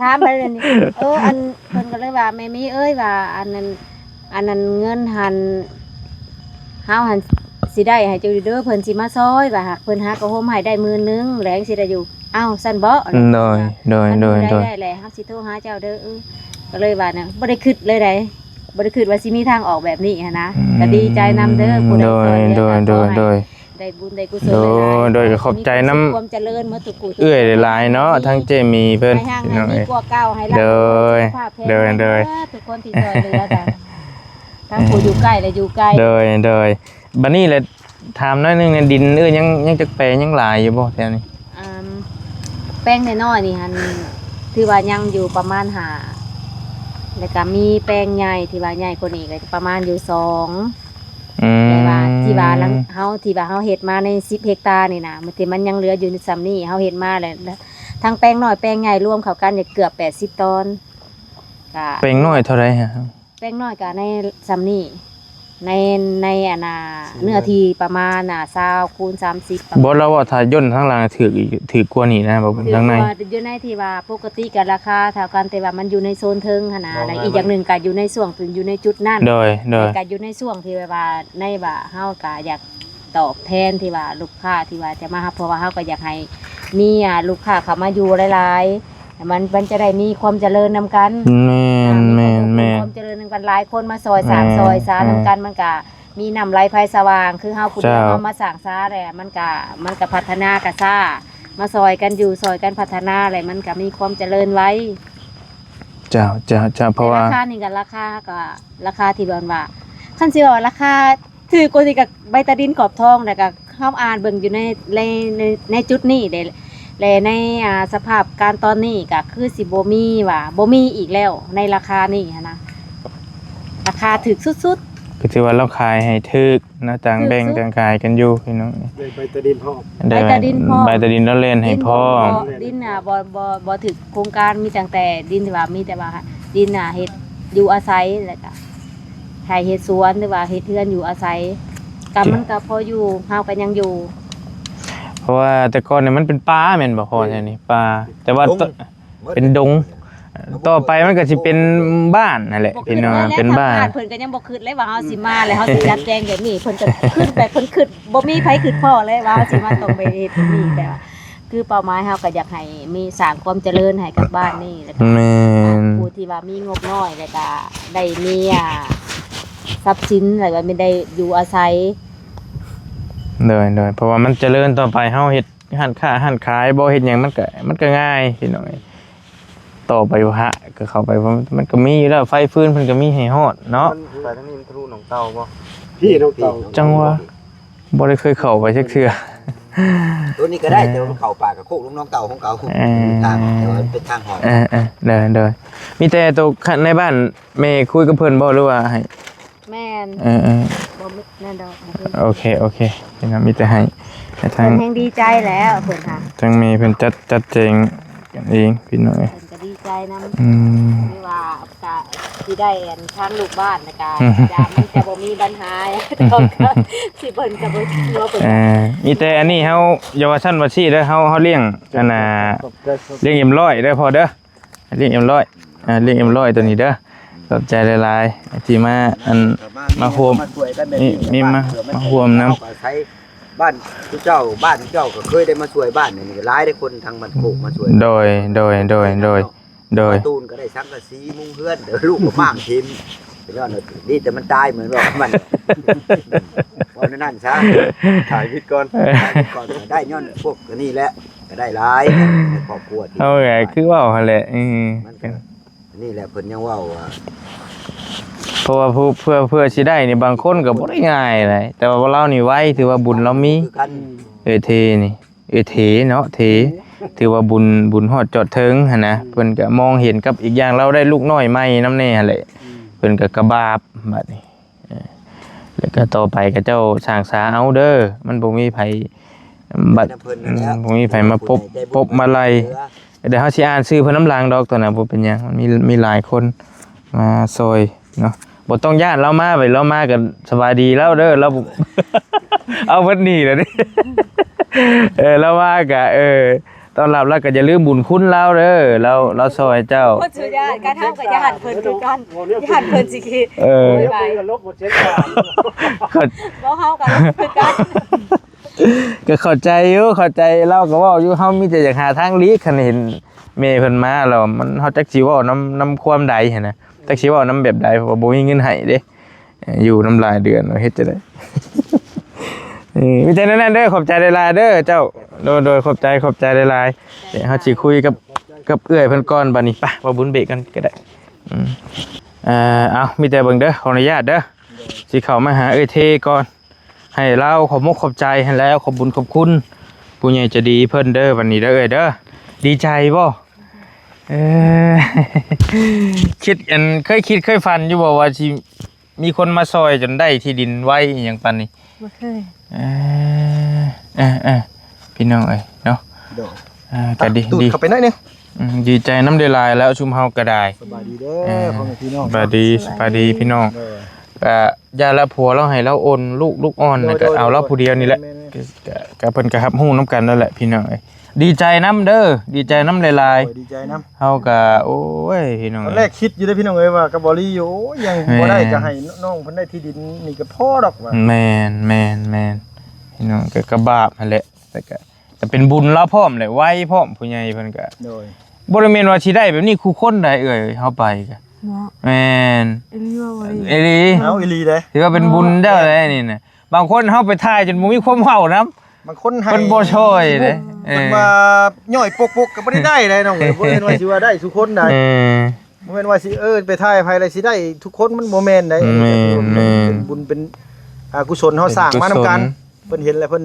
ຖາມໄປເລີຍນີ້ ເອີ ອັນ ເພິ່ນກໍເລີຍວ່າ ແມ່ມີເອີຍ ວ່າອັນນັ້ນ ອັນນັ້ນເງິນຫັ້ນ ເຮົາຫັ້ນຊິໄດ້ໃຫ້ເຈົ້າຢູ່ເດີ ເພິ່ນຊິມາຊ່ອຍ ວ່າຫາກເພິ່ນຫາຜ້າຫົ່ມໃຫ້ໄດ້ໝື່ນໜຶ່ງ ແລ້ວຈັ່ງຊິໄດ້ຢູ່ ອ້າວ ຊັ້ນເບາະ ໂດຍ ໂດຍ ໂດຍ ໄດ້ແຫຼະ ເຮົາຊິໂທຫາເຈົ້າເດີ ເອີ ກໍເລີຍວ່ານະ ບໍ່ໄດ້ຄິດເລີຍໃດ ບໍ່ໄດ້ຄິດວ່າຊິມີທາງອອກແບບນີ້ຫັ້ນນະ ອືມ ກໍດີໃຈນຳເດີ ຜູ້ໃດຊ່ອຍເຫຼືອ ໂດຍ ກໍຂໍໃຫ້ ໂດຍ ໂດຍ ໄດ້ບຸນໄດ້ກຸສົນ ໂດຍ ຫຼາຍໆ ໂດຍ ກໍຂອບໃຈນຳ ມີຄວາມຈະເລີນໝົດທຸກຜູ້ທຸກຄົນ ເອື້ອຍຫຼາຍໆເນາະ ທັງເຈມີເພິ່ນ ໃຫ້ຮັ່ງໃຫ້ມີກວ່າເກົ່າ ໃຫ້ລ່ຳ ໂດຍ ສຸຂະພາບແຂງແຮງເດີ ທຸກຄົນທີ່ຊ່ອຍເຫຼືອກັນ ທັງຜູ້ຢູ່ໃກ້ ແລະ ຢູ່ໄກ ໂດຍ ໂດຍ ບັດນີ້ແຫຼະ ຖາມໜ້ອຍໜຶ່ງ ດິນເອື້ອຍຍັງ ຍັງຈັກແປງ ຍັງຫຼາຍຢູ່ບໍ່ແຖວນີ້? ອາ ແປງນ້ອຍໆນີ້ຫັ້ນ ຖືວ່າຍັງຢູ່ປະມານຫ້າ ແລ້ວກໍມີແປງໃຫຍ່ ທີ່ວ່າໃຫຍ່ກວ່ານີ້ກໍປະມານຢູ່ສອງ ອືມ ແຕ່ວ່າທີ່ວ່າຫຼັງເຮົາ ທີ່ວ່າເຮົາເຮັດມາໃນສິບເຮັກຕານີ້ນະ ມັນ ທີ່ມັນຍັງເຫຼືອຢູ່ສ່ຳນີ້ ເຮົາເຮັດມາແລ້ວ ທັງແປງນ້ອຍແປງໃຫຍ່ລວມເຂົ້າກັນນີ້ເກືອບແປດສິບຕອນ ກະ ແປງນ້ອຍເທົ່າໃດຮະ? ແປງນ້ອຍກະໃນສ່ຳນີ້ ໃນ ໃນອັນນ່າ ເນື້ອທີ່ປະມານ ອ່າ ຊາວຄູນສາມສິບປະມານ ບໍ່ ລາວວ່າຖ້າຍ່ນທາງຫຼັງຖືກອີກ ຖືກກວ່ານີ້ນະ ບໍ່ ທາງໃນ ຖືກກວ່າຢູ່ໃນທີ່ວ່າປົກກະຕິກະລາຄາເທົ່າກັນ ແຕ່ວ່າມັນຢູ່ໃນໂຊນເທິງຫັ້ນນະ ແລ້ວອີກຢ່າງໜຶ່ງກະຢູ່ໃນຊ່ວງ ຢູ່ໃນຈຸດນັ້ນ ໂດຍ ໂດຍ ແລ້ວກະຢູ່ໃນຊ່ວງທີ່ແບບວ່າ ໃນວ່າເຮົາກະຢາກຕອບແທນທີ່ວ່າລູກຄ້າທີ່ວ່າຈະມາຮັບ ເພາະວ່າເຮົາກະຢາກໃຫ້ມີ ອ່າ ລູກຄ້າເຂົ້າມາຢູ່ຫຼາຍໆ ມັນ ມັນຈະໄດ້ມີຄວາມຈະເລີນນຳກັນ ແມ່ນ ອ່າ ແມ່ນ ມີຄວາມຈະເລີນນຳກັນ ຫຼາຍຄົນມາຊ່ອຍສ້າງ ແມ່ນ ຊ່ອຍສານຳກັນ ແມ່ນ ມັນກະມີນ້ຳໄຫຼໄຟສະຫວ່າງ ຄືເຮົາຜູ້ດຽວ ເຈົ້າ ເຮົາມາສ້າງສາແລ້ວ ມັນກະ ມັນກະພັດທະນາກະຊ້າ ມາຊ່ອຍກັນຢູ່ ຊ່ອຍກັນພັດທະນາແລ້ວ ມັນກະມີຄວາມຈະເລີນໄວ ເຈົ້າ ເຈົ້າ ເຈົ້າ ເພາະວ່າ ແຕ່ລາຄານີ້ກະລາຄາ ກະລາຄາທີ່ແບບວ່າ ຄັນຊິເວົ້າລາຄາ ຖືກກວ່ານີ້ກະໃບຕາດິນຂອບທອງ ແລ້ວກະເຮົາອ່ານເບິ່ງຢູ່ໃນ ໃນ ໃນ ໃນຈຸດນີ້ເດ້ ແລະ ໃນ ອ່າ ສະພາບການຕອນນີ້ກະຄືຊິບໍ່ມີວ່າ ບໍ່ມີອີກແລ້ວໃນລາຄານີ້ຫັ້ນນະ ລາຄາຖືກສຸດໆ ກໍຖືວ່າລາວຂາຍໃຫ້ຖືກນະ ຕ່າງແບ່ງ ຖືກສຸດ ຕ່າງຂາຍກັນຢູ່ພີ່ນ້ອງ ໄດ້ໃບຕາດິນພ້ອມ ໄດ້ໃບຕາດິນພ້ອມ ໃບຕາດິນລາວແລ່ນໃຫ້ພ້ອມ ດິນບໍ່ ດິນ ອ່າ ບໍ່ ບໍ່ ບໍ່ຖືກໂຄງການ ມີຕັ້ງແຕ່ດິນທີ່ວ່າ ມີແຕ່ວ່າດິນ ອ່າ ເຮັດຢູ່ອາໄສ ແລ້ວກະ ໃຫ້ເຮັດສວນ ຫຼືວ່າເຮັດເຮືອນຢູ່ອາໄສ ກະ ມັນກະພໍຢູ່ ເຮົາກະຍັງຢູ່ ເພາະວ່າແຕ່ກ່ອນນີ້ມັນເປັນປ່າແມ່ນບໍ່ພໍ່ ແຖວນີ້ປ່າ ແຕ່ວ່າ ເປັນດົງ ຕໍ່ໄປມັນກະຊິເປັນບ້ານຫັ້ນແຫຼະ ບໍ່ຄິດ ພີ່ນ້ອງ ເປັນບ້ານ ເພິ່ນກະຍັງບໍ່ຄິດເລີຍວ່າເຮົາຊິມາ ແລ້ວເຮົາຊິຈັດແຈງແບບນີ້ ເພິ່ນກະຄິດແບບ ເພິ່ນຄິດ ບໍ່ມີໃຜຄິດພໍ້ເລີຍວ່າເຮົາຊິມາຕ້ອງໄປເຮັດແບບນີ້ ແຕ່ວ່າ ຄືເປົ້າໝາຍເຮົາກໍຢາກໃຫ້ມີ ສ້າງຄວາມຈະເລີນໃຫ້ກັບບ້ານນີ້ ແລ້ວກໍ ແມ່ນ ຜູ້ທີ່ວ່າມີງົບນ້ອຍ ແລ້ວກໍໄດ້ມີ ອ່າ ຊັບສິນ ແລ້ວກໍມີໄດ້ຢູ່ອາໄສ ໂດຍ ໂດຍ ເພາະວ່າມັນຈະເລີນຕໍ່ໄປ ເຮົາເຮັດຮ້ານຄ້າຮ້ານຂາຍບໍ່ ເຮັດຫຍັງ ມັນກໍ ມັນກໍງ່າຍພີ່ນ້ອງເອີຍ ຕໍ່ໄປພະກໍເຂົ້າໄປ ມັນກໍມີຢູ່ແລ້ວ ໄຟຟືນເພິ່ນກໍມີໃຫ້ຮອດເນາະ ມັນໄປທາງນີ້ມັນທະລຸໜອງເຕົ່າບໍ່? ພີ້ໜອງເຕົ່າ ຈັ່ງວ່າ ບໍ່ໄດ້ເຄີຍເຂົ້າໄປຈັກເທື່ອ ຕົວນີ້ກໍໄດ້ ເອີ ແຕ່ວ່າມັນເຂົ້າປ່າກັບໂຄກຫຼວງໜອງເຕົ່າຂອງເຂົາ ເອີ ທາງ ແຕ່ວ່າເປັນທາງຮອດ ເອີ ເອີ ໂດຍ ໂດຍ ມີແຕ່ໂຕໃນບ້ານແມ່ຄຸຍກັບເພິ່ນບໍ່ ຫຼືວ່າໃຫ້ ແມ່ນ ເອີ ເອີ ບໍ່ມີແມ່ນດອກ ໂອເຄ ໂອເຄ ເປັນຫຍັງ ມີແຕ່ໃຫ້ ໃຫ້ທາງ ເພິ່ນແຮງດີໃຈແລ້ວ ເພິ່ນຫາ ທາງແມ່ເພິ່ນຈັດ ຈັດແຈງກັນເອງ ພີ່ນ້ອງເອີຍ ເພິ່ນກໍດີໃຈນຳ ອືມ ຄືວ່າ ກະຊິໄດ້ອັນທາງລູກບ້ານ ແລ້ວກະ ອືມ ຢາມັນຈະບໍ່ມີບັນຫາ ອືມ ຊິເພິ່ນກະບໍ່ ເອີ ມີແຕ່ອັນນີ້ເຮົາ ຢ່າວ່າຊັ້ນວ່າຊີ້ເດີ ເຮົາ ເຮົາລ້ຽງ ອັນນ່າ ລ້ຽງເອັມຮ້ອຍເດີພໍ່ເດີ ລ້ຽງເອັມຮ້ອຍ ອ່າ ລ້ຽງເອັມຮ້ອຍໂຕນີ້ເດີ ຂອບໃຈຫຼາຍໆ ທີ່ມາ ອັນ ມາຮ່ວມ ມາຊ່ວຍກັນແບບນີ້ ມີ ມີມາ ມາຮ່ວມນຳ ເຮົາກໍອາໄສ ບ້ານເຈົ້າ ບ້ານເຈົ້າກໍເຄີຍໄດ້ມາຊ່ວຍບ້ານນີ້ ຫຼາຍເດ້ຄົນທາງບ້ານໂຄກມາຊ່ວຍ ໂດຍ ໂດຍ ໂດຍ ໂດຍ ໂດຍ ປະຕູນກໍໄດ້ສັງກະສີມຸງເຮືອນ ແຕ່ລູກກໍມ້າງຖິ້ມ ເປັນຍ້ອນວ່າດີແຕ່ມັນຕາຍ ເໝືອນວ່າມັນ ເວົ້າແນວນັ້ນຊະ ຖ່າຍວິດກ່ອນ ຖ່າຍວິດກ່ອນ ໄດ້ຍ້ອນພວກອັນນີ້ແຫຼະ ກໍໄດ້ຫຼາຍໃນຄອບຄົວທີ່ ເຮົາກໍຄືເວົ້າຫັ້ນແຫຼະ ເອີ ມັນກໍ ອັນນີ້ແຫຼະເພິ່ນຍັງເວົ້າວ່າ ເພາະວ່າຜູ້ ເພື່ອ ເພື່ອຊິໄດ້ນີ້ ບາງຄົນກໍບໍ່ໄດ້ງ່າຍໃດ ແຕ່ວ່າລາວນີ້ໄວ ຖືວ່າບຸນລາວມີ ຄືກັນ ເອື້ອຍເທນີ້ ເອື້ອຍເທເນາະ ເທ ຖືວ່າບຸນ ບຸນຮອດຈອດເທິງຫັ້ນນະ ເພິ່ນກໍມອງເຫັນກັບ ອີກຢ່າງລາວໄດ້ລູກນ້ອຍໃໝ່ນຳແດ່ຫັ້ນແຫຼະ ເພິ່ນກໍກະບາບບາດນີ້ ເອີ ແລ້ວກໍຕໍ່ໄປຂະເຈົ້າສ້າງສາເອົາເດີ ມັນບໍ່ມີໃຜ ບັດ ນຳເພິ່ນນັ້ນແຫຼະ ອືມ ບໍ່ມີໃຜມາປົບ ປົບມາໄລ່ ເອີ ດຽວເຮົາຊິອ່ານຊື່ເພິ່ນນຳຫຼັງດອກ ຕອນນັ້ນບໍ່ເປັນຫຍັງ ມັນມີ ມີຫຼາຍຄົນມາຊ່ອຍເນາະ ບໍ່ຕ້ອງຢ້ານລາວມາ ໄປລາວມາກໍສະບາຍດີລາວເດີ ລາວ ເອົາເບິດໜີ້ແລ້ວເດ້ ເອີ ລາວມາກໍ ເອີ ຕ້ອນຮັບລາວກໍຢ່າລືມບຸນຄຸນລາວເດີ ລາວ ລາວຊ່ອຍເຈົ້າ ຄົນສຸດຍອດ ການເຮົາກໍຢ່າຫັນເພິ່ນຄືກັນ ຢ່າຫັນເພິ່ນຊິຄິດ ເອີ ບາຍບາຍ ເຮົາກໍລົບຄືກັນ ກໍເຂົ້າໃຈຢູ່ ເຂົ້າໃຈ ລາວກໍເວົ້າຢູ່ ເຮົາມີແຕ່ຢາກຫາທາງຫຼີກ ຄັນເຫັນແມ່ເພິ່ນມາແລ້ວ ມັນ ເຮົາຈັກຊິເວົ້ານຳ ນຳຄວາມໃດຫັ້ນນະ ຈັກຊິເວົ້ານຳແບບໃດ ເພາະວ່າບໍ່ມີເງິນໃຫ້ເດ້ ຢູ່ນຳຫຼາຍເດືອນ ເຮັດຈັ່ງໃດ ເອີ ມີແຕ່ແນວນັ້ນເດີ ຂອບໃຈຫຼາຍໆເດີເຈົ້າ ໂດຍ ໂດຍ ຂອບໃຈ ຂອບໃຈຫຼາຍໆ ເຮົາຊິຄຸຍກັບ ກັບເອື້ອຍເພິ່ນກ່ອນ ບາດນີ້ ໄປ ບໍ່ບຸນເບກກັນກໍໄດ້ ອືມ ເອີ ເອົາ ມີແຕ່ເບິ່ງເດີ ຂໍອະນຸຍາດເດີ ຊິເຂົ້າມາຫາເອື້ອຍເທກ່ອນ ໃຫ້ລາວຂອບມຸກຂອບໃຈຫັ້ນແຫຼະ ຂອບບຸນຂອບຄຸນຜູ້ໃຫຍ່ໃຈດີເພິ່ນເດີ ບັດນີ້ເດີເອື້ອຍເດີ ດີໃຈບໍ່? ເອີ ຄິດ ອັນ ເຄີຍຄິດເຄີຍຝັນຢູ່ບໍ່ວ່າຊິມີຄົນມາຊ່ອຍຈົນໄດ້ທີ່ດິນໄວອີ່ຫຍັງປານນີ້? ບໍ່ເຄີຍ ເອີ ເອີ ເອີ ພີ່ນ້ອງເອີຍເນາະ ໂດຍ ເອີ ກໍດີ ອ່ະ ດູດ ດີ ເຂົ້າໄປໜ້ອຍໜຶ່ງ ອືມ ດີໃຈນຳຫຼາຍໆແລ້ວ ຊຸມເຮົາກໍໄດ້ ສະບາຍດີເດີ ເອີ ພໍ່ແມ່ພີ່ນ້ອງ ສະບາຍດີ ສະບາຍດີພີ່ນ້ອງ ໂດຍ ກໍຢ່າລະ ຜົວລາວໃຫ້ລາວໂອນລູກ ລູກອ່ອນ ໂດຍ ກໍເອົາລາວ ໂດຍ ຜູ້ດຽວນີ້ແຫຼະ ແມ່ນໆ ກໍ ກໍເພິ່ນກໍຮັບຮູ້ນຳກັນນັ້ນແຫຼະພີ່ນ້ອງເອີຍ ດີໃຈນຳເດີ ດີໃຈນຳຫຼາຍໆ ໂດຍ ດີໃຈນຳ ເຮົາກໍ ໂອ້ຍ ພີ່ນ້ອງ ຕອນແລກຄິດຢູ່ເດ້ພີ່ນ້ອງເອີຍ ວ່າກັບບໍ່ລີຢູ່ ໂອ້ຍ ຍັງ ແມ່ນ ບໍ່ໄດ້ ກໍໃຫ້ນ້ອງເພິ່ນໄດ້ທີ່ດິນນີ້ກໍພໍດອກວ່າ ແມ່ນ ແມ່ນ ແມ່ນ ພີ່ນ້ອງ ກໍ ກໍບາບຫັ້ນແຫຼະ ແຕ່ກໍ ກໍເປັນບຸນລາວພ້ອມແຫຼະ ໄວພ້ອມ ຜູ້ໃຫຍ່ເພິ່ນກໍ ໂດຍ ບໍ່ໄດ້ແມ່ນວ່າຊິໄດ້ແບບນີ້ຄູ່ຄົນໃດເອື້ອຍ ເຮົາໄປກໍ ເນາະ ແມ່ນ ອີ່ຫຼີບໍ່ ອີ່ຫຼີ ເອົາ ອີ່ຫຼີເດ້ ຖືວ່າເປັນບຸນເຈົ້າໃດນີ້ນະ ບາງຄົນເຮົາໄປຖ່າຍຈົນບໍ່ມີຄວາມເວົ້ານຳ ບາງຄົນໃຫ້ ເພິ່ນບໍ່ຊ່ອຍເດ້ ເອີ ເພິ່ນວ່າຍ່ອຍປົກໆກໍບໍ່ໄດ້ໄດ້ເດ້ນ້ອງເອີຍ ບໍ່ແມ່ນວ່າຊິວ່າໄດ້ທຸກຄົນໃດ ເອີ ບໍ່ແມ່ນວ່າຊິ ເອີ ໄປຖ່າຍໃຜແລ້ວຊິໄດ້ທຸກຄົນ ມັນບໍ່ແມ່ນໃດ ແມ່ນ ແມ່ນ ເປັນບຸນເປັນ ອ່າ ກຸສົນເຮົາສ້າງມານຳກັນ ເປັນກຸສົນ ເພິ່ນເຫັນແລ້ວເພິ່ນ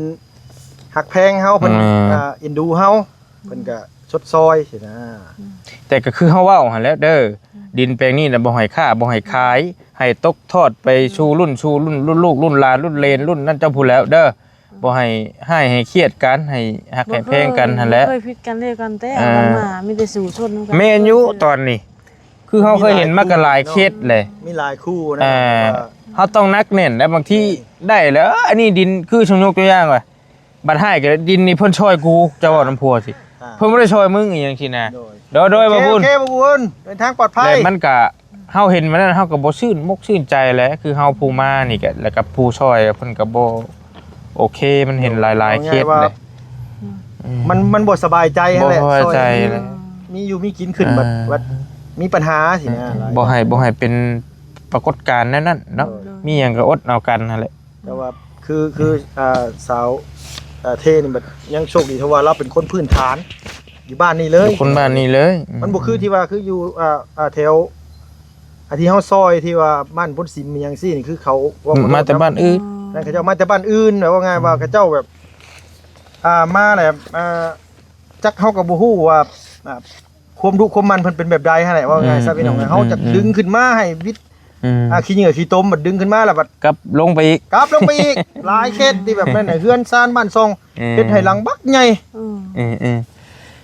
ຮັກແພງເຮົາ ເພິ່ນ ແມ່ນ ອ່າ ເອັນດູເຮົາ ເພິ່ນກໍຊົດຊ່ອຍຊີ້ນະ ແຕ່ກໍຄືເຮົາເວົ້າຫັ້ນແຫຼະເດີ ດິນແປງນີ້ນະ ບໍ່ໃຫ້ຄ້າ ບໍ່ໃຫ້ຂາຍ ໃຫ້ຕົກທອດໄປສູ່ລຸ້ນສູ່ລຸ້ນ ລຸ້ນລູກລຸ້ນຫຼານລຸ້ນເລນລຸ້ນນັ້ນເຈົ້າພຸ້ນແລ້ວເດີ ບໍ່ໃຫ້ຮ້າຍໃຫ້ຄຽດກັນ ໃຫ້ຮັກໃຫ້ແພງກັນຫັ້ນແຫຼະ ບໍ່ເຄີຍຜິດກັນເລີຍກັນແຕ່ ອ່າ ເອົາກັນມາ ມີແຕ່ສູ້ຊົນນຳກັນ ແມ່ນຢູ່ຕອນນີ້ ຄືເຮົາເຄີຍເຫັນມາກໍຫຼາຍເຄສແຫຼະ ມີຫຼາຍຄູ່ນະ ເອີ ເຮົາຕ້ອງໜັກແໜ້ນ ແລະບາງທີໄດ້ແລ້ວ ເອີ ອັນນີ້ດິນ ຄືສົມມຸດຕົວຢ່າງວ່າ ບັດຮ້າຍກໍດິນນີ້ເພິ່ນຊ່ອຍກູ ເຈົ້າເວົ້ານຳຜົວຊິ ອ່າ ເພິ່ນບໍ່ໄດ້ຊ່ອຍມຶງອີ່ຫຍັງຊີ້ນະ ໂດຍ ໂດຍ ໂດຍ ບໍ່ບຸນ ໂອເຄ ບໍ່ບຸນ ເດີນທາງປອດໄພ ແລະມັນກະ ເຮົາເຫັນແບບນັ້ນເຮົາກໍບໍ່ຊື່ນມົກຊື່ນໃຈແຫຼະ ຄືເຮົາຜູ້ມານີ້ກະ ແລ້ວກັບຜູ້ຊ່ອຍເພິ່ນກໍບໍ່ໂອເຄ ມັນເຫັນຫຼາຍໆເຄສເລີຍ ມັນ ມັນບໍ່ສະບາຍໃຈຫັ້ນແຫຼະ ບໍ່ສະບາຍໃຈ ຊ່ອຍໃຫ້ມີຢູ່ມີກິນຂຶ້ນ ອ່າ ບັດ ບັດມີປັນຫາຊີ້ນະ ບໍ່ໃຫ້ ບໍ່ໃຫ້ເປັນປາກົດການແນວນັ້ນເນາະ ໂດຍ ມີຫຍັງກໍອົດເອົາກັນຫັ້ນແຫຼະ ແຕ່ວ່າຄື ຄື ອ່າ ສາວ ອ່າ ເທນີ້ບັດຍັງໂຊກດີ ເພາະວ່າລາວເປັນຄົນພື້ນຖານຢູ່ບ້ານນີ້ເລີຍ ເປັນຄົນບ້ານນີ້ເລີຍ ອືມ ມັນບໍ່ຄືທີ່ວ່າຄືຢູ່ ອ່າ ອ່າ ແຖວ ອ່າ ທີ່ເຮົາຊອຍທີ່ວ່າບ້ານໂພນສິມອີ່ຫຍັງຊີ້ນີ້ ຄືເຂົາເວົ້າ ມາແຕ່ບ້ານອື່ນ ນັ້ນເຂົາເຈົ້າມາແຕ່ບ້ານອື່ນ ແບບວ່າງ່າຍວ່າ ອືມ ເຂົາເຈົ້າແບບ ອ່າ ມາແລ້ວ ອ່າ ຈັກເຮົາກໍບໍ່ຮູ້ວ່າ ອ່າ ຄວາມດຸຄວາມໝັ່ນເພິ່ນເປັນແບບໃດຫັ້ນແຫຼະ ເວົ້າງ່າຍຊະ ອືມ ພີ່ນ້ອງ ອືມ ເຮົາຈະ ອືມ ດຶງຂຶ້ນມາໃຫ້ວິດ ອືມ ອ່າ ຂີ້ເຫຍື້ອຂີ້ຕົມ ບັດດຶງຂຶ້ນມາແລ້ວບັດກັບລົງໄປອີກ ກັບລົງໄປອີກ ຫຼາຍເຂດທີ່ແບບນັ້ນນະ ເຮືອນຊານບ້ານຊ່ອງ ເອີ ເຮັດໃຫ້ຫຼັງບັກໃຫຍ່ ອືມ ເອ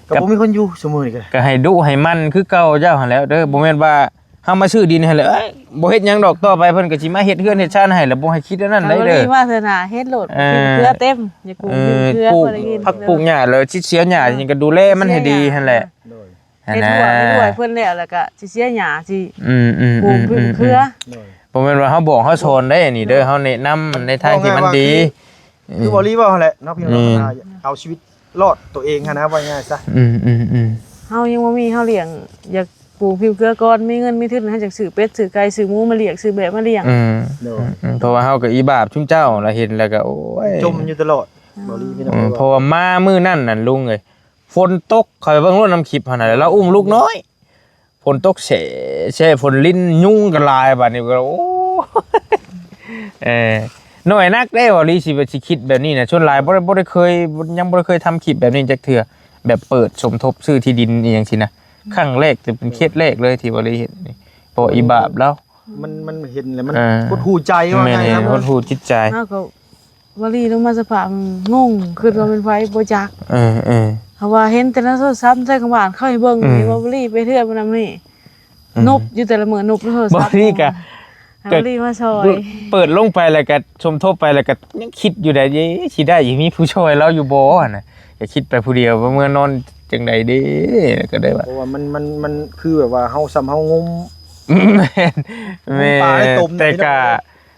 ີໆ ກໍບໍ່ມີຄົນຢູ່ຊຸມື້ນີ້ກໍ ກໍໃຫ້ດຸໃຫ້ໝັ່ນຄືເກົ່າເຈົ້າຫັ້ນແຫຼະເດີ ບໍ່ແມ່ນວ່າເຮົາມາຊື້ດິນໃຫ້ແລ້ວ ເອີຍ ບໍ່ເຮັດຫຍັງດອກ ຕໍ່ໄປເພິ່ນກໍຊິມາເຮັດເຮືອນເຮັດຊານໃຫ້ ແລ້ວບໍ່ໃຫ້ຄິດອັນນັ້ນໄດ້ເດີ ຫາບໍ່ໄດ້ວາສະໜາເຮັດໂລດ ເອີ ກິນເຄືອເຕັມ ຢາກປູກ ເອີ ເຄືອ ປູກຜັກປູກຫຍ້າ ແລ້ວຊິເສຍຫຍ້າຫຍັງກໍດູແລມັນໃຫ້ດີຫັ້ນແຫຼະ ໂດຍ ເຮັດຮົ້ວ ເຮັດຮົ້ວໃຫ້ເພິ່ນແລ້ວ ແລ້ວກໍຊິເສຍຫຍ້າ ຊິ ອືມໆໆໆ ປູກພືກເຄືອ ໂດຍ ບໍ່ແມ່ນວ່າເຮົາບອກເຮົາສອນໄດ໋ ອັນນີ້ເດີ ເຮົາແນະນຳໃນທາງທີ່ມັນດີ ຄື ຄືບໍ່ລີເວົ້າຫັ້ນແຫຼະເນາະ ພີ່ນ້ອງ ອືມ ເຮົາເອົາຊີວິດລອດຕົວເອງຫັ້ນນະ ເວົ້າງ່າຍຊະ ອືມໆໆ ເຮົາຍັງບໍ່ມີ ເຮົາລ້ຽງ ຢາກປູກຜິວເຄືອກ່ອນ ມີເງິນມີທຶນ ເຮົາຈັ່ງຊື້ເປັດຊື້ໄກ່ ຊື້ໝູມາລ້ຽງ ຊື້ແບ້ມາລ້ຽງ ອືມ ໂດຍ ອືມ ເພາະວ່າເຮົາກໍອີບາບຊຸມເຈົ້າລະ ເຫັນແລ້ວກໍ ໂອ້ຍ ຈົ່ມຢູ່ຕະຫຼອດ ອືມ ບໍ່ລີ ພີ່ນ້ອງ ອືມ ເອີຍ ເພາະວ່າມາມື້ນັ້ນນັ້ນລຸງເອີຍ ຝົນຕົກ ຂ້ອຍເບິ່ງໂລດນຳຄລິບຫັ້ນນະ ລາວອຸ້ມລູກນ້ອຍ ຝົນຕົກແຊະໆ ຝົນລິນຍຸງກໍຫຼາຍ ບາດນີ້ກໍ ໂອ້ ເອີ ນ້ອຍນັກເດ້ ເວົ້າອີ່ຫຼີ ຊິ ຊິຄິດແບບນີ້ນະ ສ່ວນຫຼາຍບໍ່ໄດ້ ບໍ່ໄດ້ເຄີຍ ຍັງບໍ່ໄດ້ເຄີຍທຳຄລິບແບບນີ້ຈັກເທື່ອ ແບບເປີດສົມທົບຊື້ທີ່ດິນອີ່ຫຍັງຊີ້ນະ ອືມ ຄັ້ງແລກ ແຕ່ເປັນເຂດແລກເລີຍທີ່ເວົ້າອີ່ຫຼີເຫັນນີ້ ເພາະວ່າອີບາບລາວ ມັນ ມັນເຫັນແລ້ວມັນ ເອີ ຫົດຫູ່ໃຈ ວ່າ ແມ່ນ ງ່າຍໆ ຫົດຫູ່ຈິດໃຈ ເຮົາກໍ ບໍ່ລີລົງມາສະພາບງົງ ຄິດວ່າແມ່ນໃຜບໍ່ຈັກ ເອີໆ ເພາະວ່າເຫັນແຕ່ໃນໂທລະສັບ ໃສ່ຂອງບ້ານເຂົາໃຫ້ເບິ່ງ ອືມ ເຫັນວ່າບໍ່ລີໄປເທື່ອບໍ່ນຳນີ້ ອືມ ນົບຢູ່ແຕ່ລະມື້ ນົບໃນໂທລະສັບ ບໍ່ລີກະ ຫາ ກະ ບໍ່ລີມາຊ່ອຍ ເປີດລົງໄປແລ້ວກະສົມທົບໄປ ແລ້ວກະຍັງຄິດຢູ່ໃດ໋ ເອີ ຊິໄດ້ ຊິມີຜູ້ຊ່ອຍລາວຢູ່ບໍ່ຫັ້ນນະ ກະຄິດໄປຜູ້ດຽວວ່າເມືອນອນຈັ່ງໃດເດ້ ແລ້ວກະໄດ້ວ່າ ເພາະວ່າມັນ ມັນ ມັນຄືແບບວ່າເຮົາ ສ່ຳເຮົາງົມ ແມ່ນ ງົມປາໃຫ້ຕົມ ແຕ່ກະ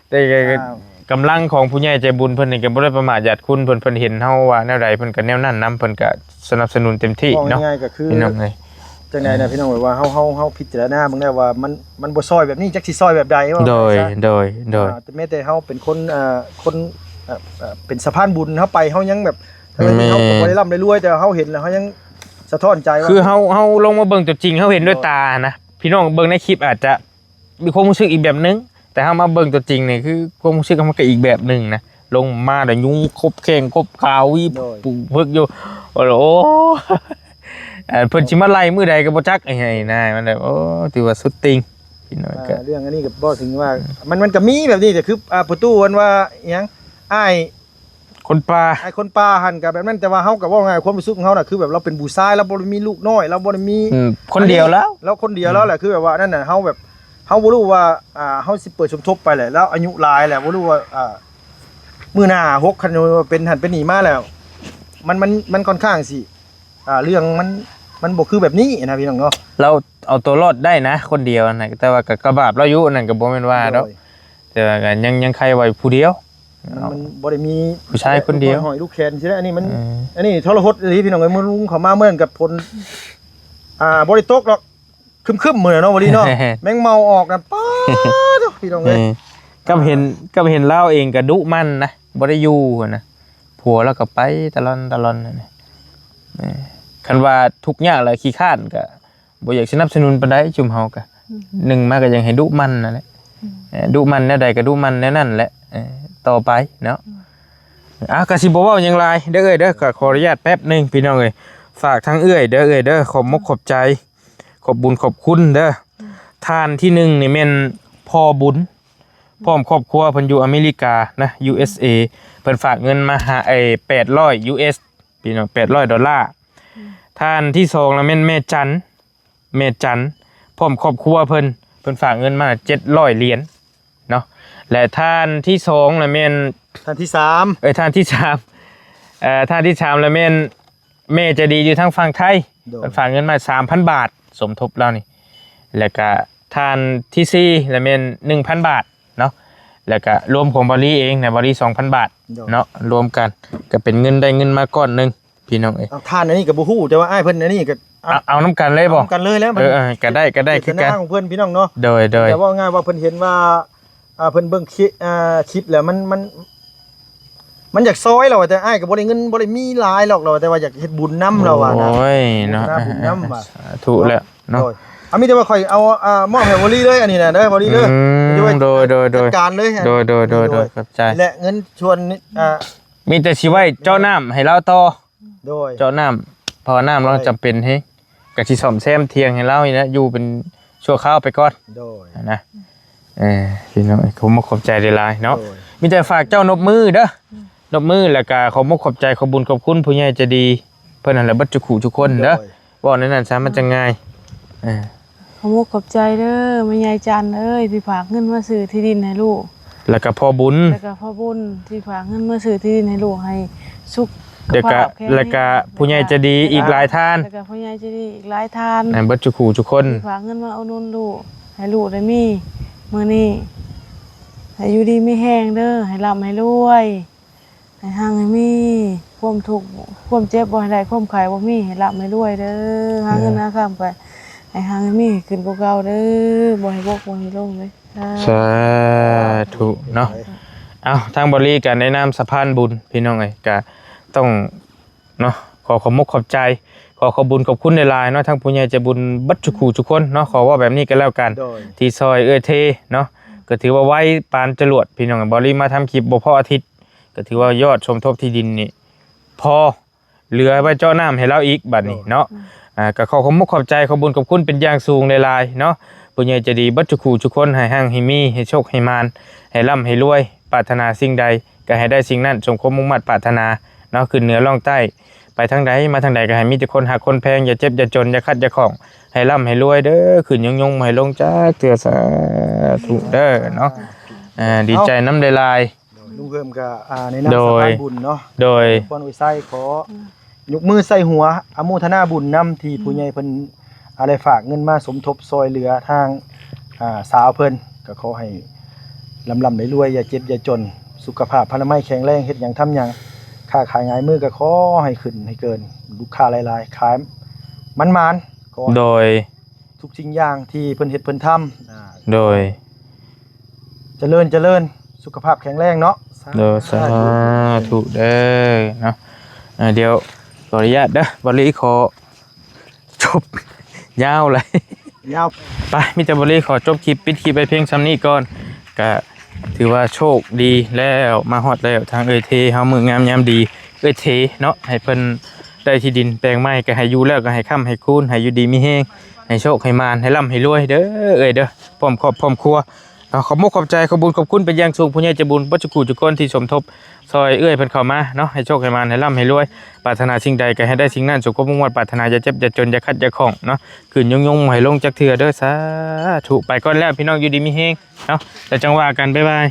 ແຕ່ກະ ອ່າ ກຳລັງຂອງຜູ້ໃຫຍ່ໃຈບຸນເພິ່ນນີ້ກະບໍ່ໄດ້ປະໝາດຍາດຄຸນເພິ່ນ ເພິ່ນເຫັນເຮົາວ່າແນວໃດເພິ່ນກະແນວນັ້ນນຳ ເພິ່ນກະສະໜັບສະໜູນເຕັມທີ່ເນາະ ເວົ້າງ່າຍໆກະຄື ພີ່ນ້ອງເອີຍ ຈັ່ງໃດນະ ເອີ ພີ່ນ້ອງ ແບບວ່າເຮົາ ເຮົາ ເຮົາພິຈາລະນາເບິ່ງແລ້ວວ່າ ມັນ ມັນບໍ່ຊ່ອຍແບບນີ້ ຈັກຊິຊ່ອຍແບບໃດ ເວົ້າ ໂດຍ ງ່າຍໆຊະ ໂດຍ ໂດຍ ອ່າ ແຕ່ແມ້ແຕ່ເຮົາເປັນຄົນ ເອີ ຄົນ ເອີ ເອີ ເປັນສະພານບຸນ ເຮົາໄປເຮົາຍັງແບບ ທັງທີ່ເຮົາ ແມ່ນ ກະບໍ່ໄດ້ລ່ຳໄດ້ລວຍ ແຕ່ເຮົາເຫັນແລ້ວເຮົາຍັງສະທ້ອນໃຈວ່າ ຄືເຮົາ ເຮົາລົງມາເບິ່ງຕົວຈິງ ເຮົາເຫັນດ້ວຍ ໂດຍ ຕານະ ພີ່ນ້ອງເບິ່ງໃນຄລິບອາດຈະ ມີຄວາມຮູ້ສຶກອີກແບບໜຶ່ງ ແຕ່ເຮົາມາເບິ່ງຕົວຈິງນີ້ ຄືຄວາມຮູ້ສຶກມັນກະອີກແບບໜຶ່ງນະ ລົງມາແລ້ວຍຸງຄົບແຂ້ງຄົບຂາ ໂດຍ ປຸກເພິກຢູ່ ໂອ້ ໂອ້ ເພິ່ນຊິມາໄລ່ມື້ໃດກະບໍ່ຈັກ ໄອ້ນາຍ ມັນແບບ ໂອ້ ຖືວ່າສຸດຕິ່ງ ພີ່ນ້ອງ ອ່າ ກະ ເລື່ອງອັນນີ້ກະບໍ່ເຖິງວ່າ ອືມ ມັນ ມັນກະມີແບບນີ້ ແຕ່ຄື ອ່າ ປະຕູ ເພິ່ນວ່າຫຍັງ ອ້າຍ ຄົນປ່າ ອ້າຍຄົນປ່າຫັ້ນກະແບບນັ້ນ ແຕ່ວ່າເຮົາກະເວົ້າງ່າຍ ຄວາມຮູ້ສຶກເຮົານະ ຄືແບບລາວເປັນຜູ້ຊາຍ ລາວບໍ່ໄດ້ມີລູກນ້ອຍ ລາວບໍ່ໄດ້ມີ ອືມ ຄົນດຽວລາວ ລາວຄົນດຽວລາວແຫຼະ ອືມ ຄືແບບວ່ານັ້ນນະ ເຮົາແບບ ເຮົາບໍ່ຮູ້ວ່າ ອ່າ ເຮົາຊິເປີດສົມທົບໄປແຫຼະ ລາວອາຍຸຫຼາຍແລ້ວ ບໍ່ຮູ້ວ່າ ອ່າ ມື້ໜ້າຫົກ ຄັນວ່າເປັນຫັ້ນເປັນນີ້ມາແລ້ວ ມັນ ມັນ ມັນຄ່ອນຂ້າງຊິ ອ່າ ເລື່ອງມັນ ມັນບໍ່ຄືແບບນີ້ນະ ພີ່ນ້ອງເນາະ ລາວເອົາຕົວລອດໄດ້ນະ ຄົນດຽວນະ ແຕ່ວ່າກະ ກະບາບລາວຢູ່ ອັນນັ້ນກະບໍ່ແມ່ນວ່າດອກ ໂດຍ ແຕ່ວ່າກະຍັງ ຍັງໄຄວ່າຜູ້ດຽວ ມັນ ເນາະ ມັນບໍ່ໄດ້ມີ ຜູ້ຊາຍຄົນດຽວ ລູກຫ້ອຍຫ້ອຍລູກແຂນຊີ້ນະ ອັນນີ້ມັນ ເອີ ອັນນີ້ທໍລະຫົດອີ່ຫຼີ ພີ່ນ້ອງເອີຍ ມື້ລຸງເຂົ້າມາເມື່ອນັ້ນກະຝົນ ອ່າ ບໍ່ໄດ້ຕົກດອກ ຄຶ້ມໆມື້ນັ້ນເນາະ ບໍ່ດີເນາະ ແມງເມົາອອກນະ ປາດໂທ້ ພີ່ນ້ອງເອີຍ ເອີ ກັບເຫັນ ອ່າ ກັບເຫັນລາວເອງກະດຸໝັ່ນນະ ບໍ່ໄດ້ຢູ່ຫັ້ນນະ ຜົວລາວກະໄປຕະລອນຕະລອນຫັ້ນນະ ເອີ ຄັນວ່າທຸກຍາກແລ້ວຂີ້ຄ້ານກະ ບໍ່ຢາກສະໜັບສະໜູນປານໃດ ຊຸມເຮົາກະ ອືມ ໜຶ່ງມາກະຢາກໃຫ້ດຸໝັ່ນນັ້ນແຫຼະ ອືມ ເອີ ດຸໝັ່ນແນວໃດກະດຸໝັ່ນແນວນັ້ນແຫຼະ ເອີ ຕໍ່ໄປເນາະ ອືມ ອ່າ ກະຊິບໍ່ເວົ້າຫຍັງຫຼາຍເດີເອື້ອຍເດີ ກະຂໍອະນຸຍາດແປັບໜຶ່ງ ພີ່ນ້ອງເອີຍ ຝາກທາງເອື້ອຍເດີ ເອື້ອຍເດີ ຂອບມົກຂອບໃຈ ຂອບບຸນຂອບຄຸນເດີ ອືມ ທ່ານທີໜຶ່ງນີ້ແມ່ນພໍ່ບຸນ ອືມ ພ້ອມຄອບຄົວ ເພິ່ນຢູ່ອາເມລິການະ ຢູເອັສເອ ເພິ່ນຝາກເງິນມາຫາ ເອີ ແປດຮ້ອຍ ຢູເອັສ ພີ່ນ້ອງ ແປດຮ້ອຍດອນລາ ອືມ ທ່ານທີສອງລະແມ່ນແມ່ຈັນ ແມ່ຈັນ ພ້ອມຄອບຄົວເພິ່ນ ເພິ່ນຝາກເງິນມາເຈັດຮ້ອຍຫຼຽນເນາະ ແລະ ທ່ານທີສອງລະແມ່ນ ທ່ານທີສາມ ເອີ ທ່ານທີສາມ ເອີ ທ່ານທີສາມລະແມ່ນແມ່ໃຈດີຢູ່ທາງຝັ່ງໄທ ໂດຍ ເພິ່ນຝາກເງິນມາສາມພັນບາດ ສົມທົບລາວນີ້ ແລະກະທ່ານທີສີ່ລະແມ່ນໜຶ່ງພັນບາດເນາະ ແລະກະລວມຂອງບາລີເອງນະ ບາລີສອງພັນບາດ ໂດຍ ເນາະ ລວມກັນກະເປັນເງິນ ໄດ້ເງິນມາກ້ອນໜຶ່ງ ພີ່ນ້ອງເອີຍ ເອົາ ທ່ານອັນນີ້ກະບໍ່ຮູ້ ແຕ່ວ່າອ້າຍເພິ່ນອັນນີ້ກະ ເອົາ ເອົານຳກັນເລີຍບໍ່ ເອົານຳກັນເລີຍແລ້ວ ເອີໆ ກະໄດ້ ກະໄດ້ຄືກັນ ເຈດຕະນາຂອງເພິ່ນ ພີ່ນ້ອງເນາະ ໂດຍ ໂດຍ ແຕ່ເວົ້າງ່າຍວ່າເພິ່ນເຫັນວ່າ ອ່າ ເພິ່ນເບິ່ງຄລິ ອ່າ ຄລິບແລ້ວມັນ ມັນ ມັນຢາກຊ່ອຍລາວວ່າ ແຕ່ອ້າຍກະບໍ່ໄດ້ເງິນ ບໍ່ໄດ້ມີຫຼາຍດອກລາວວ່າ ແຕ່ວ່າຢາກເຮັດບຸນນຳລາວວ່ານະ ໂອ້ຍເນາະ ເຮັດບຸນນຳວ່າ ສາທຸແລ້ວເນາະ ໂດຍ ເອົາ ມີແຕ່ວ່າຂ້ອຍເອົາ ອ່າ ມອບໃຫ້ບໍລີເລີຍ ອັນນີ້ນະເດີ ບໍລີເດີ ອືມ ໂດຍ ໂດຍ ໂດຍ ຈັດການເລີຍ ໂດຍ ໂດຍ ໂດຍ ໂດຍ ໂດຍ ຂອບໃຈ ແລະເງິນສ່ວນ ອ່າ ມີແຕ່ຊິໄວ້ເຈາະນ້ຳໃຫ້ລາວຕໍ່ ໂດຍ ເຈາະນ້ຳ ເພາະວ່ານ້ຳລາວ ໂດຍ ຈຳເປັນແຮງ ກະຊິສ້ອມແຊມຖຽງໃຫ້ລາວນີ້ແຫຼະ ຢູ່ເປັນຊົ່ວຄາວໄປກ່ອນ ໂດຍ ນະ ເອີ ພີ່ນ້ອງ ຂອບມຸກຂອບໃຈຫຼາຍໆເນາະ ໂດຍ ມີແຕ່ຝາກເຈົ້ານົບມືເດີ ອືມ ນົບມື ແລ້ວກະຂອບມຸກຂອບໃຈ ຂອບບຸນຂອບຄຸນຜູ້ໃຫຍ່ໃຈດີເພິ່ນຫັ້ນແຫຼະ ເບິດທຸກຜູ້ທຸກຄົນເດີ ໂດຍ ເວົ້າແນວນັ້ນຊະ ມັນຈັ່ງງ່າຍ ເອີ ຂອບມຸກຂອບໃຈເດີ ແມ່ໃຫຍ່ຈັນເອີຍ ທີ່ຝາກເງິນມາຊື້ທີ່ດິນໃຫ້ລູກ ແລ້ວກະພໍ່ບຸນ ແລ້ວກະພໍ່ບຸນທີ່ຝາກເງິນມາຊື້ທີ່ດິນໃຫ້ລູກ ໃຫ້ສຸກ ແລ້ວກະ ແລ້ວກະຜູ້ໃຫຍ່ໃຈດີອີກຫຼາຍທ່ານ ແລ້ວກະຜູ້ໃຫຍ່ໃຈດີອີກຫຼາຍທ່ານ ເບິດທຸກຜູ້ທຸກຄົນ ທີ່ຝາກເງິນມາອຸດໜູນລູກ ໃຫ້ລູກໄດ້ມີມື້ນີ້ ໃຫ້ຢູ່ດີມີແຮງເດີ ໃຫ້ລ່ຳໃຫ້ລວຍ ໃຫ້ຮັ່ງໃຫ້ມີ ຄວາມທຸກຄວາມເຈັບບໍ່ໃຫ້ໄດ້ ຄວາມໄຂ້ບໍ່ມີ ໃຫ້ລ່ຳໃຫ້ລວຍເດີ ຫາເງິນຫາຄຳກະໃຫ້ຮັ່ງໃຫ້ມີ ໃຫ້ຂຶ້ນກວ່າເກົ່າເດີ ບໍ່ໃຫ້ບົກບໍ່ໃຫ້ລົງເດີ ສາທຸເນາະ ເອົາ ທາງບໍລີກະໃນນາມສະພານບຸນ ພີ່ນ້ອງເອີຍ ກະຕ້ອງ ເນາະ ຂໍຂອບມຸກຂອບໃຈ ຂໍຂອບບຸນຂອບຄຸນຫຼາຍໆເນາະ ທັງຜູ້ໃຫຍ່ໃຈບຸນເບິດທຸກຜູ້ທຸກຄົນເນາະ ຂໍເວົ້າແບບນີ້ກະແລ້ວກັນ ໂດຍ ທີ່ຊ່ອຍເອື້ອຍເທເນາະ ກະຖືວ່າໄວປານຈະຫຼວດ ພີ່ນ້ອງ ບໍລີມາທຳຄລິບບໍ່ພໍອາທິດ ກະຖືວ່າຍອດສົມທົບທີ່ດິນນີ້ພໍ ເຫຼືອໄວ້ເຈາະນ້ຳໃຫ້ລາວອີກບາດນີ້ເນາະ ໂດຍ ອ່າ ກະຂໍຂອບມຸກຂອບໃຈ ຂອບບຸນຂອບຄຸນເປັນຢ່າງສູງຫຼາຍໆເນາະ ຜູ້ໃຫຍ່ໃຈດີເບິດທຸກຜູ້ທຸກຄົນ ໃຫ້ຮັ່ງໃຫ້ມີ ໃຫ້ໂຊກໃຫ້ໝານ ໃຫ້ລ່ຳໃຫ້ລວຍ ປາດຖະໜາສິ່ງໃດ ກໍໃຫ້ໄດ້ສິ່ງນັ້ນສົມຄວາມມຸ່ງມາດປາດຖະໜາເນາະ ຂຶ້ນເໜືອລ່ອງໃຕ້ ໄປທາງໃດມາທາງໃດກໍໃຫ້ມີແຕ່ຄົນຮັກຄົນແພງ ຢ່າເຈັບຢ່າຈົນ ຢ່າຂັດຢ່າຂ້ອງ ໃຫ້ລ່ຳໃຫ້ລວຍເດີ ຂຶ້ນຍົງໆ ບໍ່ໃຫ້ລົງຈັກເທື່ອ ສາທຸເດີເນາະ. ເອີ ດີໃຈນຳຫຼາຍໆ ໂດຍ ລຸງເພີ່ມກໍ ອ່າ ໃນນາມ ໂດຍ ສະພານບຸນເນາະ ໂດຍ ຄວນອວຍໄຊ ຂໍ ອືມ ຍົກມືໃສ່ຫົວ ອະໂມທະນາບຸນນຳທີ່ ອືມ ຜູ້ໃຫຍ່ເພິ່ນ ອາ ໄດ້ຝາກເງິນມາສົມທົບຊ່ອຍເຫຼືອທາງ ອ່າ ສາວເພິ່ນ ກໍຂໍໃຫ້ລ່ຳໆລວຍໆ ຢ່າເຈັບຢ່າຈົນ ສຸຂະພາບພະລະໄມແຂງແຮງ ເຮັດຫຍັງທຳຫຍັງ ຄ້າຂາຍຫງາຍມືກໍຂໍໃຫ້ຂຶ້ນໃຫ້ເກີນ ລູກຄ້າຫຼາຍໆ ຂາຍໝານໆ ຂໍໃຫ້ ໂດຍ ທຸກສິ່ງຢ່າງທີ່ເພິ່ນເຮັດເພິ່ນທຳ ອ່າ ໂດຍ ຈະເລີນ ຈະເລີນ ສຸຂະພາບແຂງແຮງເນາະ ໂດຍ ສາທຸເດີເນາະ. ອ່າ ດຽວຂໍອະນຸຍາດເດີ ບ່າວລີຂໍຈົບ ຍາວຫຼາຍ ຍາວ ໄປ ມີແຕ່ບ່າວລີຂໍຈົບຄລິບ ປິດຄລິບໄວ້ພຽງສ່ຳນີ້ກ່ອນ ກະຖືວ່າໂຊກດີແລ້ວ ມາຮອດແລ້ວ ທາງເອື້ອຍເທເຮົາ ມື້ງາມຍາມດີ ເອື້ອຍເທເນາະ ໃຫ້ເພິ່ນໄດ້ທີ່ດິນແປງໃໝ່ ກໍໃຫ້ຢູ່ແລ້ວກໍໃຫ້ຄ້ຳໃຫ້ຄູນ ໃຫ້ຢູ່ດີມີແຮງ ໃຫ້ໂຊກໃຫ້ໝານ ໃຫ້ລ່ຳໃຫ້ລວຍເດີເອື້ອຍເດີ ພ້ອມຄອບພ້ອມຄົວເນາະ. ຂອບມຸກຂອບໃຈ ຂອບບຸນຂອບຄຸນເປັນຢ່າງສູງ ຜູ້ໃຫຍ່ໃຈບຸນເບິດສູ່ຜູ້ສູ່ຄົນທີ່ສົມທົບຊ່ອຍເອື້ອຍເພິ່ນເຂົ້າມາເນາະ ໃຫ້ໂຊກໃຫ້ໝານ ໃຫ້ລ່ຳໃຫ້ລວຍ ປາດຖະໜາສິ່ງໃດກໍໃຫ້ໄດ້ສິ່ງນັ້ນ ສົມຄວາມມຸ່ງມາດປາດຖະໜາ ຢ່າເຈັບຢ່າຈົນ ຢ່າຂັດຢ່າຂ້ອງເນາະ ຂຶ້ນຍົງໆ ບໍ່ໃຫ້ລົງຈັກເທື່ອເດີ ສາທຸ. ໄປກ່ອນແລ້ວພີ່ນ້ອງ ຢູ່ດີມີແຮງເນາະ ແລ້ວຈັ່ງວ່າກັນ ບາຍບາຍ.